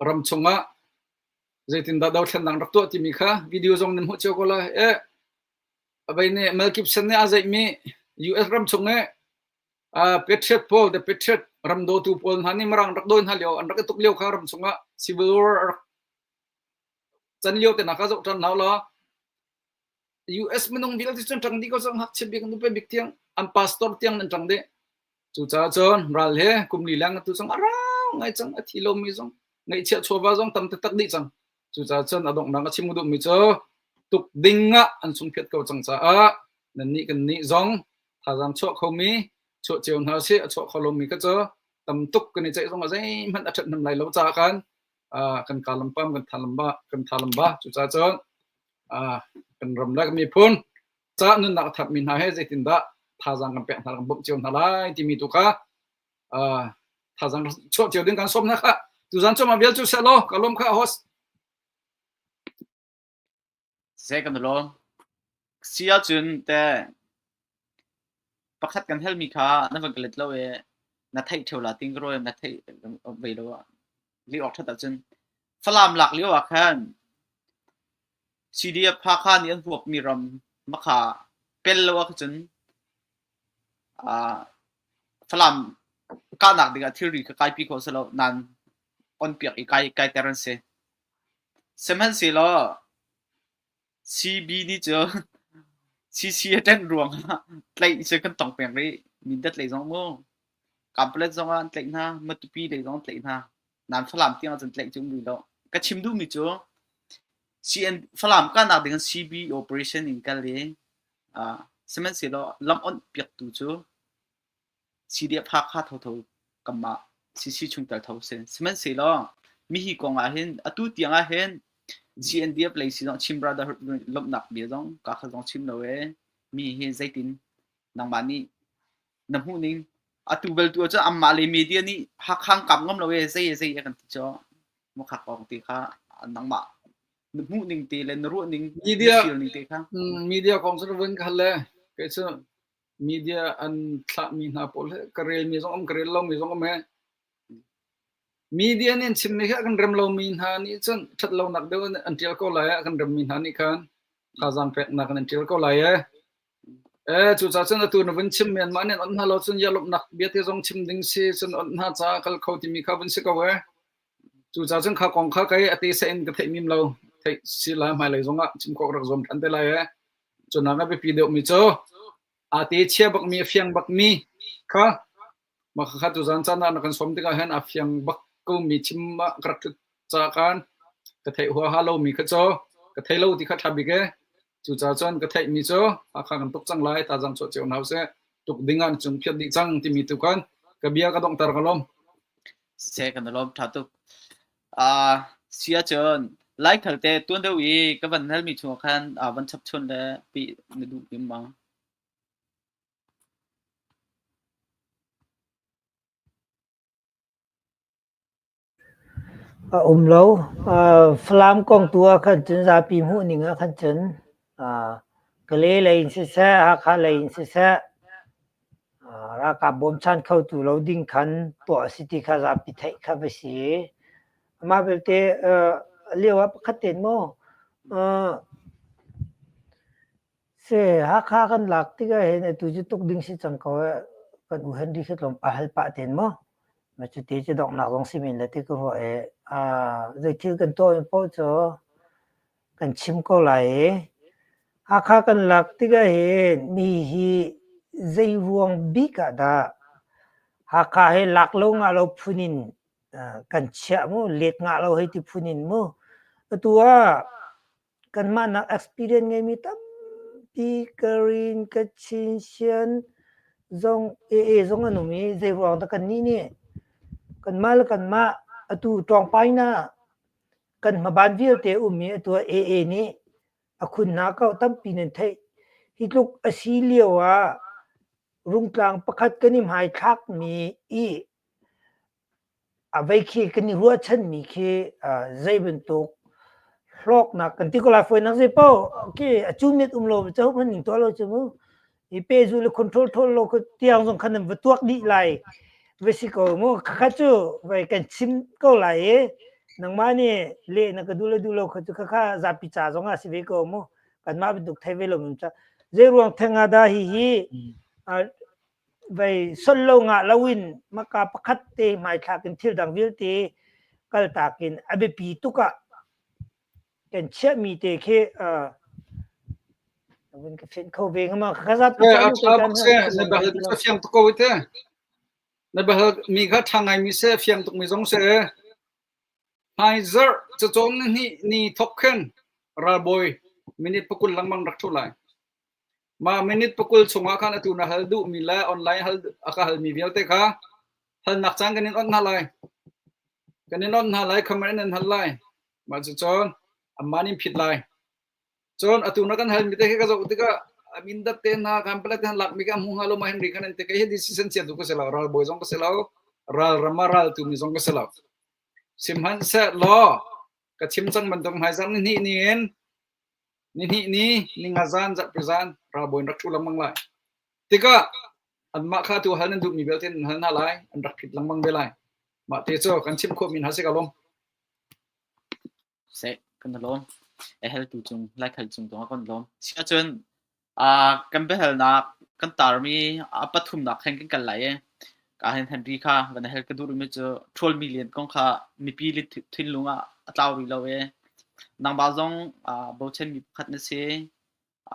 ram chungah zeitindah dothlennak rak tuah timi kha video zong nan hmuh cio ko lai. Eh vai nih Mel Gibson nih a zeihmi US ram chung i Patriot pawl the Patriot ram dawtu pawl hna nih Mirang rak dawi hna lio an rak i tuk lio kha ram chungah civil war a rak can lio te hna kha zoh ṭhan hna law US minung vialte cun ṭang dih ko cang ngakchia bik nupi bik tiang an pastor tiang nan ṭang dih cucaah cun ral he kum li leng atu cang a rau ngai cang a thi lomi zong ngaihchiah chawva zong tam taktak dih cang cucaah cun a donghnak a chim duhmi cu tuk ding ah an sungphiat ko cang caah nannih kannih zong thazaang chuah khomi chuah cio hna sih a chuah kho lomi kha cu tam tuk kan i ceih zong ah zeihmanh a ṭhathnem lai lo caah khan kan ka lampam kan tha lamba kan tha lamba cucaah cun kan ram le kan miphun ca nunnak a thapmi hna he zeitindah thazaang kan pek hna kan bawmh cio hna lai timi tu kha thazaang chuah cio ding kan sawm hna kha tuzan cu ma vial cu seh law ka lawm kha host Seh kan lawm. Si ahcun te pakhat kan helmi kha na van ka let lo i na theih ṭheo la ting ka ruai na theih ve lo ah li awk ṭhat ahcun Falam lak lio ah khan CDF Hakha nih an huapmi ram makha pel lo ah cun Falam kahnak dingah thilri kha kaipi khawh si lo nain on piak i kai kaiter an si. Sihmanhsehlaw CB nih cun CC a ṭanh ruangah tlaih cu kan tong peng rih. Mindat lei zong mu, Kanpalet zongah an tlaih hna, Matupi lei zong an tlaih hna. Nain Falam tiang ahcun tlaih cu um rih lo. Ka chim duhmi cu CN Falam kahnak ding in CB operation in kal i uh, sihmanhsehlaw lam onh piaktu cu CDF Hakha thotho kamah CC chungtel tho si. Sihmanhsehlaw Mihi kong ah hin atu tiang ah hin CNDF lei si zong Chin Brotherhood lawmhnak bia zong ka kha zong chim lo e. Mi hi zeitin nangmah nih na hmuh ning atu bel tu cu anmah le media nih Hakha kap ngam lo e zei zei kan ti cho mukha kong ti kha nangmah na hmuh ning te le na ruah ning media na feel ning te kha media kong cu vun khal le kei cu media an thlah mi hna pawl he ka rel mi zong um ka rel lo mi zong um he Media nih an chimmi khi a kan rem lomi hna nih cun ṭhat lonak deuh in an ṭial ko lai a kan remmi hna nih khan thazaang peknak in an ṭial ko lai ee. Ee cucaah cun atu na vun chim mi anmah nih an onh hna lo cun lawmhnak biate zong chim ding si cun onh hna caah kal kho timi kha vun si ko ee. Cucaah cun kha kong kha kei a te seh in ka theih mim lo theih si lai hmailei zongah chim khawh rak zuam ṭhan te lai ee. Cunak a biapi deuhmi cu aa te chia bakmi a fiang bakmi kha Mah khakha tuzaan caan ah na kan sawm tikah hin a fiang bak komi chim ah ka rak ṭhut caah khan ka theih huaha lomi kha cu ka thei lo ti kha ṭha bik ee. Cucaah cun ka theihmi cu Hakha kan tuk cang lai, thazaang chuah cio hna usih. Tuk ding ah na cung phiat dih cang timi tu khan ka bia ka donghter ka lawm. Siseh kan i lawm ṭha tuk. Uh, si ahcun Laikhal te tuan deuh i ka van halmi chungah khan uh, van chapchun le pi na duh nim ma? A um lo. Falam kong tu ah khan cun zapi hmuhning ah khan cun Kalay lei in siseh, Hakha lei in siseh, ralkap bawmchan khotu lo ding khan tuah a si ti kha zapi theih kha va si. Amah belte a lio ah pakhat tein maw Si, Hakha kan lak tikah hin atu cu tuk ding si cang ko eh. Kan u Henry khi tlawmpal hal pah ten maw? Ma cuti cu donghnak zong si men le ti ka ruah i ah zeithil kan tuah mi paoh cu kan chim ko lai i Hakha kan lak tikah hin mi hi zei ruang bik ah dah Hakha hi lak lo ngah lo phun in kan chiah mu, let ngah lo hei ti phun in mu. Atu ah Kanmah nak experience ngeimi tampi Karen, Kachin, Shan zong AA zong an um i zeiruang dah kannih nih kanmah le kanmah atu ṭawngpai na kan hmaban vialte um i atu ah AA nih a khun hna ko tampi nan theih. Hi tluk a si lio ah rungtlang pakhat kan i hmaithlakmi i A vei khi kan i ruahchanmi khi zei bantuk hlawknak kan ti ko lai fawinak zei paoh khi a cumet um lo cauk hman ning tuah lo cu mu. I pehzul le control thawl lo tiang zong khan nan va tuak dih lai va si ko mu. Khakha cu vai kan chim ko lai i nangmah nih leh na ka duh le duh lo kha cu khakha zapi ca zong ah si ve ko mu. Kanmah bantuk thei ve lo mun ca. Zei ruang theng ah dah hihi vei sol lo ngah loin maka pakhat te hmaithlak in thil dang vialte kaltak in a biapi tuk ah kan chiahmi te khi vun ka fenh kho ve ngama ka zat Eh, a ṭha bak se na bahal ka fiang tuk ko te na bahal mi kha ṭha ngai mi se fiang tuk mi zong se hmai zarh cacawn ni ni thok khin ralbawi minute pakul lengmang rak ṭhu lai Mah minute pakul chungah khan atu na hal duhmi le online hal a ka halmi vialte kha halnak caan kan in onh hna lai. Kan in onh hna lai, khamar in an hal lai. Mah cucun amah nih phit lai. Cun atu na kan halmi te khi ka zoh tikah a min dat te hna kan palet han lakmi ka hmu hnga lo ma Henry khan an te kai hi decision chia tu ka si lo ralbawi zong ka si lo ral ram ah ral tu mi zong ka si lo sihmanhsehlaw ka chim cang bantuk hmaizarh ni hnih ni in Nihnih ni, ninga zan, zarhpi zan ralbawi in rak ṭhu lengmang lai. Tikah anmah kha tu hal nan duhmi vialte nan hal hna lai, an rak phit lengmang ve lai. Mah te cu kan chimh khawhmi hna si ka lawm. Seh, kan lawm. A heltu cung, laikhal cung zong ah kan lawm. Siahcun uh, kan biahalnak kan tarmi a pathumnak khan kan kal lai i ka hin Henry kha van hel ka duh rihmi cu ṭhual million kong kha mipi thinlung ah a tlau rih lo i nangmah zong uh, bochanmi pakhat na si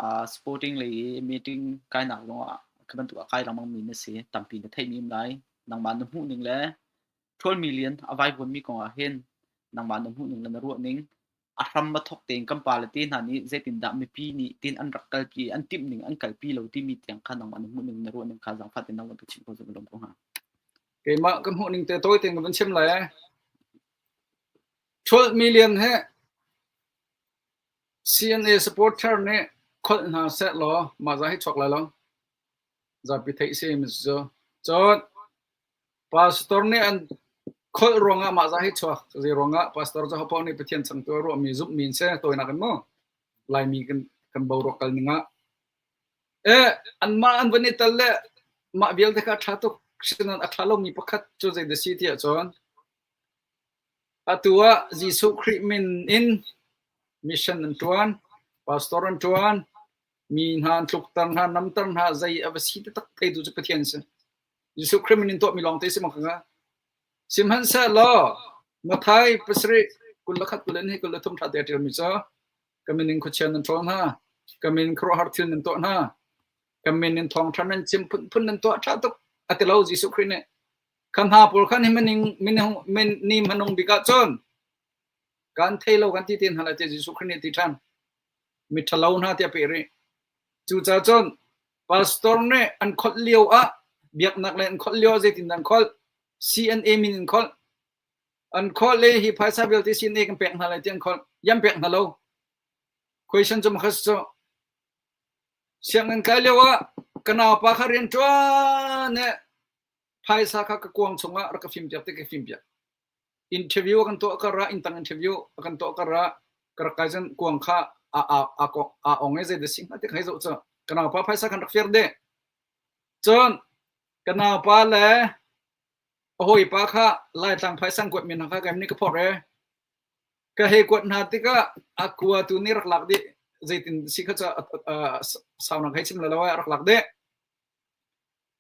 uh, sporting lei i meeting kainak zong ah ka bantuk a kai lengmang mi na si tampi na theihmi um lai nangmah na hmuh ning le ṭhual million a vaivuanmi kong ah hin nangmah na hmuh ning le na ruah ning a hram a thawk tein kan pale te hna nih zeitindah mipi nih tin an rak kalpi an timh ning an kalpi lo timi tiang kha nangmah na hmuh ning na ruah ning kha zaangfah tein nang ka chim ko lom ko hnga. Keimah ka hmuh ning te tawi tein ka van chim lai. 12 million he CNA supporter nih kholh hna seh law mah za hi chuak lai lo. Zapi theih si mi cu. Cun pastor nih an kholh ruangah mah za hi chuak. Zei ruangah pastor cu hopaoh nih Pathian changtu a ruahmi zumhmi an si. Tawinak in mu. Laimi kan kan boruak kal ning ah. Eh anmah an van i tel le mah vialte kha a ṭha tuk. Sinain a ṭha lomi pakhat cu zei dah si ti ahcun atu ah Jesuh Khrih min in mission an ṭuan, pastor an ṭuan, mi hna an tlukter hna, namter hna, zei a va si taktak theitu cu Pathian si. Jesuh Khrih min in tuahmi lawngte si maw kha? Sihmanhsehlaw Matthai pasarih 21 20 23 ṭha te a ṭialmi cu ka min in khuachia nan ṭhawl hna, ka min in khuaruahhar thil nan tuah hna, ka min in thawngṭha nan chim phunphun nan tuah ṭha tuk a ti lo Jesuh Khrih nih. Kha hna pawl khan hi maning min ni hmanung bik ah cun kan thei lo kan ti te hna lai tiah Jesuh Khrih nih a ti ṭhan. Mi ṭhalo hna tiah peh rih. Cucaah cun pastor nih an kholh lio ah biaknak le an kholh lio ah zeitin an kholh? CNA min in kholh. An kholh le hi phaisa vialte CNA kan pek hna lai ti an kholh. Yam pek hna lo. Question cu makhas cu sianginn kai lio ah ka naupa kha rian ṭuan eh phaisa kha ka kuang chungah rak ka fim piak ti ka fim piak. Interview kan tuah kar ah intang interview kan tuah kar ah ka rak kai cun kuang kha a a a a ong i zei dah si hnga ti ka hei zoh cu ka naupa phaisa kan rak fir deh. Cun ka naupa le a hawipa kha Laitlang phaisa an kuat mi hna kha kaim nih ka phorh i ka hei kuat hna tikah a kua tu nih rak lak dih zeitin si kha cu saunak hei chim lo lo rak lak dih.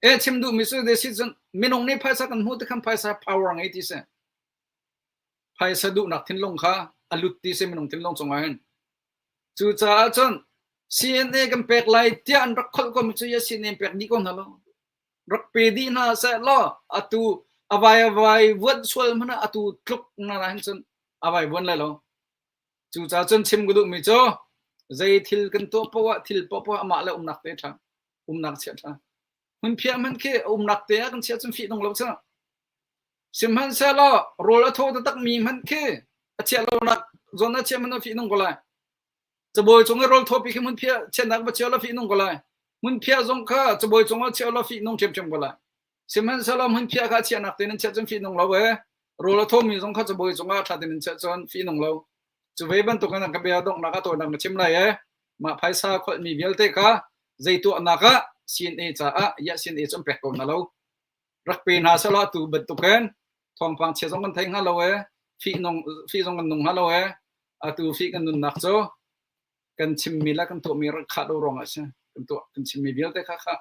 E chim duhmi cu de si cun minung nih phaisa kan hmuh tikhan phaisa power ngei ti si. Phaisa duhnak thinlung kha a lut ti si minung thinlung cungah hin. Cucaah cun CNA kan pek lai tiah an rak kholh ko mi cu ya CNA pek dih ko hna lo. Rak pe dih hna seh law atu avai avai vuan sual hmanh ah atu tluk na na hin cun avai vuan lai lo. Cucaah cun chim ka duhmi cu zei thil kan tuah poah ah thil poah amah le umnak te ṭha. Umnak chia ṭha. Hmunphiah hmanh khi umnak te ah kan chiah cun fih nung lo cu. Sihmanhsehlaw rawl a thaw taktak mi hmanh khi a chiah lonak zawn ah chiah hmanh a fih nung ko lai. Cabuai cung i rawl thawpi khi hmunphiah chiahnak va chia law fih nung ko lai. Hmunphiah zong kha cabuai cung ah chia law fih nung ṭhiamṭhiam ko lai. Sihmanhsehlaw hmunphiah kha chiahnak te nan chiah cun fih nung lo ee. Rawl a thawmi zong kha cabuai cung ah ṭha tein nan chiah cun fih nung lo. Cu ve bantukin ka bia donghnak ah tawinak na chim lai ee. Mah phaisa kholhmi vialte kha zei tuahnak ah CNA caah ya CNA cu an pek ko hna lo. Rak pe hna selaw atu bantukin thawngpang chia zong kan thei hnga lo ee. Fih nung fih zong kan nung hnga lo ee. Atu fih kan nunnak cu kan chimmi le kan tuahmi rak khah lo ruangah a si. Kan tuah kan chimmi vialte kha kha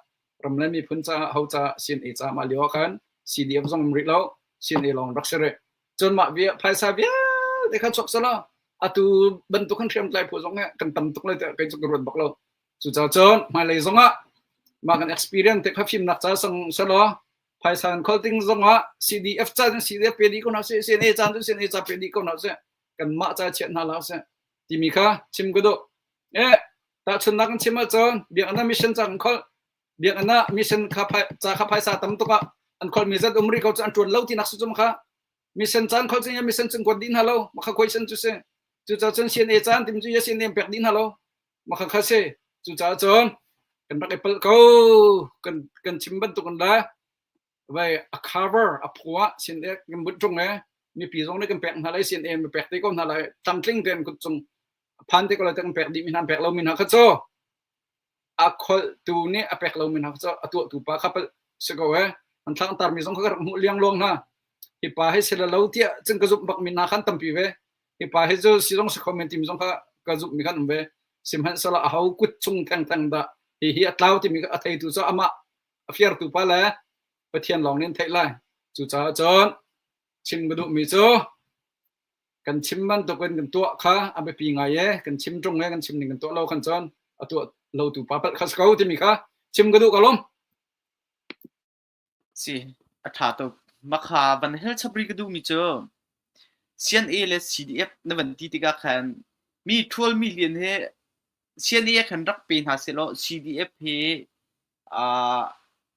ram le miphun caah ho caah CNA caah mah lio ah khan CDF zong um rih lo CNA lawng rak si rih. Cun mah via phaisa vialte kha chuak selaw atu bantuk kan hriamtlai phu zong hi kan tam tuk lai tiah kei cu ka ruat bak lo. Cucaah cun hmailei zongah mah kan experience te kha fimnak ca sang selaw phaisa kan khol ting zongah CDF ca cun CDF pe dih ko hna sih CNA ca cun CNA ca pe dih ko hna sih kanmah ca chiah hna hlah sih timi kha chim ka duh. Eh tahchunnak kan chim ahcun biakinn ah mission ca kan kholh biakinn ah mission kha ca kha phaisa tam tuk ah an kholmi zat um rih ko cu an ṭuan lo tinak si cu kha mission caan khol cun mission cun kuat dih hna lo makha question cu si cucaah cun CNA caan tim cu ya CNA pek dih hna lo makha kha si cucaah cun kan rak i palh ko kan kan chim bantuk in le vai a cover a phuah CNA kan but ṭung e mipi zong nih kan pek hna lai CNA mi pek te ko hna lai tlamtling tein kut cung phan te ko lai te kan pek dih mi hna pek lo mi hna kha cu a kholhtu nih a pek lomi hna cu a tuahtu pa kha palh si ko ee. An thlangtarmi zong kha ka rak hmuh liangluang hna. Hi pa hi si lo tiah cun ka zumh bakmi hna khan tampi ve. Hi pa hi cu si zong si kho men timi zong kha ka zumhmi khan um ve. Sihmanhsehlaw aho kut chung thengtheng dah hi hi a tlau timi a theitu cu amah a fiartu pa le Pathian lawng nih an theih lai. Cucaah cun chim ka duhmi cu kan chim bantukin kan tuah kha a biapi ngai e kan chim ṭung e kan chim ning kan tuah lo khan cun a tuah lotu pa palh kha si ko timi kha chim ka duh ka lawm. Si, a ṭha tuk. Makha van hel chap rih ka duhmi cu CNA le CDF na van ti tikah khan mi ṭhual mi lian he CNA khan rak pe hna sehlaw CDF he uh,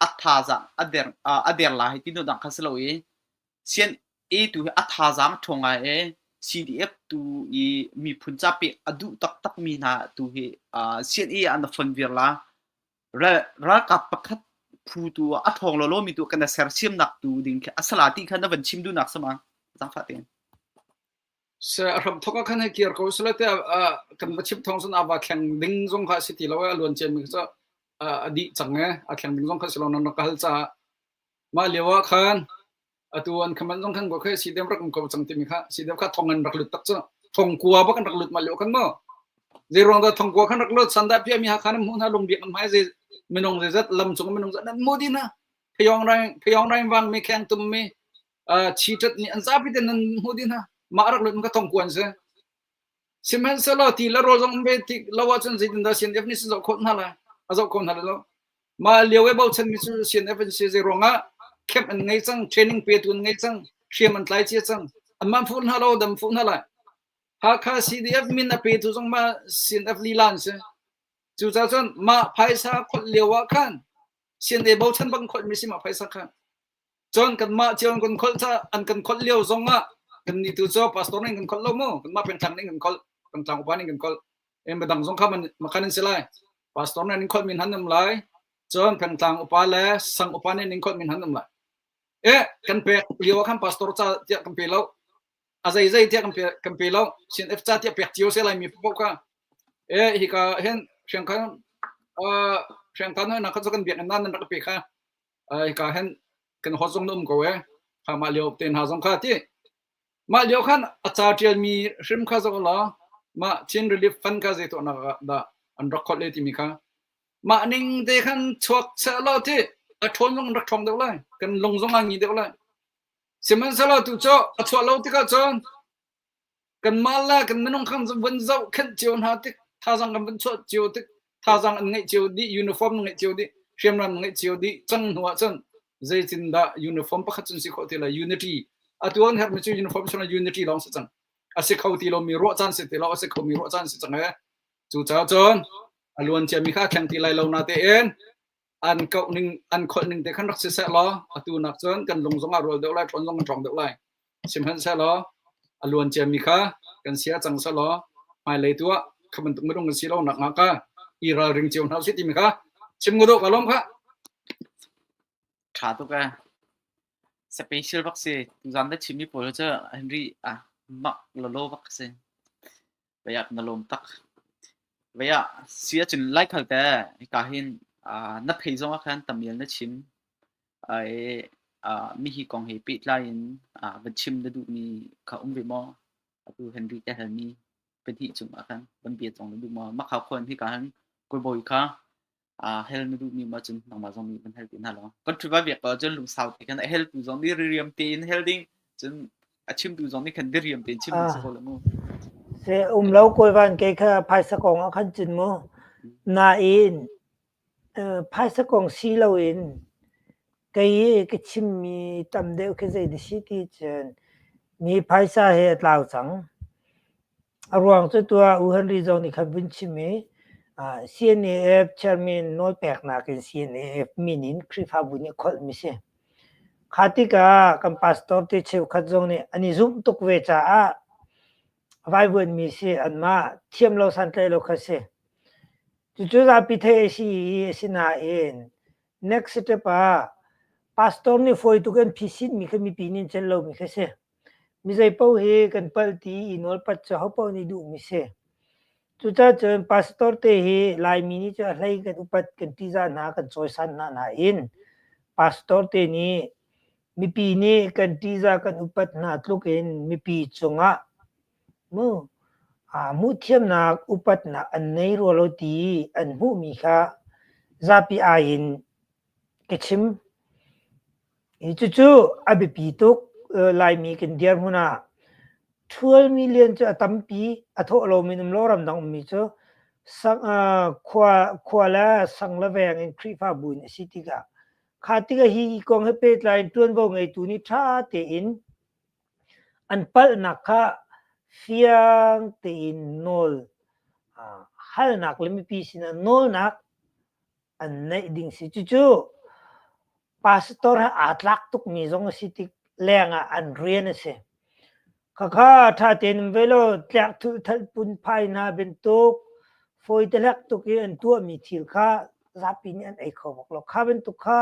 a thazaang a der uh, a der la hei ti nu dang kha si lo i CNA tu hi a thazaang a ṭhawng ngai i. CDF tu i miphun ca pek a duh taktakmi hna tu hi CNA ah na fon vir la. Ralkap pakhat phu tu ah a ṭhawng lawlaw mi tu kan sersiamnak tu ding khi a sala ti kha na van chim duhnak sama zaangfah tein. Se a hram thok ah khan hei kir ko sila te kan va chim thong cun a va thleng ding zong kha si ti lo a luan ciami cu a dih cang e a thleng ding zong kha si lo nan rak ka hal caah mah lio ah khan atu an khaman zong khan ko khe si dem rak um ko cang timi kha si dem kha thong an rak lut tak cu thong kua bak an rak lut mah lio khan mo zei ruang dah thong kua khan rak lut sanda pia mi ha khan hmu hna lung biak an hmai zei minung zei zat lam cung minung zat nan mu din ha phayong rain phayong rain wang mi kheng tum mi cheated nih an zapi te nan hmu dih hna mah rak lut ka thong kuan si sihmanhsehlaw ti le rawl zong um ve ti lo ahcun zeitindah CNF nih sin zoh khawh hna lai a zoh kho hna lo mah lio e bochan mi cu CNF an si zei ruangah camp an ngei cang training petu an ngei cang hriam an tlai cia cang an fuh hna lo dam fuh hna lai Hakha CDF min a petu zong mah CNF lila an si cucaah cun mah phaisa kholh lio ah khan CNA bochan bang kholh mi si mah phaisa khan Cun kanmah cio an kan kholh caah an kan kholh lio zongah kannih tu cu pastor nih kan kholh lo mu kanmah pengtlang nih kan kholh pengtlang upa nih kan kholh e midang zong kha makhan an si lai pastor nih an kholh min han um lai cun pengtlang upa le sang upa nih an kholh min han um lai e kan pek lio ah khan pastor ca tiah kan pe lo a zei zei tiah kan pe kan pe lo CNF ca tiah pek cio se lai mi paoh kha e hika hin hriangkhan uh hriangkhan na kha cu kan biakinn nan rak pe kha hika hin kan hot zong na um ko e kha mah lio te hna zong kha ti mah lio khan a ca tial mi hrim kha zoh law mah Chin Relief Fund kha zei tuahnak dah an rak khot le timi kha mah ning te khan chuak seh law ti a ṭhawn zong an rak ṭhawng deuh lai kan lung zong a ngi deuh lai sihmanhsehlaw tu cu a chuah lo tikah cun Kanmah le kan minung khan vun zohkhenh cio hna tik thazaang kan vun chuah cio tik thazaang an ngeih cio dih uniform ngeih cio dih hriamnam ngeih cio dih cang hnu ahcun zeitindah uniform pakhat cun si khawh ti lai unity atu an herhmi cu uniform chungah unity lawng si cang a si kho ti lomi ruah caan si ti lo a si khomi ruah caan si cang ee cucaah cun a luan ciami kha a thleng ti lai lo na tein an koh ning an kholh ning te khan rak si seh law atu nak cun kan lung zong ah rual deuh lai ṭhawn zong kan ṭhawng deuh lai sihmanhsehlaw a luan ciami kha kan sia cang seh law hmailei tu ah kha bantuk minung kan si lo nak hnga ka i ralring cio hna usih timi kha chim ngu dawh ka lawm kha Ṭha tuk ee. Special bak si. Tuzaan na chimmi pawl cu Henry ah mak lawlaw bak si. Vei na lawm tak. Vei ah si ahcun Laikhal te hika hin na phei zong ah khan tamial na chim. I mihi kong he pehtlai in van chim na duhmi kha um ve maw? Atu Henry te halmi pahnih cung ah khan van bia cong na duh maw? Makhau khuan hika hin Kawi kha hel na duhmi ma cun nangmah zong nih van hel te hna law kan ṭhuva biak ko cun lungsau te khan a heltu zong nih ririam tein hel ding cun a chimtu zong nih khan diriam tein chim ding si ko lo mu Se um lo kawi van ke kha phaisa kong ah khan cun mu nain phaisa kong si loin kei ka chimmi tam deuh khi zei dah si ti cun mi phaisa he a tlau cang A ruang cu tuah U Henry zong nih khan vun chim i CNAF chairman nawlpeknak in CNAF min in Khrihfabu nih kholhmi si. Kha tikah kan pastor te cheukhat zong nih an i zumh tuk ve caah vaivuanmi si anmah thiam lo santlaih lo kha si. Cucu zapi theih a si i asinain next step ah pastor nih fawi tuk in phisinmi kha mipi nih an celh lomi kha si. Mi zeipaoh hi kan palh ti i nawlpat cu ahopaoh nih duhmi si. Cucaah cun pastor te hi Laimi nih cun a hlei kan upat kan ṭihzah hna kan cawisan hna nain pastor te nih mipi nih kan ṭihzah kan upat hna tluk in mipi cungah mu hmuhthiamnak upatnak an nei rua lo ti an hmuhmi kha zapi ai in ka chim. Hi cucu a biapi tuk. Laimi kan dirhmun ah ṭhual million cu a tampi a thawh lomi um lo ramdang ummi cu sang, khua, khua le sang le veng in Khrihfabu in a si tikah kha tikah hi kong he pehtlai in ṭuanvo ngeitu nih ṭha tein an palhnak kha fiang tein nawl halnak le mipi sinah nawlnak an neih ding si. Cucu pastor he aa tlak tukmi zong a si tik lengah an rian a si. Khakha ṭha tein um ve law tlek thulh pun phai hna bantuk fawi tehlek tuk i an tuahmi thil kha zapi nih an ei kho bak lo. Kha bantuk kha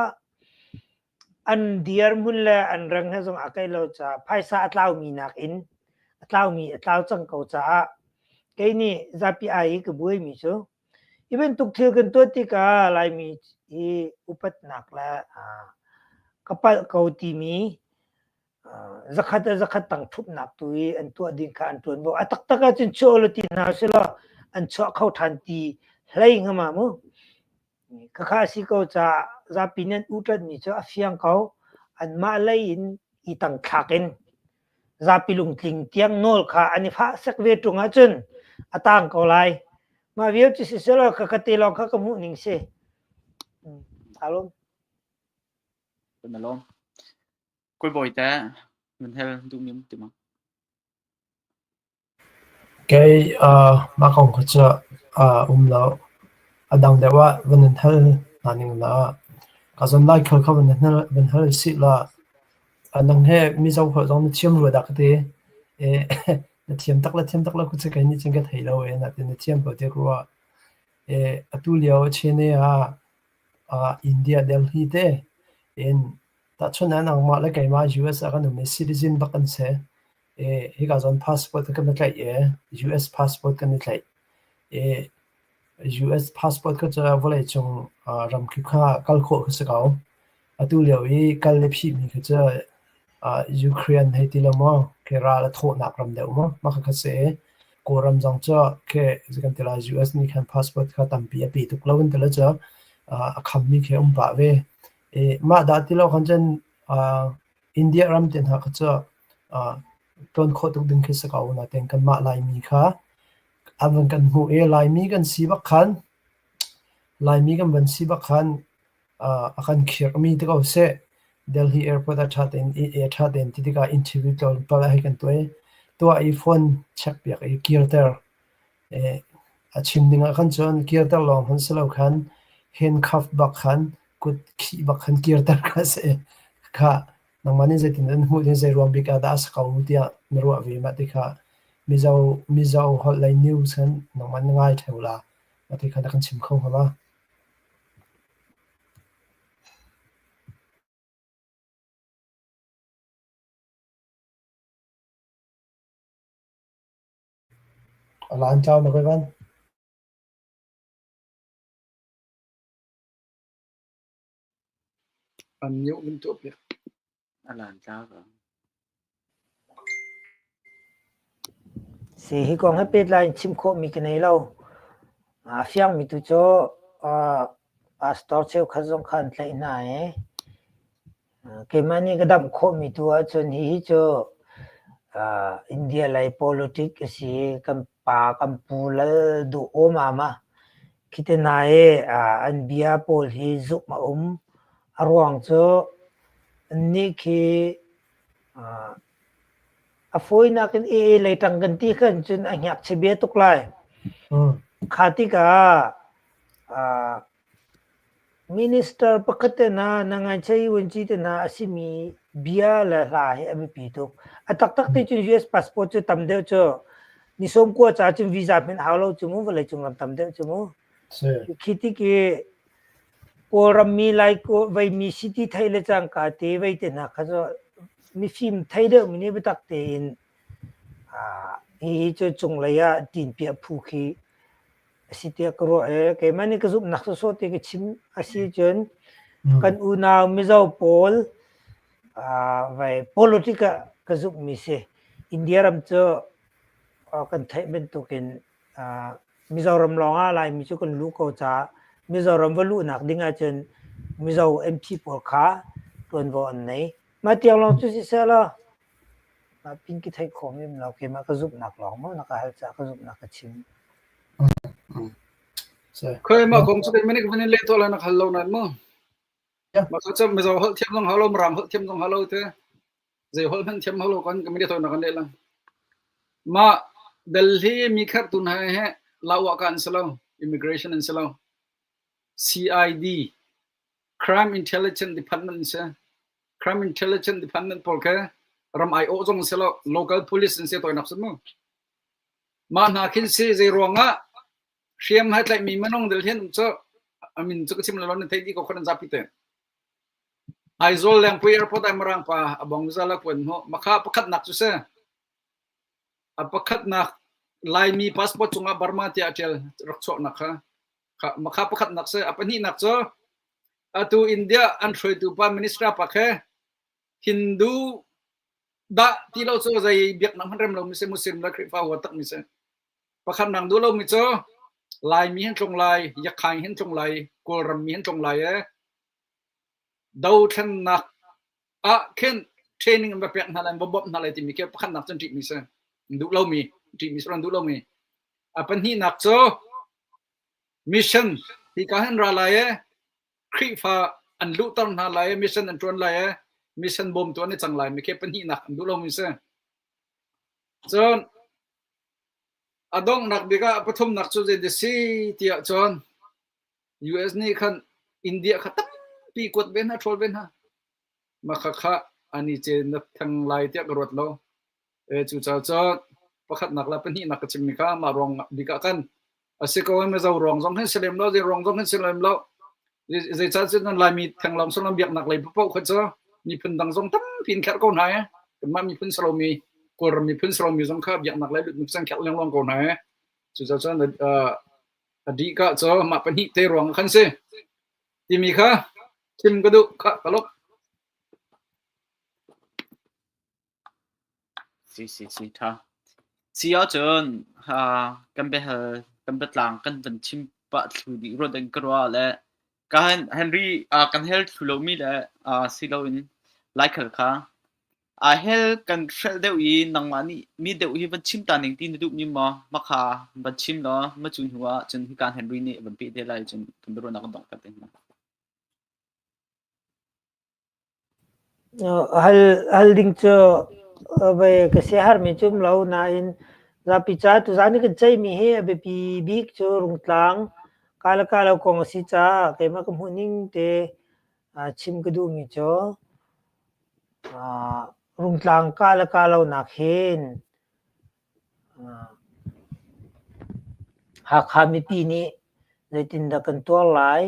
an dirhmun le an reng he zong aa keih lo caah phaisa a tlaumi nakin a tlaumi a tlau cang ko caah kei nih zapi ai i ka buaimi cu hi bantuk thil kan tuah tikah Laimi hi upatnak le ka palh ko timi zakhat le zakhat tang ṭhupnak tu i an tuah ding kha an ṭuanvo. A taktak ahcun chuah ulaw ti hna usih an chuah kho ṭhan ti hlei hnga ma mu. Khakha a si ko caah zapi nih an uṭanmi cu a fiang ko. Anmah lei in i tangthlak in zapi lungtling tiang nawl kha an i fah sek ve ṭung ahcun a tang ko lai. Mah vial cu siselaw khakha te lawng kha ka hmuh ning si. Aa lawm. Kan lawm. Kawi bawi te nan hel duhmi um ti ma? Kei mah kong kha cu um lo. A dang deuh ah van in hal hna ning law ka zawn lai khal kha van hal sih law nang he Mizo holh zong na thiam rua dah ka ti. Na thiam tak le thiam tak lo ku cu kei nih cun ka thei lo e natin na thiam ko tiah ka ruah. Atu lio Chennai ah India Delhi te in Tahchunh ah nangmah le keimah US ah kan um i citizen bak kan si. I hika zawn passport kan i tlaih i US passport kan i tlaih. I US passport kha cu vawleicung ramkip kha kal khawh kha si ko. Atu lio i kal le phihmi kha cu Ukraine hei ti lo maw, khi ral a thawhnak ram deuh maw, mah kha kha si i Kawlram zong cu khi kan ti lai US nih khan passport kha tampi a pe tuk lo kan ti lo cu a khammi khi a um pah ve. Mah dah ti lo khan cun India ram te hna kha cu tlawn khawh tuk ding khi si ko. Nain kanmah Laimi kha an van kan hmuh i Laimi kan si bak khan Laimi kan van si bak khan a kan khirhmi ti ko seh. Delhi airport ah ṭha tein ṭha tein ti tikah interview tlawmpal a hei kan tuah i tuah i phone check piak i kirter. A chim ning ah khan cun kirter lawng hmanh si lo khan handcuff bak khan kut khih bak khan kirter kha a si. Khah nangmah nih zeitin an hmuh ding zei ruang bik ah dah a si ko tiah na ruah ve mah ti kha Mizo Mizo holh lei news khan nangmah na ngai ṭheo la. Mah ti kha na kan chim kho hnga ma? A lan tlau na koi van. An mute in tuah piak. A lan tlau ko. Si hi kong he pehtlai in chim khawhmi ka nei lo. A fiangmi tu cu pastor cheukhat zong kha an tlaih hna i Keimah nih ka damh khawhmi tu ahcun hihi cu India lei politic a si i kan pa kan pu lal duh awmam ah khi te hna i an bia pawl hi zumh a um. A ruang cu annih khi a fawinak in AA lei ṭang kan ti khan cun a ngakchia bia tuk lai. Kha tikah Minister pakhat te hna, na ngaichia i vuanci te hna a simi bia le hla hi a biapi tuk. A taktak ti cun US passport cu tam deuh cu ni 90 caah cun visa hmanh hau lo cu mu vawleicung ram tam deuh cu mu. Khi tik i Kawlram mi Lai veimi city thei le cangka te vei te hna kha cu mifim thei deuh mi nih biatak tein hihi cu cunglei ah tinpiah phu khi a si tiah ka ruah i keimah nih ka zumhnak sawsawh ti ka chim a si cun kan unau Mizo pawl vai politic ah ka zumhmi si. India ram cu kan theih bantukin Mizoram lawng ah Laimi cu kan luh ko caah Mizoram va luhnak ding ahcun Mizo MP pawl kha ṭuanvo an nei. Mah tiang lawng cu siseh law Mah pin ka theih khawh men lo keimah ka zumhnak lawng maw na ka hal caah ka zumhnak ka chim. Khoi mah kong cu kan manik van in leh tuah lai na hal lo nan mu. Mah cu Mizo holh thiam zong hau lo Mirang holh thiam zong hau lo te. Zei holh hmanh thiam hau lo kan kan mani na kan leh lang. Mah Delhi mi khat tun hai he lawa ka an si lo immigration an si lo. CID Crime Intelligence Department an si. Crime Intelligence Department pawl kha. Ram aiawh zong si lo, local police an si tawinak si mu. Mah hna khin si zei ruangah hriam hai tlaihmi minung del hin cu a min cu ka chim lo nan theih dih ko khan an zapi te. Aizawl Lengpui Airport ai Mirang pa a bong zala kuan hmu makha pakhatnak cu si. A pakhatnak Laimi passport cungah Burma tiah a ṭial rak chuahnak kha. Makha pakhatnak si. A pahnihnak cu atu India an hruaitu pa minister pa khe Hindu dah ti lo cu zei biaknak hmanh rem lomi si Muslim le Khrihfa huat takmi si. Pakhat nang duh lomi cu Laimi hin tlung lai, Yakhaing hin tlung lai, Kawlram mi hin tlung lai e. Dothlennak ah khin training an va pek hna lai, an va bawmh hna lai timi khi pakhatnak cun ṭihmi si. Duh lomi, ṭihmi si duh lomi. A pahnihnak cu mission hika hin ra lai e Khrihfa an luhter hna lai i mission an ṭuan lai i mission bawmtu an i cang lai mi khi pahnihnak an duh lomi si. Cun a donghnak bik ah pathumnak cu zei si tiah cun US nih khan India kha tampi kuat ve hna, ṭhawl ve hna. Mah khakha an i cen theng lai tiah ka ruat lo. E, cucaah cun pakhatnak le pahnihnak ka chimmi kha mah ruang bik ah khan a si ko Mizo ruang zong hin si lem lo, zei ruang zong hin si lem lo. Zeicah cun Laimi thenglawng sullam biaknak lei paoh kha cu miphun dang zong tampi in kherh ko hna i kanmah miphun si lomi Kawlram miphun si lomi zong kha biaknak lei lut san kherh lengluang ko hna i cucaah cun a dih ka cu mah pahnih te ruang khan si timi kha chim ka duh kha ka lop. Si si si ṭha. Si ahcun kan biahal kan biatlang kan van chim pah thlu dih rua ding ka ruah le ka Henry kan hel thlu lomi le si loin Laikhal kha aa hel kan hrelh deuh i nangmah nih mi deuh hi van chim ta ning ti na duhmi maw makha van chim law ma cu hnu ah cun hika Henry nih van peh te lai cun kan biaruahnak kan donghter te hna. Hal, hal ding cu vei ka siaherhmi cu um lo nain zapi ca tuzaan i kan ceihmi hi a biapi bik cu Rungtlang ka le ka lo kong a si caah keimah ka hmuhning te chim ka duhmi cu Rungtlang ka le ka lonak hin Hakha mipi nih zeitindah kan tuar lai?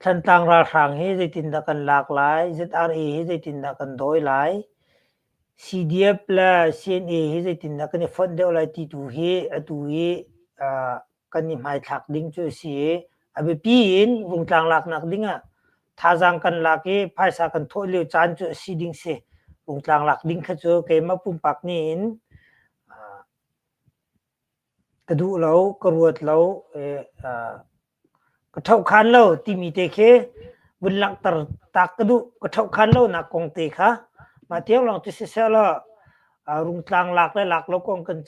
Thantlang ralhrang hi zeitindah kan lak lai? ZRA hi zeitindah kan dawi lai? CDF le CNA hi zeitindah kan i fonh deuh lai ti tu hi atu hi kan i hmaithlak ding cu a si i a biapi in Rungtlang laknak ding ah thazaang kan lak i phaisa kan thawh lio caan cu a si ding si. Rungtlang lak ding kha cu keimah pumpak nih in ka duh lo, ka ruat lo, Ka ṭhohkhan lo timi te khi vun langhter tak ka duh. Ka ṭhohkhan lonak kong te kha mah tiang lawng cu siseh law rungtlang lak le lak lo kong kan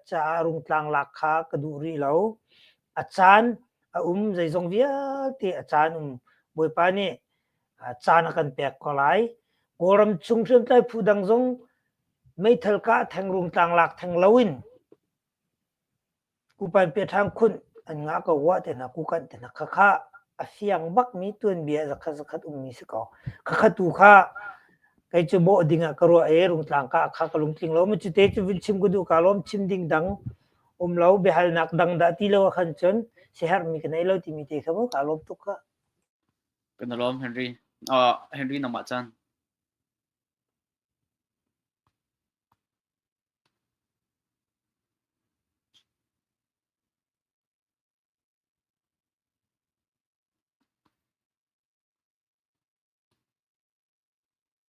caah rungtlang lak kha ka duh rih lo. A caan a um zeizong vialte a caan um. Bawipa nih caan a kan pek ko lai. Kawlram chung hriamtlai phu dang zong meithal kah theng rungtlang lak theng loin Kupan piaṭhang khunh an ngah ko rua te hna, kukanh te hna khakha a fiang bakmi tuanbia zakhat zakhat ummi si ko. Khakha tu kha kei cu bawh ding ah ka ruah i Rungtlang ka kha ka lungtling lo. Cu te cu vun chim ka duh ka lawm chim ding dang um lo biahalnak dang dah ti lo ahkhan cun siaherhmi ka nei lo timi te kha mu ka lawm tuk kha. Kan lawm Henry. Uh, Henry nangmah caan.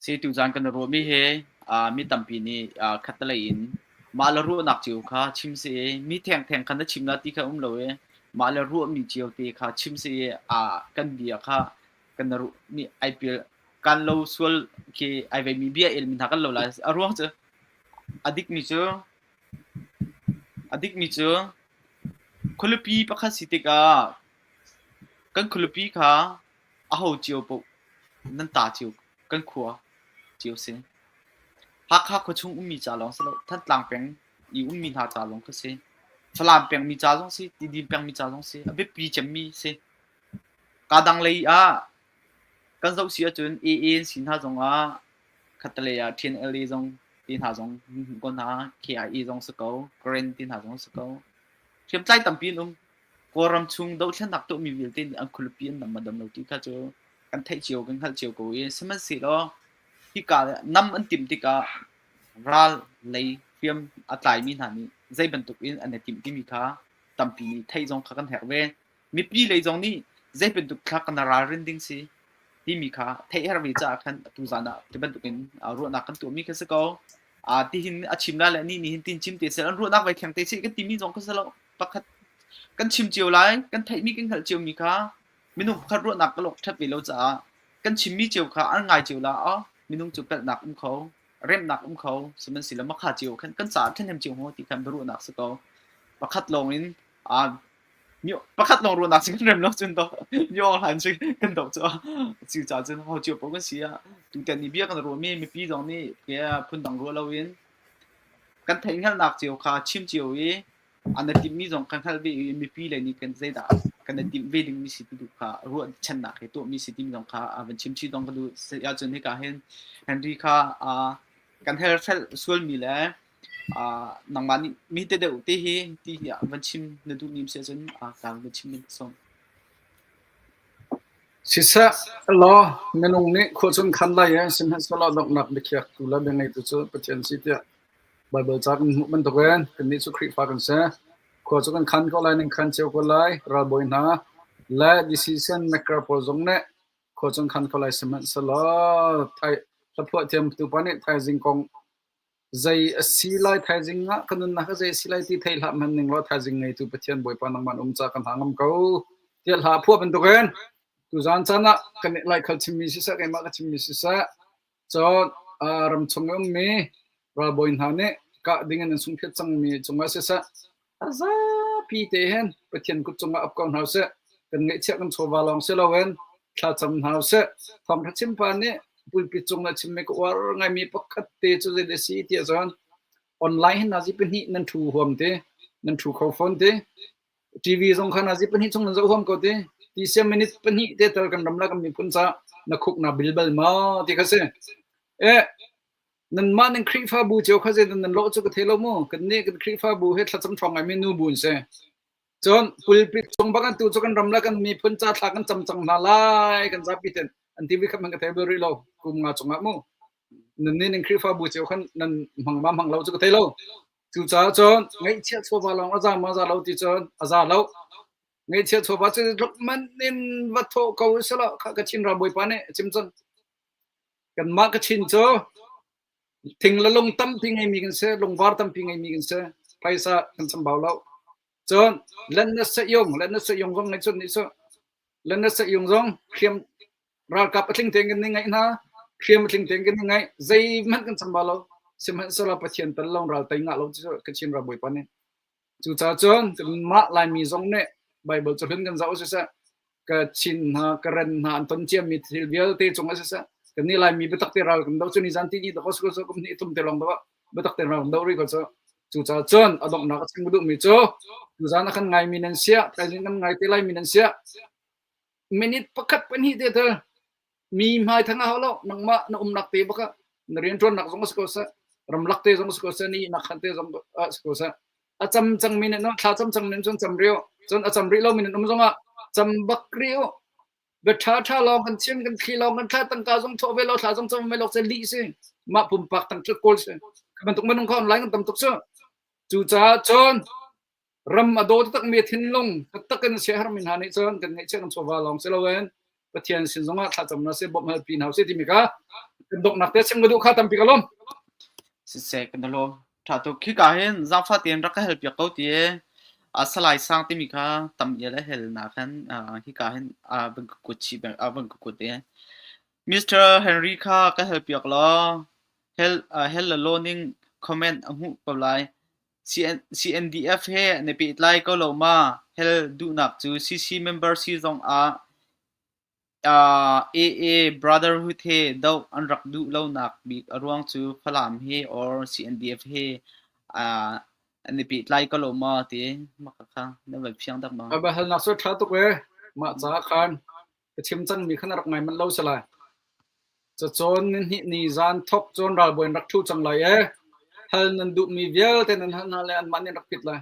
Si tuzaan kan i ruahmi hi mi tampi nih khattelei in mah le ruahnak cio kha chim si i mi thengtheng kha na chim la ti kha um lo i mah le ruahmi cio te kha chim si i kan bia kha kan ruahmi ai pial kan lo sual khi ai veimi bia elmi hna kan lo lai. A ruang cu A dikmi cu a dikmi cu khualipi pakhat si tikah kan khualipi kha aho cio paoh nan ta cio kan khua cio si. Hakha khuachung ummi ca lawng si lo, Thantlang peng i ummi hna ca lawng kha si. Falam pengmi ca zong si, Tidim pengmi ca zong si. A biapi cemmi si. Kaa dang lei ah kan zoh si ahcun AA an si hna zongah. Khattalei ah TNLA zong ti hna zong ko hna, KIA zong si ko, Karen ti hna zong si ko. Hriamtlai tampi an um. Kawlram chung dohthlennak tuahmi vialte nih an khualipi an nam a dam lo ti kha cu kan theih cio kan hngalh cio ko i sihmanhsehlaw hika nam an timh tikah ral lei hriam a tlaimi hna nih zei bantuk in an i timh timi kha tampi nih theih zong kha kan herh ve. Mipi lei zong nih zei bantuk thla kan ralrin ding si timi kha theih herh ve caah khan atu zan ah ti bantuk in ruahnak kan tuahmi kha si ko. Tihin a chim lai le ni nih hin tin chim te seh an ruahnak vai kheng te seh kan timi zong kha si lo. Pakhat kan chim cio lai, kan theihmi kan hngalh ciomi kha minung pakhat ruahnak ka lawk ṭhat ve lo caah kan chimmi cio kha an ngai cio la oh minung cu pelhnak um kho remnak um kho sihmanhsehlaw makha cio khan kan caah ṭhahnem cio maw ti khan biaruahnak si ko. Pakhat lawng in pakhat lawng ruahnak si kan rem lo cun do mi awng hlan cu kan doh cu cu ca cun ho cio paoh kan si ah tutan i bia kan ruahmi mipi zong nih phundang ruah loin kan theihhngalhnak cio kha chim cio i an i timhmi zong kan hngalh ve i mipi lei nih kan zeidah kan i timh ve dingmi si ti tu kha ruahchannak he tuahmi si timi zong kha a van chim chih zong ka duh. Ahcun hika hin Henry kha kan helhrelh sualmi le nangmah nih mi te deuh te hi ti hi van chim na duhmi si ahcun ka van chim ding ka sawm. Siseh law minung nih khua cun khan lai i sihmanhsehlaw donghnak biakhiaktu le biangeitu cu Pathian si tiah Baibal ca kan hmuh bantukin kannih cu Khrihfa kan si. Khua cu kan khan ko lai, nan khan cio ko lai. Ralbawi hna le decision maker pawl zong nih khua cu an khan ko lai. Sihmanhsehlaw hlaphuah thiamtu pa nih thaizing kong zei a si lai, thaizing ah ka nunnak ah zei a si lai ti thei hlah hmanh ning law thaizing ngeitu Pathian Bawipa nangmah na um caah kan hna ngam ko tiah hla a phuah bantukin tuzaan caan ah kan Laikhal chimmi siseh, keimah ka chimmi siseh, Cun ramchung i ummi ralbawi hna nih kah dingin an sungphiat cangmi cungah siseh, a zapi te hin Pathian kut cungah ap ko hna usih. Kan ngeihchiah kan chawva lawng si loin thlacam hna usih. Thawngṭha chimpa nih pulpit cung na chimmi ka uar ngaimi pakhat te cu zei a si ti ahcun online hin nazi pahnih nan ṭhu huam ti, nan ṭhu kho fawn ti. TV zong kha nazi pahnih chung nan zoh huam ko ti. Ti siam minute pahnih te tal kan ram la kan miphun ca na khuk na bil bal ma ti kha si. E nanmah nan Khrihfabu cio kha zeidah nan lawh cu ka thei lo mu. Kan nih kan Khrihfabu he thlacam ṭhawng ngaimi nu bu an si. Cun pulpit cung bak an tu cu kan ram la kan miphun ca thla kan cam cang hna lai kan zapi ten an TV kha man ka thei bal rih lo kum nga cungah mu. Nan nih nan Khrihfabu cio khan nan hmang ma hmang lo cu ka thei lo. Cucaah cun ngaihchiah chawva lawng a za ma za lo ti cun a za lo. Ngaihchiah chawva cu tluk man in va thawh ko usih kha Kachin ralbawipa nih a chim cang. Kanmah Kachin cu thing le lung tampi ngeimi kan si, lungvar tampi ngeimi kan si. Phaisa kan chambau lo. Cun lenna seyung, lenna seyung zong ngeih cun nih cu lenna seyung zong hriam Ralkap a tling tein kan i ngaih hna, hriam a tling tein kan i ngaih, zeihmanh kan chambau lo. Sihmanhsehlaw Pathian tal lawng ral tei ngah lo cu Kachin ralbawipa nih. Cucaah cun kanmah Laimi zong nih Baibal cahlun kan zoh siseh, Kachin hna, Karen hna an ton ciami thil vialte cungah siseh, kannih Laimi biatak te ral kan doh cu nizan ti ni dawh ko su kum hnih thum te lawng dawh biatak te ral kan doh rih ko cu. Cucaah cun a donghnak a chim ka duhmi cu tuzaan a kan ngaimi nan siah, thaizing kan ngai te laimi nan siah, minute pakhat pahnih te tal mi hmai thang a hau lo nangmah na umnak te baka na rianṭuannak zong a si ko seh ramlak te zong a si ko seh ni nak khan te zong a si ko seh a cam cang mi nih thla cam cang nin cun cam rih cun a cam rih lo mi nin um zong ah cam bak rih u bia ṭha ṭha lawng kan chim kan thli lawng kan thla tangka zong thawh ve lo thla zong cam ve lo se lih si mah pumpak tang tluk kawl si bantuk minung kha online kan tam tuk cu cucaah cun Ram a daw taktakmi thinlung taktak in siaherhmi hna nih cun kan ngeihchiah kan chawva lawng si loin Pathian sin zongah thlacam na si bawmh halpi hna usih timi kha kan donghnak te chim ka duh kha tampi ka lawm. Siseh kan lawm. Tha tuk. Khika hin zaangfah tein rak ka hel piak ko ti e. A Salai Sang timi kha tam ial a hel na khan hika hin a van ka kut chih a van ka kut e. Mr. Henry kha ka hel piak law hel hel la law ning comment a hmuh ko lai. CNDF he an i pehtlai ko lo ma? Hel duhnak cu CC member si zong ah AA Brotherhood he doh an rak duh lonak bik a ruang cu Falam he or CNDF he an i pehtlai ko lo ma ti maka kha na van fiang dak ma? Aba halnak cu ṭha tuk ee. Mah caah khan ka chim cangmi kha na rak ngai manh lo si lai. Cacawn nihnih ni zan thok cun ralbawi an rak ṭhu cang lai i hal nan duhmi vialte nan hal hna le anmah nih an rak phit lai.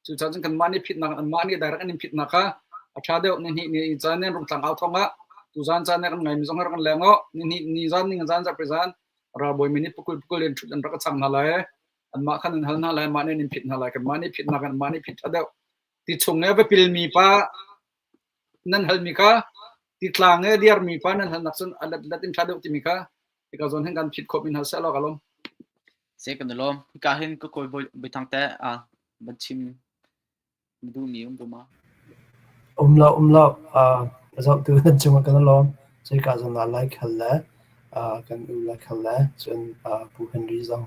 Cucaah cun kanmah nih phitnak anmah nih direct an in phitnak kha a ṭha deuh. Nihnih ni caan in Rungtlang au thawng ah tuzan caan ah kan ngaimi zong rak kan leng u. Nihnih ni zan ning zan zarhpi zan ralbawi min nih pakul pakul in ṭhut an rak chang hna lai. Anmah khan an hal hna lai, anmah nih an in phit hna lai. Kanmah nih phitnak anmah nih phit ṭha deuh. Ti chung i a va pilmi pa nan halmi kha titlang i a dirmi pa nan halnak cun a let in ṭha deuh timi kha hika zawn hin kan phit khawh mi hna seh law ka lawm. Se kan lawm. Hika hin ka kawi Bawi Thang te a van chim na duhmi um ko ma? Um lo, um lo. A zohtu nan cungah kan i lawm. Cuika zawn ah Laikhal le kan u Laikhal le cun Pu Henry zong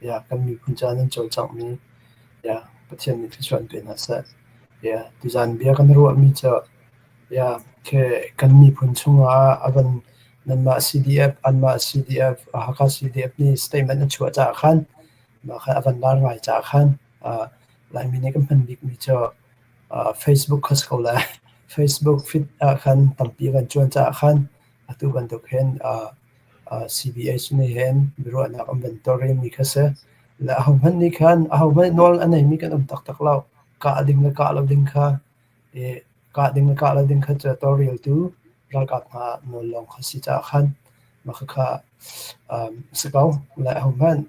yeah, kan miphun ca nan cawlcanghmi yeah, Pathian nih thluachuah in pe hna seh. Yeah, tuzaan bia kan ruahmi cu yeah, khi kan miphun chungah a van nanmah CDF, anmah CDF, Hakha CDF nih statement an chuah caah khan mah khan a van lar ngai caah khan Laimi nih kan hman bikmi cu Facebook kha si ko lai. Facebook feed ah khan tampi a van cuan caah khan atu bantuk hin CBH nih hin biaruahnak an van tawlrelmi kha si. Le ahohmanh nih khan ahohmanh nawl a neimi kan um taktak lo. Kah ding le kah lo ding kha kah ding le kah lo ding kha cu tawlreltu ralkap hna nawl lawng kha si caah khan mah khakha si ko. Le ahohmanh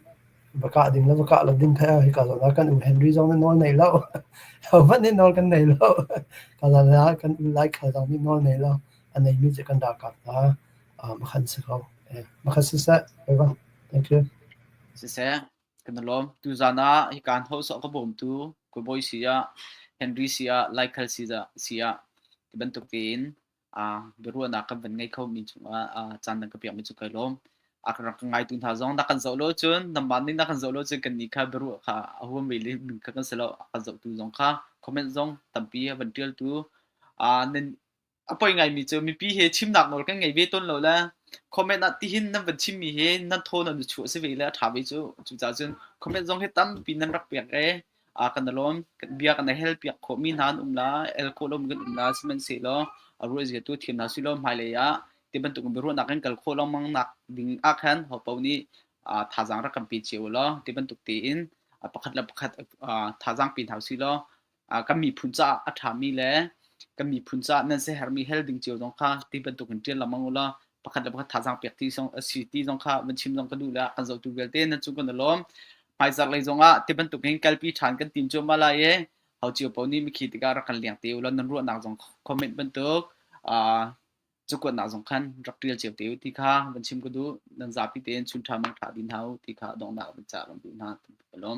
va kah ding le va kah lo ding kha hika zawn ah kan u Henry zong nih nawl nei lo. Ahohmanh nih nawl kan nei lo. Ka zawn ah kan u Laikhal zong nih nawl nei lo. A neimi cu kan ralkap hna makhan si ko. Makhan siseh. Thank you. Siseh, kan i lawm. Tuzan ah hika an hosawh ka bawmtu Kabawi si ah, Henry si ah, Laikhal si ah, ti bantuk tein biaruahnak kan van ngei khomi cungah caan nan ka pekmi cu kai lawm. A kan rak ngaitu hna zong na kan zoh lo cun nangmah nih na kan zoh lo cun kan nih kha biaruah kha a huam ve le min kha kan si lo. A kan zohtu zong kha comment zong tampi a van ṭialtu nan a poi ngaimi cu mipi he chimnak nawl kan ngei ve tawn lo le comment ah tihin nan van chimmi hi nan thaw nan chuah si ve le a ṭha ve cu. Cucaah cun comment zong hi tampi nan rak pek e kan i lawm. Bia kan i hel piak khawhmi hna an um la, el khawh lomi kan um la. Sihmanhsehlaw a ruah zia tu thiam hna sih law hmailei ah ti bantuk in biaruahnak kan kal khawh lengmang nak ding ah khan hopaoh nih thazaang rak kan pe cio law ti bantuk tein pakhat le pakhat thazaang pe hna usih law kan miphun caah a ṭhami le kan miphun caah nan siaherhmi hel ding cio zong kha ti bantuk in ṭial lengmang u law pakhat le pakhat thazaang pek ti zong a si ti zong kha van chim zong ka duh le kan zohtu vialte nan cung kan i lawm. Hmaizarh lei zong ah ti bantuk hin kalpi ṭhan kan tim cuahmah lai i ho cio paoh nih mikhi tikah rak kan leng te u law nan ruahnak zong comment bantuk cakuatnak zong khan rak ṭial cio te u ti kha van chim ka duh. Nan zapi tein chun ṭha mang ṭha din hna u ti kha donghnak van cah kan duh hna. Ka lawm.